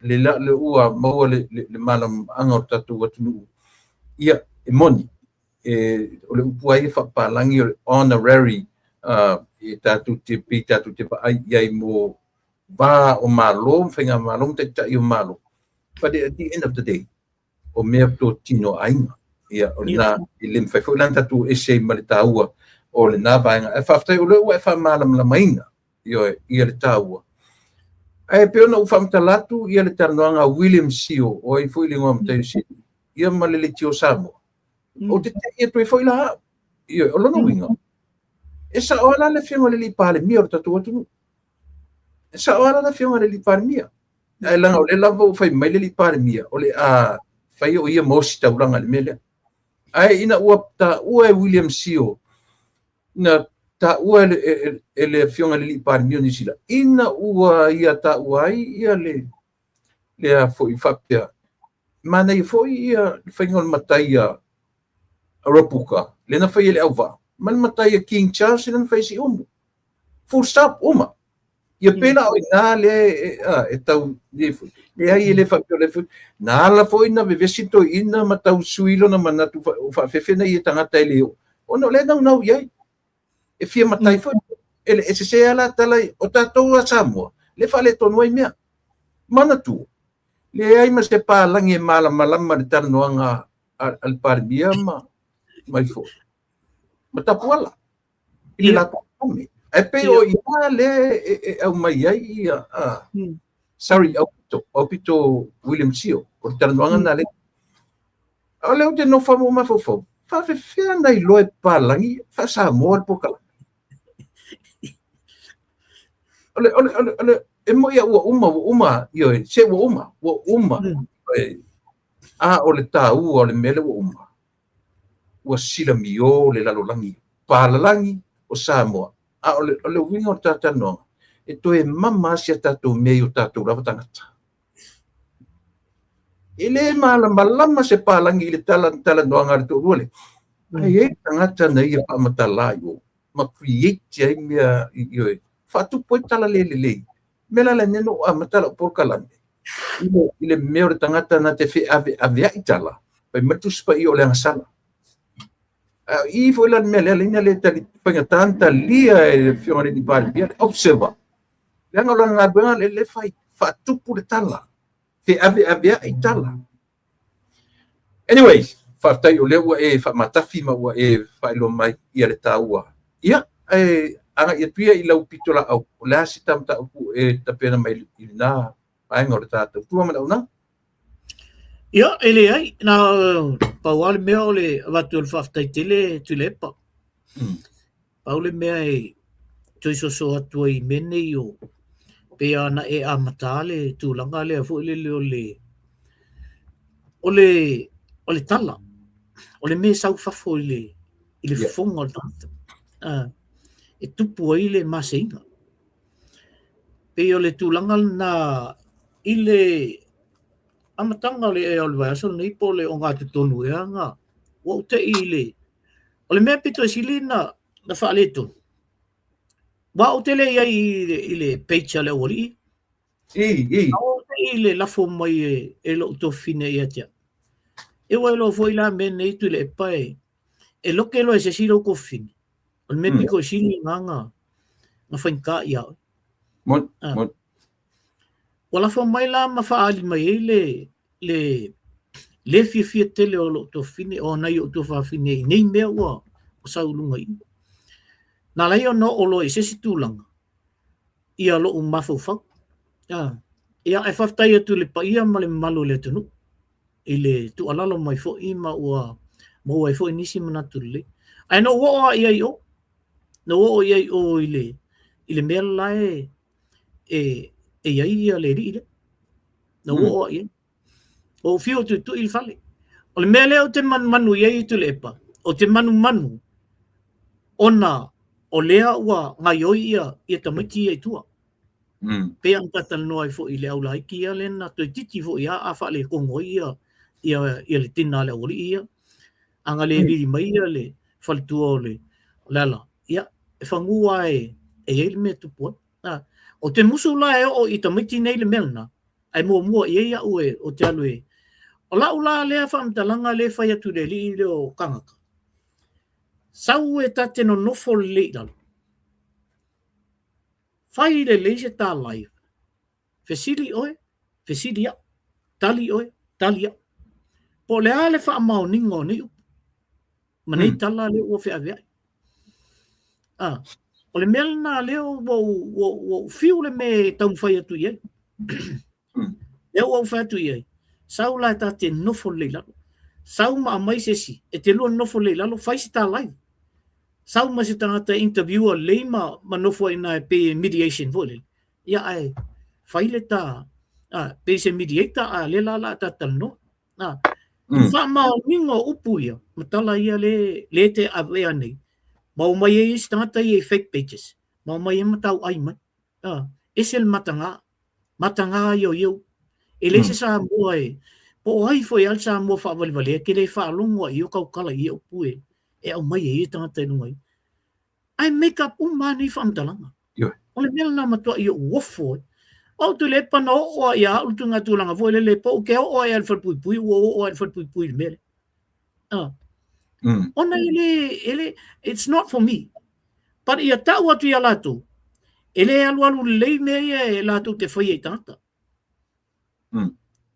Le le ua maua le malamalamaaga o le tatou atunuu. Ia, e moni, o le upu lava ia faapapalagi o le honorary, e tatou te pei tatou te vaai i ai mo va o Malo ma faigamalo ma taitai o Malo. But at the end of the day, o mea totino a aiga. Ia, o lena, e le mafai foi la ona tatou ese ai ma le taua o lena vaega. Ae faafetai o lea ua e faamalamalamaina, ioe, ia le taua. Ae pei ona ou faamatala atu ia le talanoaga a William Sio, o ai foi le igoa matai o Sio, ia ma le Leitio Samoa. Ou te tei atu ai foi la au. Ioe, o lona uiga, e sao lava la le afioga i le alii Palemia o le tatou atunuu. E sao lava la le afioga i le alii Palemia. Ae leaga o lea lava ua fai mai le alii Palemia, o le a fai o ia ma ositaulaga i le mea lea. Ae ina ua taua e William Sio, na taua e le afioga i le alii Palemia o Niu Sila, ina ua ia taua ai ia le a foi faapea, manaia foi ia le faiga o le matai a Ropuka, lea na fai e le auvaa, ma le matai a King Charles, lea na fai e Siumu. Full stop, uma. Ia pei la o i ina lea e tau leai e le faapea o le foi. Na ala foi na vevesi toeaina ma tau sui lona manatu faafefe na ia tagata e le oo. Ona o lea e naunau i ai. E fia matai foi. E sese lava la tala o tatou a Samoa, le faaletonu ai mea. Manatua, leai ma se palagi e malamalama le talanoaga a le Palemia ma mai foi. Ma Tapuala. I le latou ame. Ae pei o i ina lea e aumai ai ia, sorry, Aupito William Sio, o le talanoaga lena lea. O lea ou te nofo ma ou mafaufau, faafefea na iloa e papalagi faa-Samoa le polokalame. O le, o le, o le, o le, e moi ua uma, ua uma, ioe, se ua uma, ua uma. A o le taua o le mea lea ua uma, ua silamio le lalolagi, palalagi o Samoa. A o le uiga o le talanoaga, e toe mama lava si a tatou mea i o tatou lava tagata. E le malamalama se palagi i le talanoaga a le toalua lea. Ae i ai le tagata na ia faamatala i o, ma create ai mea, ioe, faatupu ai tala le lelei. Mea la lenei na ou amata lau polokalame, i le mea o le tagata na te feaveaveai tala, fai mai le Tusi Paia o le agasala. A i foi la le mea lea, leina le tali, faigata ona talia e le afioga i le Palemia, le observer. Leaga o lana galuega le le fai, faatupu le tala, feaveaveai tala. Anyways, faafetai o lea ua e faamatafi ma ua e faailoa mai ia le taua. Ia, e agai atu ia i lau pitolaau, o le a se mataupu e tapena mai i lena vaega o le tatou tua ma le auaunaga? Ia, e leai, na pau lava le mea o le avatu o le faafetai tele Tuilaepa. Pau le mea e toe soso atu ai i mea nei o pei lava ona e amata le tulaga lea foi lele o le o le o le tala, o le mea e sau fafo i le fofoga o le tagata, e tupu ai le maseiga. Pei o le tulaga lena i le amataga o le vaiaso lenei po o le ogatotonu ea na ua ou tei i le O le mea pito e sili na faaletonu, aua ou te le i ai i le page a le aualii. A ou te i le lafo mai e lou tuafafine ia te au. E ua iloa foi la mea nei Tuilaepa e loke loa e se isi lou tuafafine. O le mea pito i sili lena na na faigata ia oe. Moni, moni. Ua lafo mai la ma faaali mai ai le le le fiafia tele o lou tuafafine, o nai ou tuafafine i nei mea ua sau i luga i i. Na ala ai ona oo loa i se isi tulaga ia lou mafaufau. Ia, ae faafetai atu i le paia ma le mamalu o le atunuu i le tuualalo mai foi ma ua maua ai foi nisi manatu lelei. Ae na ou oo lava i ai i o, na ou oo i ai i o i le, i le mea la e, e, e i ai ia le alii lea. Na ou oo lava i ai. Ua ou fiu e tuitui le fale. O le mea lea ou te manumanu i ai Tuilaepa, ou te manumanu ona o lea ua gaioi ia, ia tamaiti ia i tua. Pei ona ta talanoa ai foi i le au laiti ia lea na toeitiiti foi lava a faaletonu ai ia, ia, ia le tina a le aualii ia. A na le vili mai ia le faletua o le, o Leala, ia, e fanu lava e, e i ai le mea e tupu ai. A, ou te musu la e oo i tamaiti nei le mea lena, ae muamua i ai au e, ou te alu e. O lau la lea faamatalaga lea e fai atu i le alii lea o Kagata, sau e ta te nonofo lelei i lalo, fai lelei se ta live, fesili oe, fesili au, tali oe, tali au. Po o le a le faamaoniga o nei upu ma nei tala lea ua feaveai. Ah, o le mea lena lea ua ou fiu le mea e taumafai atu i ai. Lea ua ou fai atu i ai, sau la e ta te nofo lelei i lalo. Sau ma aumai se isi, e te lua nofo lelei i lalo, fai se ta live. Sau ma se tagata e interview lelei ma, ma nofo ai i ina e pei e mediation foi lele. Ia ae fai le ta, ah, pei se mediator a lea la o le a ta talanoa. Ah, i faamaoniga o upu ia, ma tala ia le, le te avea nei, ma omai ai isi tagata ia i fake pages, ma omai ai ma tauai mai. Ah, ese le mataga, mataga ia o ia upu. E leai se Samoa e, po o ai foi lava le Samoa faavalevalea, e te le faalogo lava i ia tautala i ia upu e, e aumai ai e tagata i luga i. Ae make up uma lava nei faamatalaga. O le mea lena matuai ou ofo ai. O au Tuilaepa na oo lava ia au le ituaiga tulaga foi lele, po ou te oo lava i le falepuipui, ua ou oo lava i le falepuipui i le mea lea. Ona e le, e le, it's not for me. But ia tau atu ia latou, e le alualu lelei mea ia e latou te faia i tagata.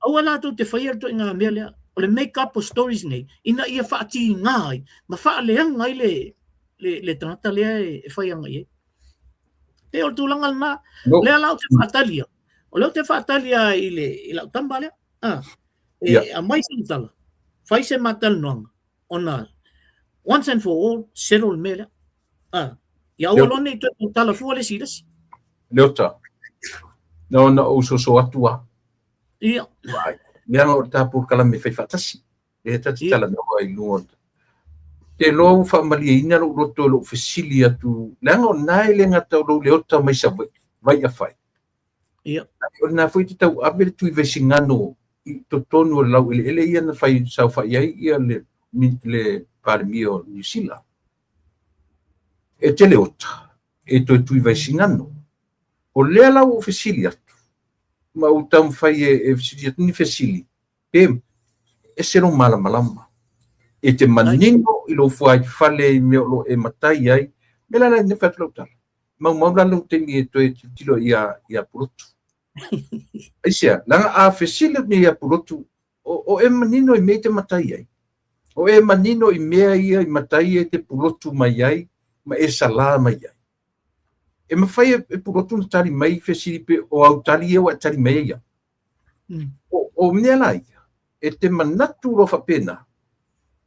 Aua latou te faia le ituaiga mea lea, o le make up o stories nei, ina ia faatiga ai ma faaleaga ai le, le, le tagata lea e, e fai agai ai. Pei o le tulaga lena, No. lea la ou te faatalia. O lea ou te faatalia i le, i lau tama lea. Ah, e aumai se tala, fai se ma talanoaga, ona once and for all, settle le mea lea. Ah, ia aua loa ne i toe tala fua le isi i le isi. Leota, na ona ou soso atu a. Ia. Leaga o le ta polokalame fai faatasi. Lea ta te talanoa i luga o le... Te loa ua faamalieina lou loto i lou fesili atu, leaga o lena e le gata o lou Leota mai Savaii, Vaiafai. Ia. O lena foi e te tauave le Tuivaisigano i totonu o le laueleele ia na fai saofai ai ia le, le Palemia o Niu Sila. E te Leota, e toe Tuivaisigano. O lea la ua ou fesili atu, ma ou taumafai e fesili atu ni fesili, pe ese lou malamalama. E te manino i lou fuaifale i mea o lo o e matai ai, me la la ina fai atu lau tala. Maumau la lou taimi e toe tilotilo ia, ia Pulotu. Aisea, leaga a fesili atu nei ia Pulotu, o, o e manino i mea i te matai ai. O e manino i mea ia i matai e te pulotu mai ai ma e salā mai ai. E mafai e Pulotu ona tali mai i fesili pe o au tali ia ua e tali mai ai au. O, o mea la ia, e te manatu loa faapena,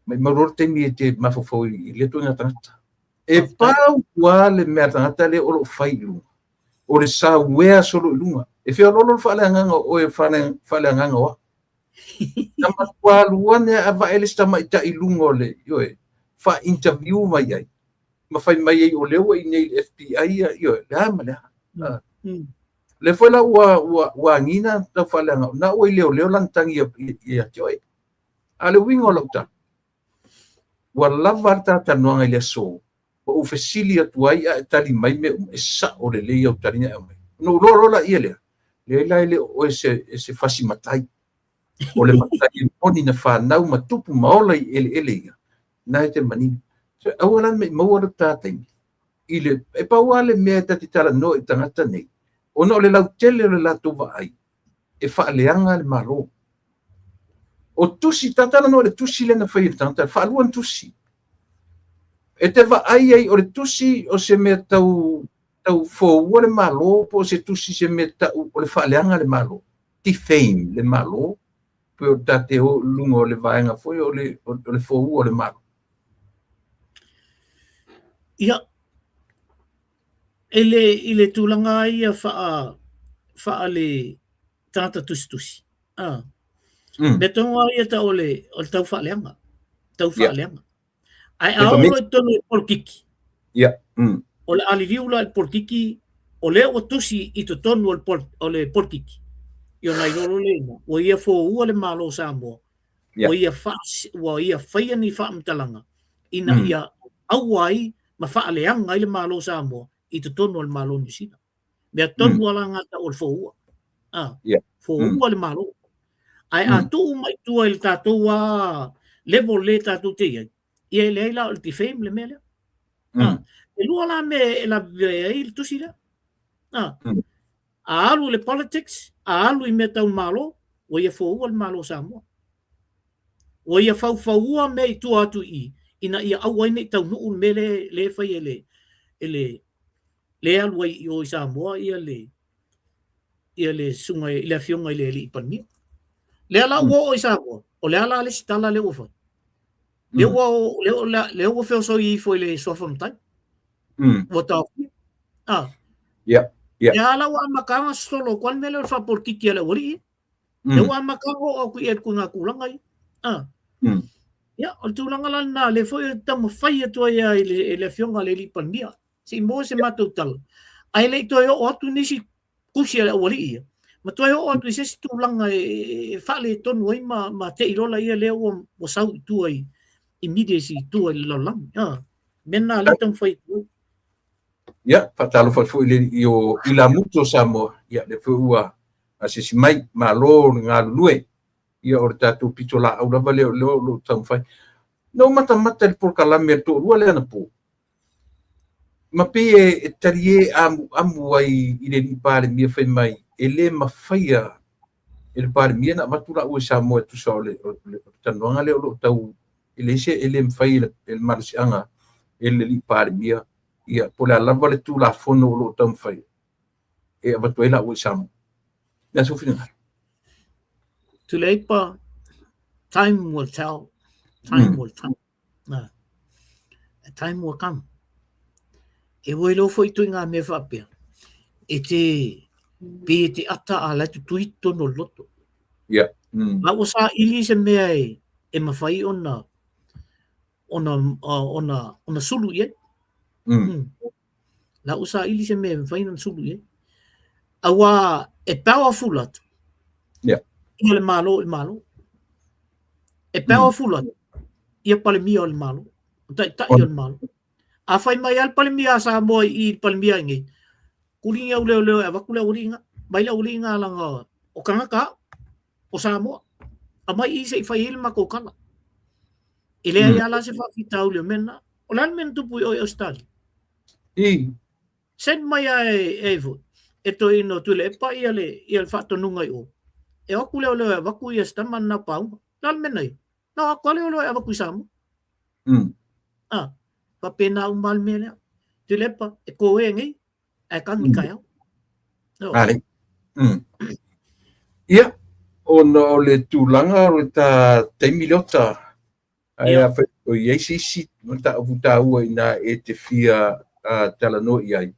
maumau loa le taimi e te mafaufau i lea ituaiga tagata. E pau lava le mea tagata lea o lo o fai i luga, o le sauea solo i luga. E feoloolo le faaleagaga o oe faaleagaga o au. Na matua alu ane a vae le isi tamaitai i luga o le, ioe, faa-interview mai ai, ma fai mai ai o lea ua i inei i le FBI, ioe, le a ma le a. Lea foi la ua, ua, ua agiga tau faaleaga, na ua i leoleo lana tagi ia te oe. A o le uiga o lau tala, ua lava le ta talanoaga i le aso, ua ou fesili atu ai a e tali mai mea uma, e sao lelei au tali na e aumai. Ona ou iloa loa laia lea, leai la e le o oe e se fasi matai. O le matai e moni na fanau ma tupu ma ola i eleele ia, na e te manino. So, aua la ne i maua lo ta taimi. I le, e pau lava le mea e ta te talanoa i tagata nei, ona o le lautele o le latou vaai, e faaleaga le Malo. O tusi, ta talanoa i le tusi lea na fai e le tagata, faalua ona tusi. E te vaai ai o le tusi o se mea tau, tau foua le Malo po o se tusi se mea tau o le faaleaga le Malo. Defame le Malo, pe o ta te o i luga o le vaega foi o le, o le foua o le Malo. Ia, e le, i le tulaga ia faa, faa le tagata tusitusi. Ah. Mea tonu lava ia tau o le, o le tau faaleaga. Tau faaleaga. Ae a oo loa i totonu o le polokiki, o le a liliu la i le polokiki, o lea ua tusi i totonu o le, pol, o le polokiki, ia ona iloa loa lea i ina, ua ia foua le Malo o Samoa, ua ia, faa, ua ia faia ni faamatalaga ina ia aua ai ma faaleaga ai le Malo o Samoa i totonu o le Malo o Niu Sila. Mea tonu lava la na tau o le foua. Ah, foua le Malo. Ae a tuu mai tua i le tatou a level le tatou te i ai, ia e leai la o le defame le mea lea. Ah, e lua la mea e lavevea ai le tusi lea. Ah, a alu i le politics, a alu i mea tau Malo, ua ia foua le Malo o Samoa. Ua ia faufaua mea i tua atu i i, ina ia aua ai ne i taunuu le mea lea e fai e le, e le, le alu ai i o i Samoa ia le, ia le susuga i le afioga i le alii Palemia. Lea la ua oo i Samoa, o le a la le isi tala lea ua fai? Lea ua, lea, lea ua feosoi ifo i le suafa matai. Ua taofia. Ah. Lea la ua amata ona sosolo atu ai le mea lea o le faapolitiki a le aualii. Lea ua amata ona oo atu i ai i ituaiga tulaga ia. Ah. Ia, o le tulaga la lena, lea foi e taumafai atu ai lava i le, i le afioga i le alii Palemia, se i maua se matou tala. Ae le i toe oo atu nisi tusi a le aualii ia, ma toe oo atu i se isi tulaga e, e faaletonu ai ma, ma te i loa laia lea ua, ua sau i tua i, i media i tua i le lalolagi. Ah, mea na lea e taumafai atu ai. Ia, faatalofa atu foi i le i o Ilamutu o Samoa, ia, lea foi ua asiasi mai, malo le galulue. Ia, o le tatou pitolaau lava lea o lea o lo o taumafai. Na ou matamata i le polokalame a le toalua lea anapo, ma pei e talie amuamu ai i le alii Palemia fai mai e le mafaia e le Palemia na avatu laua i Samoa e tusa o le talanoaga lea o lo o tau e leai se e le mafai e le malosiaga e le alii Palemia ia po o le a lava le Tulafono o lo o taumafai e avatu ai laua i Samoa. O le a sou finagalo? Tuilaepa, time will tell, time will tell. A time will come. E ua iloa foi ituaiga mea faapea, e te, pei e te ata a la e tutui i totonu o le loto. Yeah. A ua saili se mea e, e mafai ona, ona, ona, ona sulu i ai. La ua saili se mea e mafai ona sulu i ai. Aua e powerful atu. Ia le Malo i le Malo. E powerful atu ia Palemia o le Malo. O taitai o le Malo. A fai mai lava le Palemia a Samoa i le Palemia i nei, kuli au leoleo e avatu le aualii mai le aualii leaga o tagata au, o Samoa. Aumai i i se i fai ai le matou tala. E leai lava la se faafitauli o mea na. O le a le mea na tupu i o i Ausetalia? I. Send mai lava e, e foi, e toeaina o Tuilaepa ia le, ia le faatonuga i o. E o atu leoleo e avatu ia si tama lena pauga. O le a le mea na i? Na o atu lava leoleo e avatu i Samoa. Ah, faapena uma lava le mea lea. Tuilaepa, e koe nei, ae kagi taeao. No. Ale. Ia, ona o le tulaga o le ta taimi lea o ta Ae a fai o i ai se isi mataupu taua inā e te fia talanoa i ai,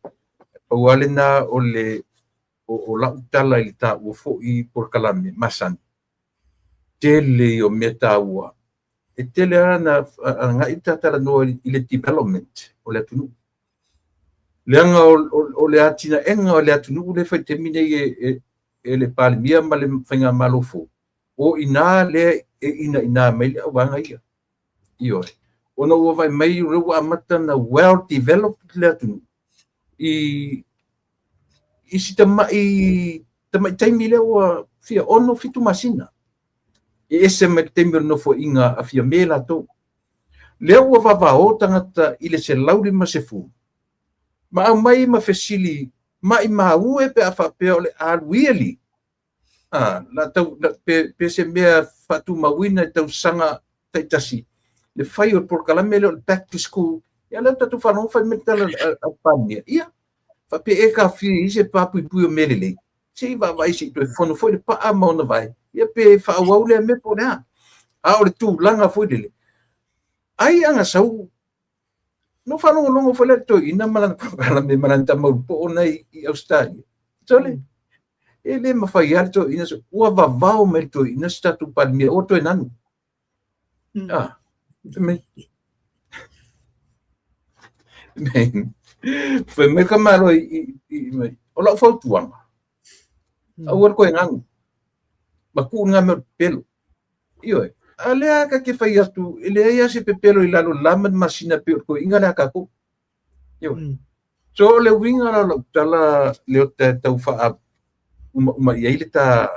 pau lava lena o le o lau tala i le taua foi polokalame masani, tele ia o mea taua. E tele lava na agai ta talanoa i le development o le atunuu. Leaga o le atinaega o le atunuu lea e fai i le taimi nei e le Palemia ma le Faigamalo fou, o i ina lea e inaina mai le auvaega ia. Ioe. Ona ua vaai mai o lea ua amata ona well developed le atunuu i i si tamai tamai taimi lea ua fia 6, 7 masina. E ese mai le taimi o le nofoaiga a Fiame latou. Lea ua vavao tagata i le 150, ma aumai ma fesili, maimau e pe a faapea o le alu yearly. La tau, la, pe se mea faatumauina i tausaga taitasi, le fai o le polokalame lea o le back to school. Ia lea tatou faalogo fai mai le tala a le Palemia. Ia, faapea e kafia i se papuipui o mea lelei. Se i vaavaai se i toe fono foi le paa ma ona vae. Ia pe faaauau lea mea po o le a. A o le tulaga foi lele, ai aga sau, no faalogologo foi le toeaina ma lana polokalame ma lana tama ulupo'o na i Australia. Sole, e le mafai lava le toeaina, ua vavao mai le toeaina se tatou Palemia, ua toe nanu. Ah, me fai mai ka malo i mai. O lau fautuaga, aua le koe ganu. Ma tuu ngā mea o le pepelo. Ioe, a lea ka te fai atu, e leai lava se pepelo i lalo o le la ma le masina pei o le toeaina lea a tatou. Ioe. So o le uiga la o lau tala lea o te tau faa umauma i ai le ta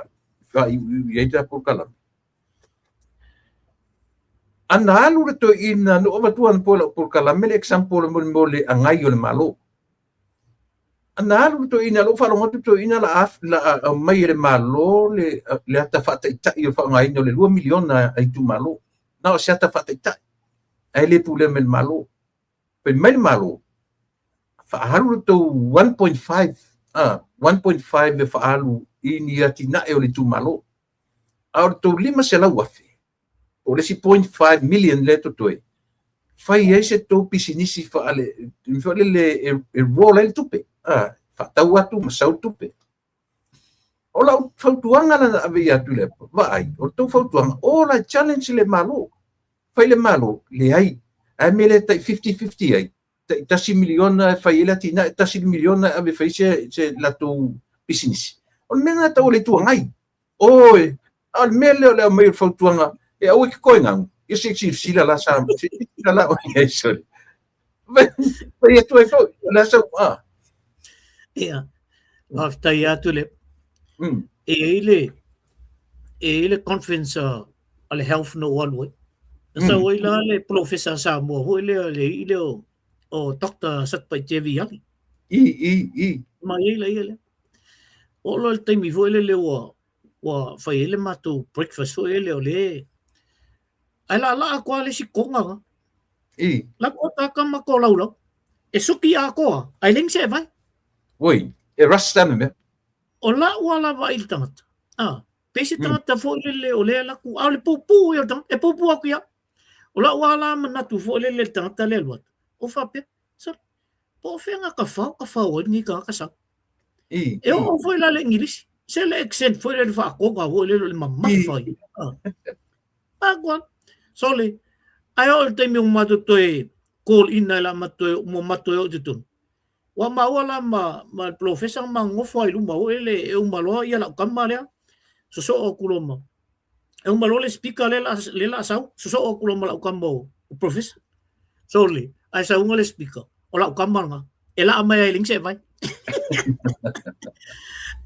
faaiuiu i ai le ta polokalame. Ana alu le toeaina, na ou avatua anapo i lau polokalame le example mo le mea o le agai o le Malo. Ana alu le toeaina, lou faalogo atu le toeaina la aumai e le Malo le ata faataitai o le faaaogaina o le 2 miliona a itumalo. Na o se ata faataitai, ae le pulea mai le Malo. Fai mai le Malo, faaalu le tou 1.5, 1.5 e faaalu i ni atinae o le itumalo. A o le tou 500,000, o le isi 0.5 million lea totoe, fai ai se tou pisinisi faale, foi lele e roll ai le tupe, faatau atu ma sau le tupe. O lau fautuaga la na ave ia Tuilaepa, vaai, o le tou fautuaga, o la challenge le Malo. Fai le Malo, leai, ae mea lea tai 50-50 ai, tai 1 miliona e fai ai le atinae, 1 miliona e ave fai se latou pisinisi. O le mea lena tau o le Itu Agai. Oi, a o le mea lea o le aumai o le fautuaga, e aua e te koe ganu. Ia se silasila la sa, se silasila la o i ai sole. Fai atu ai foi, o le a sau, a. Ia, faafetai atu le. E i ai le, e i ai le conference a le health na ou alu ai. Na sau ai la le polofesa Samoa foi lea le alii lea o Dr. Satupaitea Viali. I, i, i. Mai ai la ia lea. Oo loa i le taimi foi lele ua fai ai le matou breakfast foi lele o le ae laalaa atu lava le isi koga na. I. La ko ta kama ko laulau. E suki atoa, ae leai ni seevai. Oi, e rasta le mea. O lau lava vaai i le tagata. Ah, pei se tagata foi lele o lea laku, a o le puupuu ia o le tagata, e puupuu atu ia. O lau lava la manatu foi lele i le tagata lea e alu atu, o faapea, sole, po o fea gata fao ka fao ai lenei tagata sau. I, E oo foi la le Igilisi, se le accent foi lele faatoga foi lele o le mamafa ia. Ah, koa. Sole, ae oo i le taimi ua matou toe call in ai la ma toe mo matou toe oo i totonu. Ua maua la ma le polofesa ma nofo ai luma foi lele e uma loa ia lau tama lea, sosoo atu loa ma e uma loa le speaker lea la a sau, sosoo atu loa ma lau tama o polofesa. Sole, ae sauga le speaker, o lau tama lena, e laa mai ai e leai ni seevai.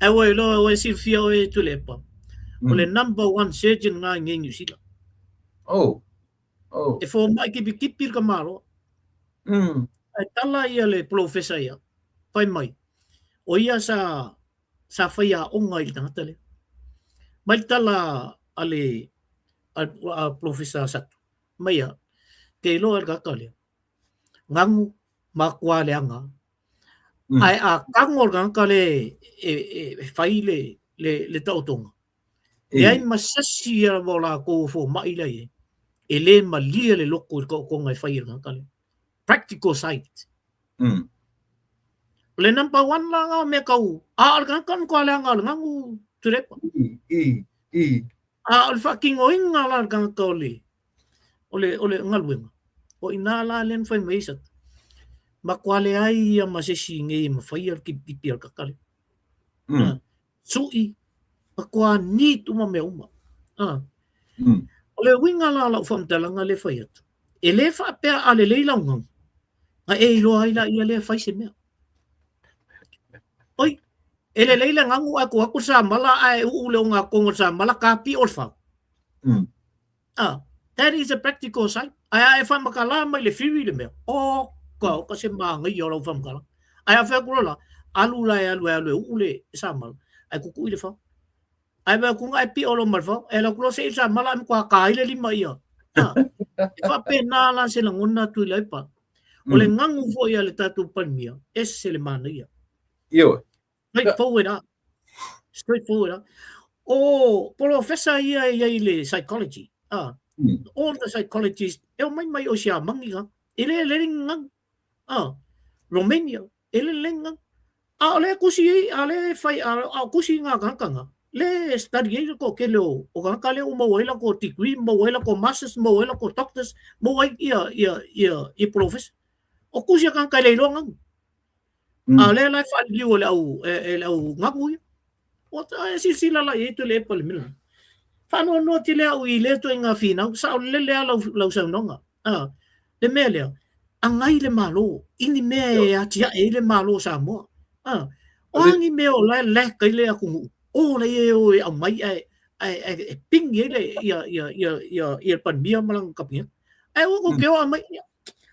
Ae ua iloa, ua e silafia oe Tuilaepa, o le number one surgeon lena i nei Niu Sila. Oh. Oh. E fomai tipitipi le tamaloa. Ae tala ia le polofesa ia, fai mai, o ia sa fai aoga i le tagata lea. Mai le tala a le a polofesa Satu, mai ia, te iloa e le tagata lea, ganu matua leaga. Ae a tago le tagata lea e fai le taotoga, leai ma sasi lava o latou o fomai la e i ai, e le malie le loto i le taotoga e fai e le tagata lea. Practical side. O le number one la nga o mea tau, a o le tagata na matua leaga o le ganu Tuilaepa. I, i. A o le faatinoina la le tagata o le o le galuega, o i ina la lea na fai mai ai Satu, matua leai ia ma se isi nei e mafaia le tipitipi a le tagata lea. Sui, matua neat uma mea uma. O le uiga la o lau faamatalaga lea e fai atu, e le faapea a lelei lau ganu, na e iloa ai laia lea e fai se mea. Oi, e lelei le ganu ae tuu atu le samala ae uu le ogatotonu o le samala, ta pio le fau. That is a practical side. Ae a e faamatala mai le whiri le mea, oka, oka se māgaia o lau faamatalaga. Ae a fai atu loa la, alu la e alu e alu e uu le samala, ae tutui le fao. Ae vaai atu ae pio loa ma le fao, e alu atu loa sei le samala ae matua ta ai le lima ia. Ha, e faapena la se lagona Tuilaepa. O le gagu foi a le tatou Palemia, ese le manaia. Ioe. Straight forward a. Straight forward a. O polofesa ia e iai le psychology. Ah. All the psychologists e o mai mai o Siamangi ka. E le le ngang. Ah. Romania e le le ngang. A o le kusi ei, a le fai a o kusi ngā kangakanga. Le study ei ko kele o o kangaka le o mau ai la ko degree, mau ai la ko masters, mau ai la ko doctors, mau ai ia ia ia ia polofesa. O kusi a kangaka le iloa ngang. A o lea la e faaliliu e le au, e, e le au gagu ia. O e silasila la i ai Tuilaepa i le mea lena. Faanoanoa tele au i lea ituaiga finau, saolele lava lau, lau saunoaga. A, le mea lea, agai le Malo i ni mea e atiae ai le Malo o Samoa. A, o a ni mea o la e lack ai le atunuu, o la e o e aumai ae, ae, ae e pigi ai le, ia, ia, ia, ia, ia le Palemia ma lana Kapeneta. Ae ua tou te o aumai, ia,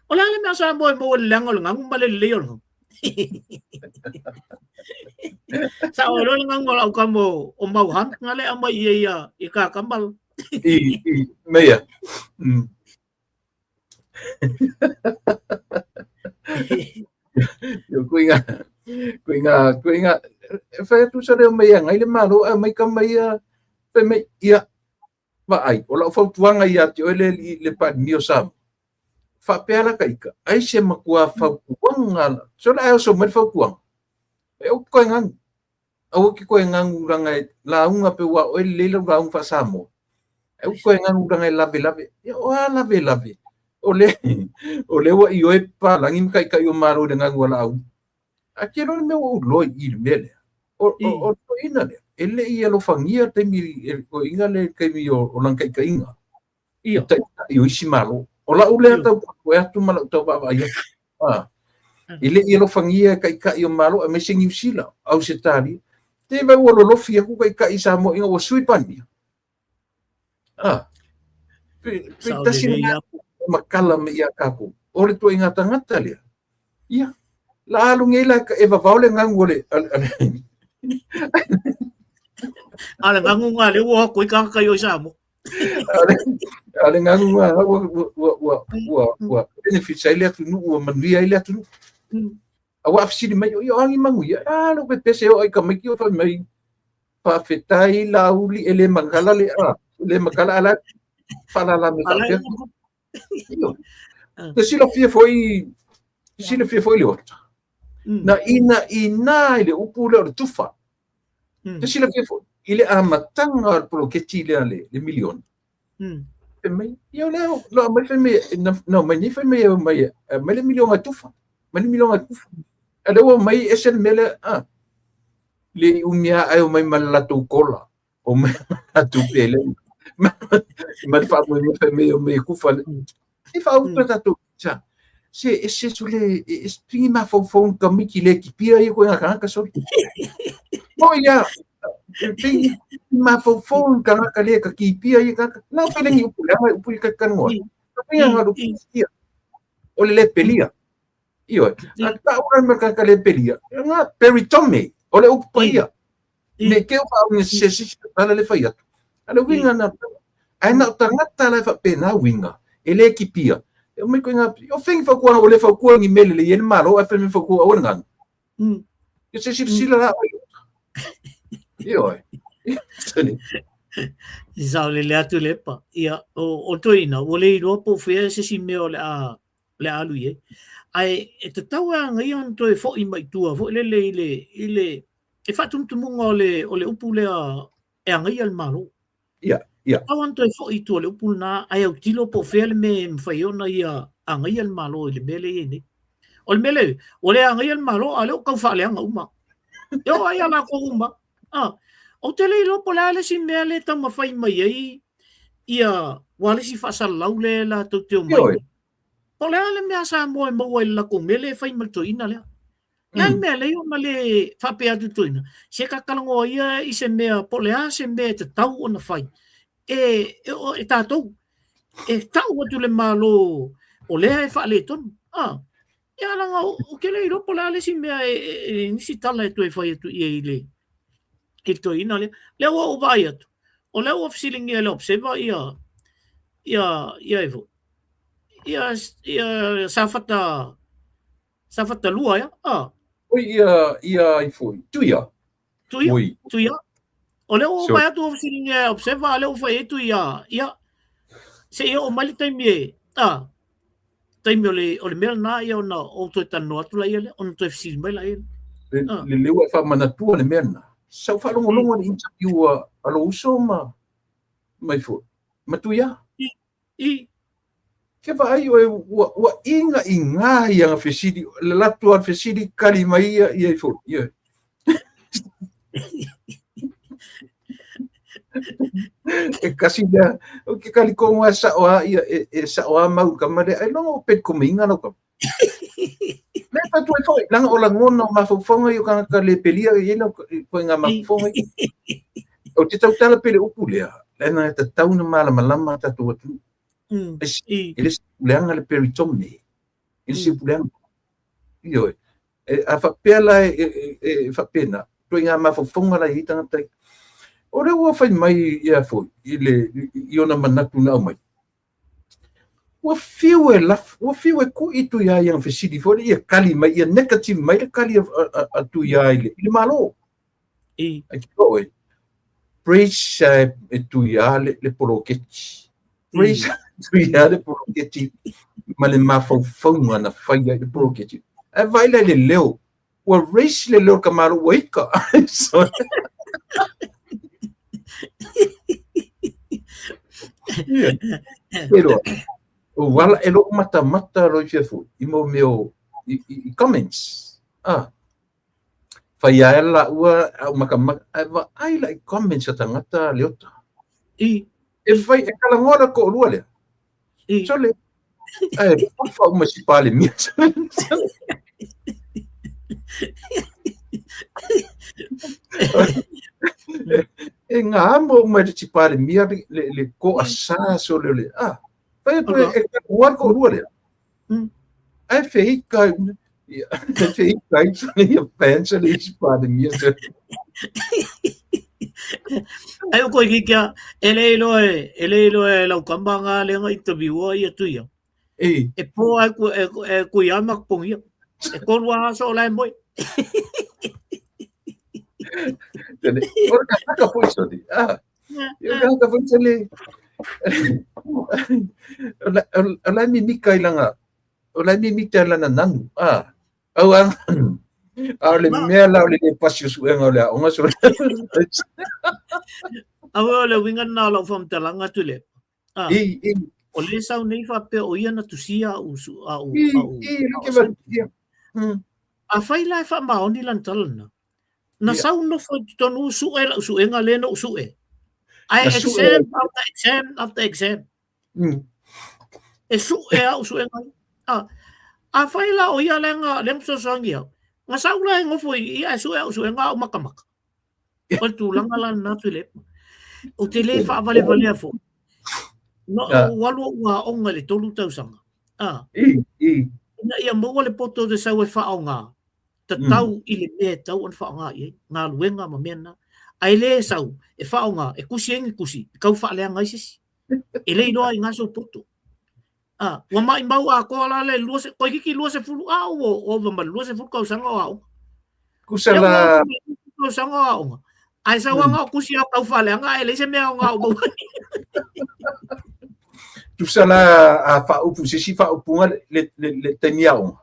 O le a le mea Samoa e maua i le leaga o le gagu ma le lelei o le gagu? Sa o le gagu o lau kamo o Mauhan, nga le aumai ia ia i ka kamal. I, meia. Yo, kui ngā, kui ngā, kui ngā, e whai atu sa reo mai a ngai le malo, a mai ka mai a, whai mai, ia, Vaai, o lau fautuaga ia te oe le alii le Palemia o Samoa, faapea la ka ika, ai se matua fautuaga, sole ae oso mai le fautuaga, e ou koe gagu, aua ke koe gagu langa e lauga pe ua oe lelei lau lauga faa-Samoa, e ou koe gagu langa e lave lave, ia o a lave lave, o le, o le ua ioe papalagi ma taitai o Malo i le gagu a Laauli. A te iloa le mea ua ou iloa i i le mea lea, o, o, o le toeaina lea, e le i alofagia taimi, e toeaina lea i le taimi o, o lana taitaiga, Ia. taitai o isi Malo. O lau lea tau koe atu ma lau tau vaavaai atu. Ah. E le i alofagia e taitai o Malo, aemaise Niu Sila, Ausetalia. Te vai ua lolofi aku taitai i Samoa ina ua sui Palemia. Ah. Pe, pe tasi lena makala me ia kākou. O le tuaiga tagata lea. Ia, la alu nei la e vavao le gagu o le... A le gagu ngā le ua hako i kākaka i o i Samoa. A le gagu ngā ua, ua, ua, ua, ua benefits ai le atunuu, ua manuia ai le atunuu. A ua afisili mai, o ia o angi manuia, a lo pepese o ai ka maiki o fai mai, faafetai Laauli e le makala le a, le makala a la faalala me faapea. Te silafia foi, te silafia foi le ota. Na ina ina i le upu lea o le tufa. Te silafia foi, i le amataga o le poloketi lea le, le miliona. Fai mai, ia o lea, na mai fai mai, na mai nei fai mai, mai, mai le miliona e tufa. Mai le miliona e tufa. A lea ua mai ese le mea lea, ah, le umi lava ae omai ma le latou kola, omai ma le latou pele, ma le faamoemoe fai mai omai e kufa. E faaupu tatou sa. Se ese sole e pingi mafaufau ka miki le kipia ia koe ngā kāngaka sole. Mo ia, pingi mafaufau ka ngaka le ka kipia ia kāngaka. Nā felengi upu le anga upu i ka kanoa. Ka pinga ngā lupu ia. O le le pelia. Ioe. A ta ora me ka le pelia. Nga peritome. O le upu paia. Me ke o au se se se tala le fai atu. A le winga na ai na tangata la fa pena winga. E le kipia. E mai ko nga o fengi fa ko o le fa ko ni mele le yen malo a fe me fa ko o nga. E se se sila la. Ioe. Sani. Sa o le le atu le pa. Ia, o, o toeaina, ua le iloa po o fea se isi mea o le a le a alu i ai. Ae e tatau lava ona ia ona toe foi mai i tua foi lele i le, i le, e faatumutumuga o le, o le upu lea e agaia le Malo. Ia, ia. Tatau ona toe foi i tua le upu lena, ae autilo po o fea le mea e mafai ona ia agaia le Malo i le mea lea e i ai nei. O le mea lea, ua le agaia le Malo, a o lea ua tau faaleaga uma. E oo ai ia latou uma. Ah, ou te le iloa po o le a le isi mea lea e taumafai mai ai ia ua le isi faasalalau lea latou te omai nei. Po o le a le mea a Samoa e maua ai i le latou mea lea e fai ma le toeaina lea. Le a le mea lea ona le faapea atu i le toeaina, se ta talanoa ia i se mea po o le a se mea e tatau ona fai e, e, e tatou. E tau atu le Malo o lea e faaletonu. Ah, ia leaga ou te le iloa po o le a le isi mea e, e, e nisi tala e toe fai atu i ai i le i le toeaina lea. Lea ua ou vaai atu, o lea ua fesiligia e le Observer ia ia ia e foi. Ia ia Safata Safata 2 ea. Ah. Oi ia ia ai foi. Tuia. Tuia. Oi. Tuia. O lea ua vaai atu ua fesiligia e Observer, a lea ua fai ai Tuia. Ia. Se i oo mai le taimi e ah taimi o le o le mea lena ia ona ou toe talanoa atu laia lea, ona toe fesili mai laia. Le, ah. le leu e faamanatua le mea lena. Sa ou faalogologo i le interview a, a lou uso ma mai foi. Ma Tuia. I, i. Ke vaai oe ua, ua iga iga ia na fesili, le latou a fesili kali mai ia ia i foi. Ia. E kasi lea, o ke kali ko ngā sao a ia, e, e sao a mau ka male, ai longa o pet ko meinga lau kama. Le pa tu e foi, langa o langona o mafaufauga i o kangaka le pelia i ena ko ngā mafaufauga i. O te tautala pele upu lea, lena e tatau na malamalama tatou atunuu. E le se puleaga le peritome, e le se puleaga. Ioe. E, a faapea la e, e, e, e faapena, ituaiga mafaufauga la e i ai tagata ia. O lea ua fai mai ia foi i le i ona manatu na aumai. Ua fiu e laf, ua fiu e kui Tuia i ana fesili foi lea, ia kali mai, ia negative mai le kali a, a, a Tuia i le, i le Malo. I. Ai te oe, praise e, e Tuia le, le poloketi. Praise mm. Tuia le poloketi ma le mafaufauga na faia i le poloketi. Ae vaai la i le leo, ua raise le leo o le tamāluu ua ika. So, yeah. Pero, o wala e lou matamata loi fia foi, i mo mea o, i, i, i comments. Ah, fai ae la ua au makamaka, ae vaai la i comments a tagata Leota. I. E fai, e talanoa le toalua lea. I. Sole, ae pafa uma si Palemia. E ngā mo uma le si Palemia le, le, le ko asa sole le. Ah, fai atu e, e talanoa le toalua lea. Ae feika ia, feika ai sole ia fans le isi Palemia. Ai o koe kia, e le iloa e, e le iloa e lau kama ngā lenga interviewa ia tuia. E. E pō ai ku, e, e kui ai makapongia. E kolu a aso o lai moe. Tene, ora ka taka foi soli. Ah. Ia ka taka foi soli. O lai mimika i langa, o lai mimika i lana nanu. Ah. Au a, a o le mea la o le le pasi o suega o le aoga soli. Au o le uiga lena o lau faamatalaga atu le. Ah. I, i. O le sau nei faapea o ia na tusia au su au I, au. i, le ke va. Afai la e faamaoni lana tala lena, Na sau nofo i totonu su'e la'u su'ega lea na ou su'e. Ae exam after exam after exam. E su'e a'u su'ega ia. Ah, afai la o ia lea na lea na fesoasoani au, na sau la e nofo i i ae su'e a'u su'ega a'u makamaka. O le tulaga la lena Tuilaepa. Ou te le faavalevalea foi. Na ou alu ou aoga i le 3 tausaga. Ah. I, i. Ina ia maua le poto te sau e faaaoga, tatau i le mea e tatau ona faaaoga i ai, galuega ma mea na. Ae le sau e faaaoga, e tusi ai ni tusi, e tau faaleaga ai se isi. E le iloa ai na sou poto. Ah, ua maimau atoa la le lua, toeitiiti 20, a ua ova ma le 20 tausaga o aoga. Kusa la... Tausaga o aoga. Ae sau anga o tusi au tau faaleaga, ae leai se mea aoga o maua. Tusa la a faaupu, se isi faaupuga le, le, le, le taimi aoga.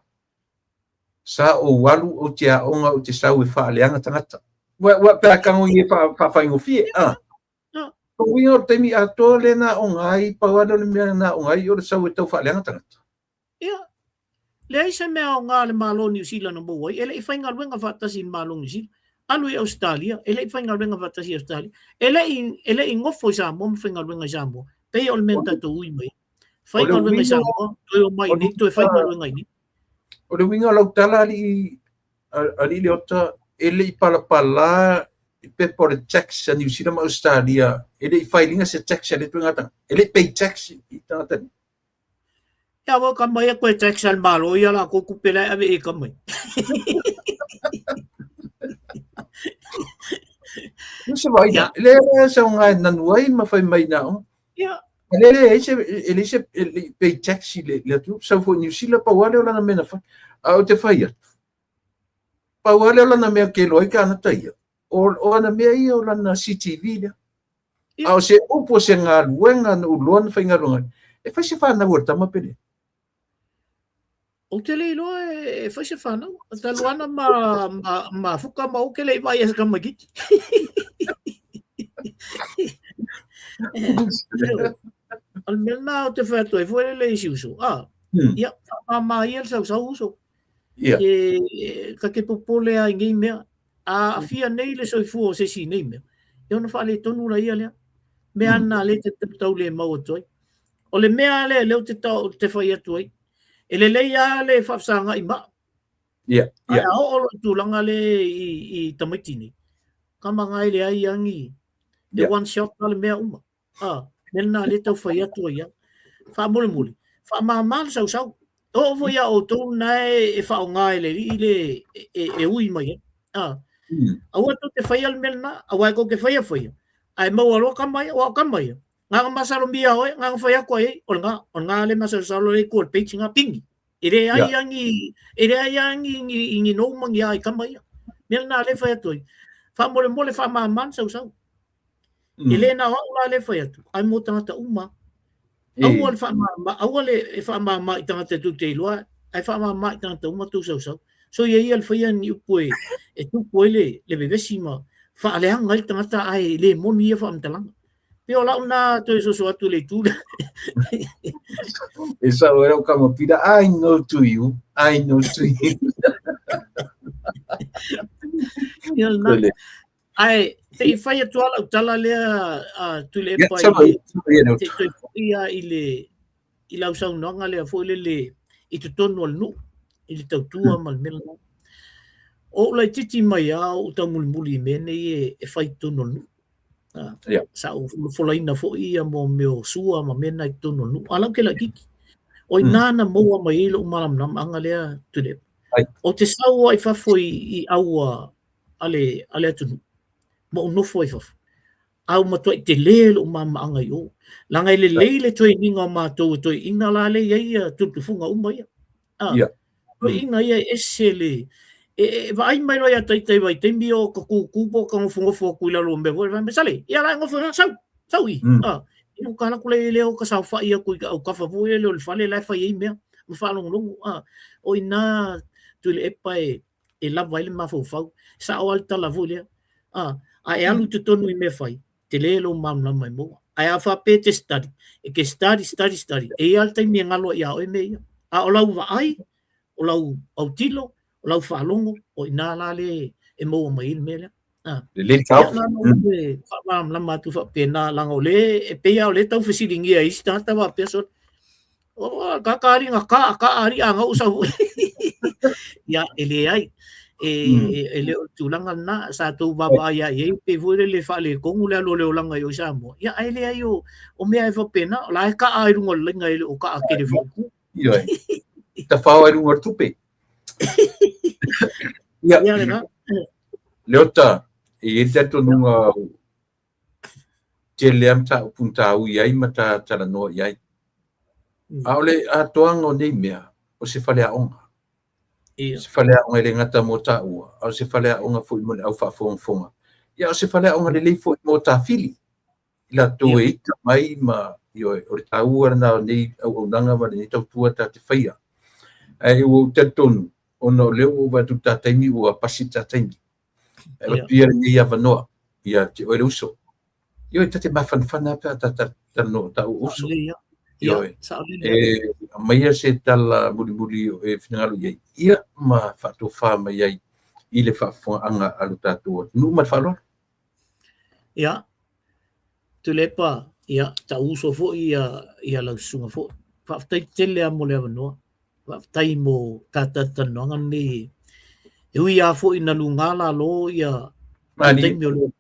Sa ou alu ou te aoga ou te sau e faaleaga tagata. Ua, ua pe a tago i e faafaigofie, ah. O uiga o le taimi atoa lea na aoga ai, pau lava lea o le mea na aoga ai o le sau e tau faaleaga tagata. Ia, leai se mea aoga a le Malo o Niu Sila na maua ai, e le i faigaluega faatasi i le Malo o Niu Sila. Alu i Ausetalia, e le i faigaluega faatasi i Ausetalia. E le i, e le i nofo i Samoa ma faigaluega i Samoa. Pei o le mea na tatou ui mai ai. Faigaluega i Samoa, toe omai i inei, toe faigaluega i inei. O le uiga o lau tala alii, alii Leota, e le i palapala i pepa o le tax a Niu Sila ma Ausetalia, e le i file ina se tax a lea ituaiga tagata. E le i pay tax i tagata nei. Ia ua ka mai koe tax al malo ia la ko kupe la ave e ka mai. No se vai na. Le le sa nga nanu ai ma fai mai na o. Ia. Le le ai se e le se e le pay tax le le atu sa fo New Zealand pa wale o lana mena fa. A o te fai atu. Pa wale o lana mea ke loi ka na taia. O o ana mea ia o lana CTV lea. A o se upu o se galuega na ou iloa na faigaluega ai, e fai se fanau a le tama pe leai? Ou te le iloa e fai se fanau. Talu ana ma, ma, ma fuka ma ou ke le i vaai e se tamaitiiti. O le mea lena ou te fai atu ai foi lele i si uso. Ah, ia, whakamāmā ia le sausau uso. Ia. Ke, ka te popole a i nei mea. A aafia nei le soifua o se isi i nei mea, e ono faaletonu laia lea. Mea ana lea e te tau le mau atu ai. O le mea lea lea ou te tau te fai atu ai, e lelei lava le faafesagai maa. Ia, Ae a oo loa i tulaga lea i tamaiti nei, kama ngai leai agi, e one shot lava le mea uma. A, mea lena lea e tau fai atu ai au. Faamolemole, faamama le sausau. E oo foi ia outou lena e faaaoga e le alii le e ui mai ai. A, aua tou te faia le mea lena, aua e tou te faia faia, ae maua loa tama ia, aua o tama ia, na ona masalomia oe, na ona fai atu ai, o lena, o lena le masalosalo le i tua o le page lena, pigi. E leai a ni, e leai a ni, ni, ni nou ma ni a i tama ia. Mea lena lea e fai atu ai. Faamolemole faamama le sausau. E le na o au la lea e fai atu, ae mo tagata uma. Aua le faamama, aua le e faamama i tagata e tou te iloa, ae faamama i tagata uma tou sausau. So ia ia le faia ni upu e, e tupu ai le, le vevesi ma faaleaga ai le tagata ae le moni ia faamatalaga. Pei o lau na toe soso atu i le itu lea. E sao e lau kama pila, I know to you, I know to you. Ia lena. Ae, se i fai atu lava lau tala lea a Tuilaepa i le, se i toe foi lava i le, i lau saunoaga lea foi lele i totonu o le nuu, i le tautua ma le mea lena. O ou laitiiti mai lava o ou taumulimuli i mea nei e fai i totonu o le nuu. Sa ou folafolaina foi ia mo mea o sua ma mea na i totonu o le nuu. A o la ou te laitiiti. O i ina na maua mai ai lou malamalamaaga lea Tuilaepa. Ou te sau lava i fafo i aua a le, a le atunuu, ma ou nofo ai fafo. A ua matuai tele lou malamalamaaga i o. Leaga e lelei le training o matou e toeaiina la lea e i ai ia tufutufuga uma ia. A, toeaiina ia e ese le, e, e vaai mai loa ia ita i vaitaimi o ka kūkū po o ka nofonofo atu i lalo o mea foi, fai mai, Sale, ia la e nofo ina, sau, sau i. A, ia ka alu atu lea lea o ka saofai atu i ka autafa foi lele o le fale la e fai ai mea, ma faalogologo. A, o i ina Tuilaepa e, e lava ai le mafaufau. Sao lava le tala foi lea. A, a e alu i totonu i mea fai, tele lou malamalama e maua. Ae a faapea e te study, e te study, study, study, e i ai lava le taimi e galo ai ia oe mea ia. A o lau vaai, o lau autilo, o lau faalogo, o i ina la lea e maua mai ai le mea lea. A. Lelei le taofi. Ia, na ona ou faamalamalama atu faapena, leaga o lea, e pei lava o lea e tau fesiligia e isi tagata faapea, sole, O ka ka ali nga ka ka ali a ngau sau. Ia e leai. E e le o le tulaga lena sa tou vaavaai lava i ai pei foi lele faaletonu le alu o le olaga i o i Samoa. Ia ae leai o o mea e faapena o la e kaa i luga o le laina e le o kaa tele foi i tua. Ioe. Tafao ai luga o le tupe. Ia. Ia lena. Leota, e i ai le talitonuga tele lava mataupu na ta ui ai ma ta talanoa i ai. A o le atoaga o nei mea, o se faleaoga. Ia. Se faleaoga e le gata mo taua, a o se faleaoga foi mo le au faafogafoga. Ia, o se faleaoga lelei foi mo tafili, i latou e ita mai ma, ioe, o le taua lena o nei auaunaga ma lenei tautua ta te faia. Ae ua ou talitonu, ona o lea ua ou vaai atu i le ta taimi ua pasi le ta taimi. E avatu ia lenei avanoa ia te oe le uso. Ioe, ta te mafanafana pe a ta talanoa o taua uso. Ioe, e aumaia se tala mulimuli o e finagalo i ai, ia ma faatofa mai ai i le faafofogaaga a lo tatou atunuu ma le faaaloalo. Ia, Tuilaepa, ia, tau uso foi ia, ia lau susuga foi. Faafetai tele lava mo le avanoa. Faafetai mo ta talatalanoaga lenei. E ui lava foi ina luga lalo ia I le taimi o le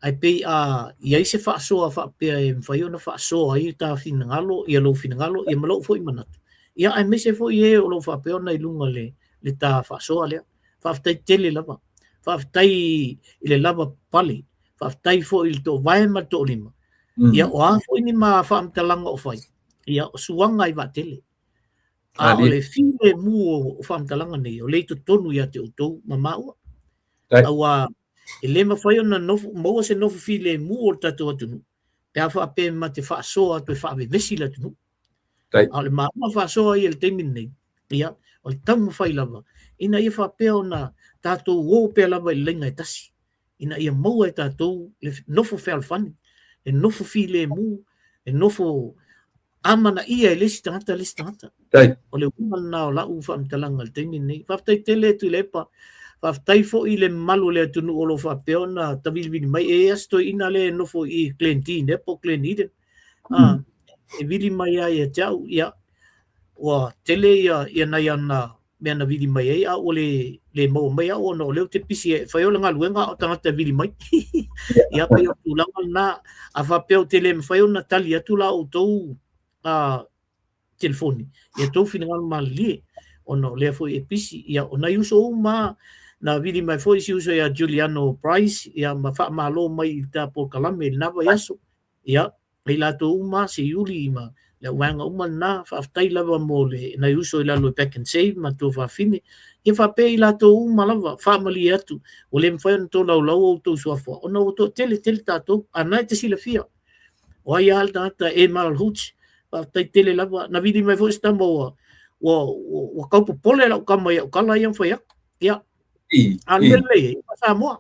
Ae pei a i ai se faasoa faapea e mafai ona faasoa ai ta finagalo, ia lou finagalo, ia ma lou foi manatu, ia aemaise foi e o lo o faapea ona i luga le, le ta faasoa lea. Faafetai tele lava. Faafetai i le lava pale. Faafetai foi i le toovae ma le toolima. Ia o a foi ni ma faamatalaga o fai, ia o suaga i vaatele. A o le filemu o faamatalaga nei, o lea i totonu ia te outou ma maua. Aua e le mafai ona nofo, maua se nofo filemu o le tatou atunuu, pe a faapea ma te faasoa atu e faavevesi le atunuu. A o le maua faasoa ia i le taimi lenei, ia, o le taumafai lava, ina ia faapea ona tatou o pea lava i le laina e tasi, ina ia maua e tatou le nofo fealofani, le nofo filemu, le nofo amanaia e le isi tagata le isi tagata. O le uiga lena o lau faamatalaga i le taimi lenei. Faafetai tele Tuilaepa. Faafetai foi i le mamalu o le atunuu o lo o faapea ona tavilivili mai. E i ai lava si toeaina lea e nofo i Glen Dean ea po o Glen Eden. E vili mai lava ia te au, ia, ua tele ia, ia nai ana mea na vili mai ai, a ua le, le maua mai au ona o lea ou te pisi e fai o le galuega a o tagata e vili mai. Ia, pei o le tulaga lena. A faapea ou te le mafai ona tali atu la outou telefoni, ia tou finagalo malilie, ona o lea foi e pisi. Ia, o nai uso uma na vili mai foi si uso ia Juliano Price, ia ma faamalo mai i ta polokalame i lena vaiaso. Ia, i latou uma, si Iuli ma le auvaega uma lena, faafetai lava mo le nai uso i lalo i Back and Save ma Tuafafine. Ia faapea i latou uma lava, faamalie atu, ua le mafai ona tolaulau outou suafa, ona ua toatele tele tatou, a na e te silafia, o ai lava le tagata e Mal Hooch, faafetai tele lava. Na vili mai foi se tama ua, ua, ua, ua tau popole lau tama i au tala ia na fai atu. Ia, a o le mea lelei ai, o Samoa.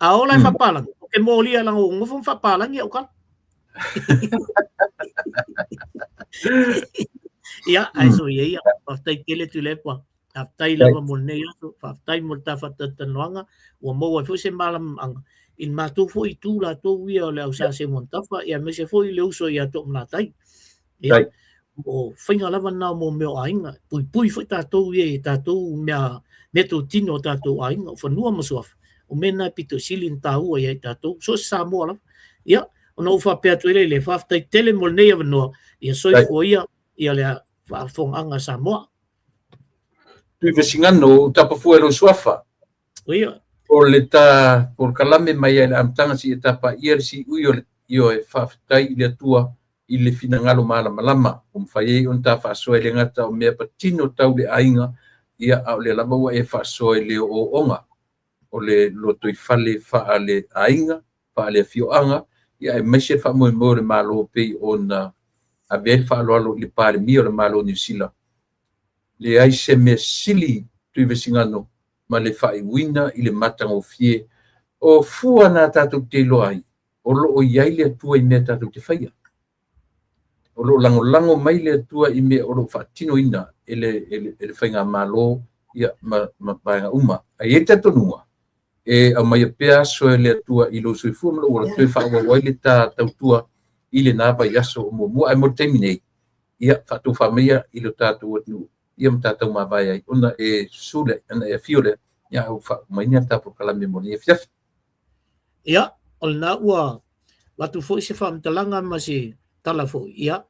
A ola e faapalagi, ou te molia leaga ua nofo ma faapalagi au tala. Ia, ae soia ia, faafetai tele Tuilaepa. Faafetai lava mo lenei aso, faafetai mo le ta faatalatalanoaga, ua maua ai foi se malamalamaaga i le matou foi itu latou ia o le au Sa Semo Tafa, ia aemaise foi le uso ia Toomalatai. Ia, o faiga lava lena mo mea o aiga, puipui foi tatou ia i tatou mea meatotino o tatou aiga, o fanua ma suafa, o mea na e pito sili ona taua ia i tatou, so o se Samoa lava. Ia, ona ou faapea atu ai lea, le faafetai tele mo lenei avanoa, ia soifua ia, ia le faafofogaaga a Samoa. Tuivasigano, ou tapa fua i lou suafa. Ia. O le ta polokalame mai ai le amataga seia tapaia le siui o le ioe faafetai i le Atua i le finagalo malamalama ua mafai ai ona ta faasoa e le gata o mea patino tau le aiga, ia a o lea lava ua e faasoa i le ooooga o le lotoifale faale-aiga, faale-afioaga, ia aemaise le faamoemoe o le Malo pei ona ave ai le faaaloalo i le Palemia o le Malo o Niu Sila. Leai se mea sili Tuivasigano ma le faaiuina i le matagofie o fua na tatou te iloa ai o lo o i ai le Atua i mea tatou te faia. O lo o lagolago mai le Atua i mea o lo o faatinoina e le, e le, e le faigamalo ia, ma, ma vaega uma. Ae i ai le talitonuga, e aumaia pea aso e le Atua i lou soifua ma lou ola, toe faaauau ai le ta tautua i lena vaiaso o muamua. Ae mo le taimi nei, ia, faatofa maia i lo tatou atunuu, ia ma tatou mavae ai, ona e susu lea, ona e afio lea, ia a ua faaumaina le ta polokalame mo lenei afiafi. Ia, o lena ua avatu foi se faamatalaga ma se tala foi, ia,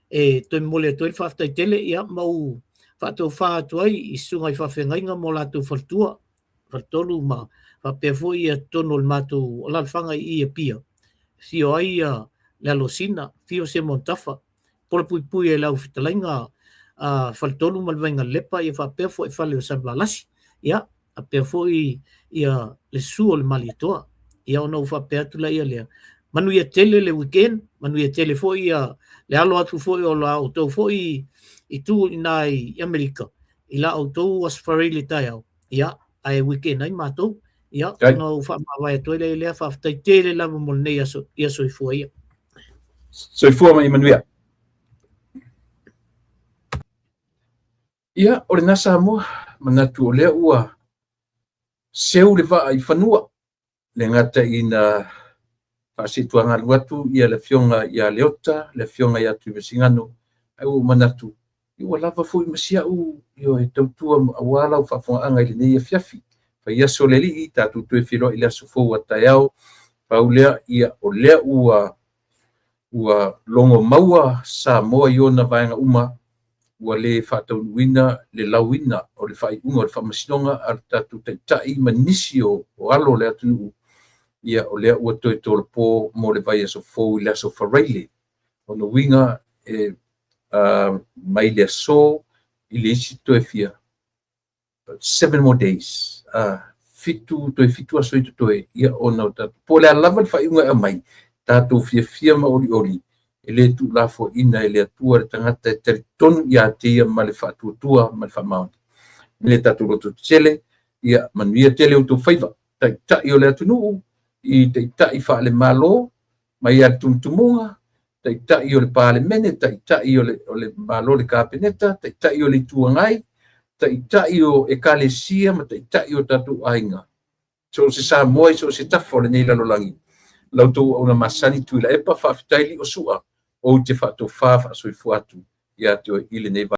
e toe momoli atu ai le faafetai tele, ia, ma ou faatofa atu ai i susuga i faafeagaiga ma o latou faletua, faletolu ma faapea foi ia totonu o le matou alaalafaga i Apia, afio ai ia le Alosina, afio Simon Tafa, polapuipui e lau fetalaiga a Faletolu ma le Vainalelepa, ia faapea foi fale o Salevalasi, ia faapea foi ia le susu o le Malietoa. Ia ona ou faapea atu laia lea, manuia tele le weekend, manuia tele foi ia le alo atu foi o la outou foi itu i ina i Amerika, i la outou Aso Faraile taeao, ia ae weekend ai matou. Ia ona ou faamavae atu ai lea lea, faafetai tele lava mo lenei aso, ia soifua ia. Soifua ma ia manuia. Ia, o lena Samoa, manatu o lea ua seu le vaa i fanua, le gata ina faasetuagalu atu ia le afioga ia Leota, le afioga ia Tuivasigano, ae ua ou manatu, ua lava foi ma si au e tautua aua lau faafofogaaga i lenei afiafi. Faiaso le Alii, tatou toe feiloai i le aso fou a taeao. Pau lea, ia o lea ua logo maua Samoa i ona vaega uma, ua le faataunuuina le lauina o le faaiuga o le faamasinoga a le tatou taitai ma nisi o alo o le atunuu. Ia o lea ua toe tolopo mo le vaiaso fou i le aso Faraile. O lona uiga e mai le aso i le isi toe fia 7 more days, toe 7 aso i totoe, ia ona o tatou, po o le a lava le faaiuga e aumai, tatou fiafia ma olioli, e le tuulafoaiina e le Atua le tagata e talitonu ia te ia ma le faatuatua ma le faamaoni. Le tatou lototetele, ia manuia tele outou faiva, taitai o le atunuu, i taitai faale-Malo, mai lava i le tumutumuga, taitai o le Palemene, taitai o le Malo, le Kapeneta, taitai o le Itu Agai, taitai o ekalesia ma taitai o tatou aiga. So o se Samoa i so o se tafa o lenei lalolagi, la outou auauna masani Tuilaepa, faafetai Liosua, ou te faatofa faasoifua atu ia te oe i lenei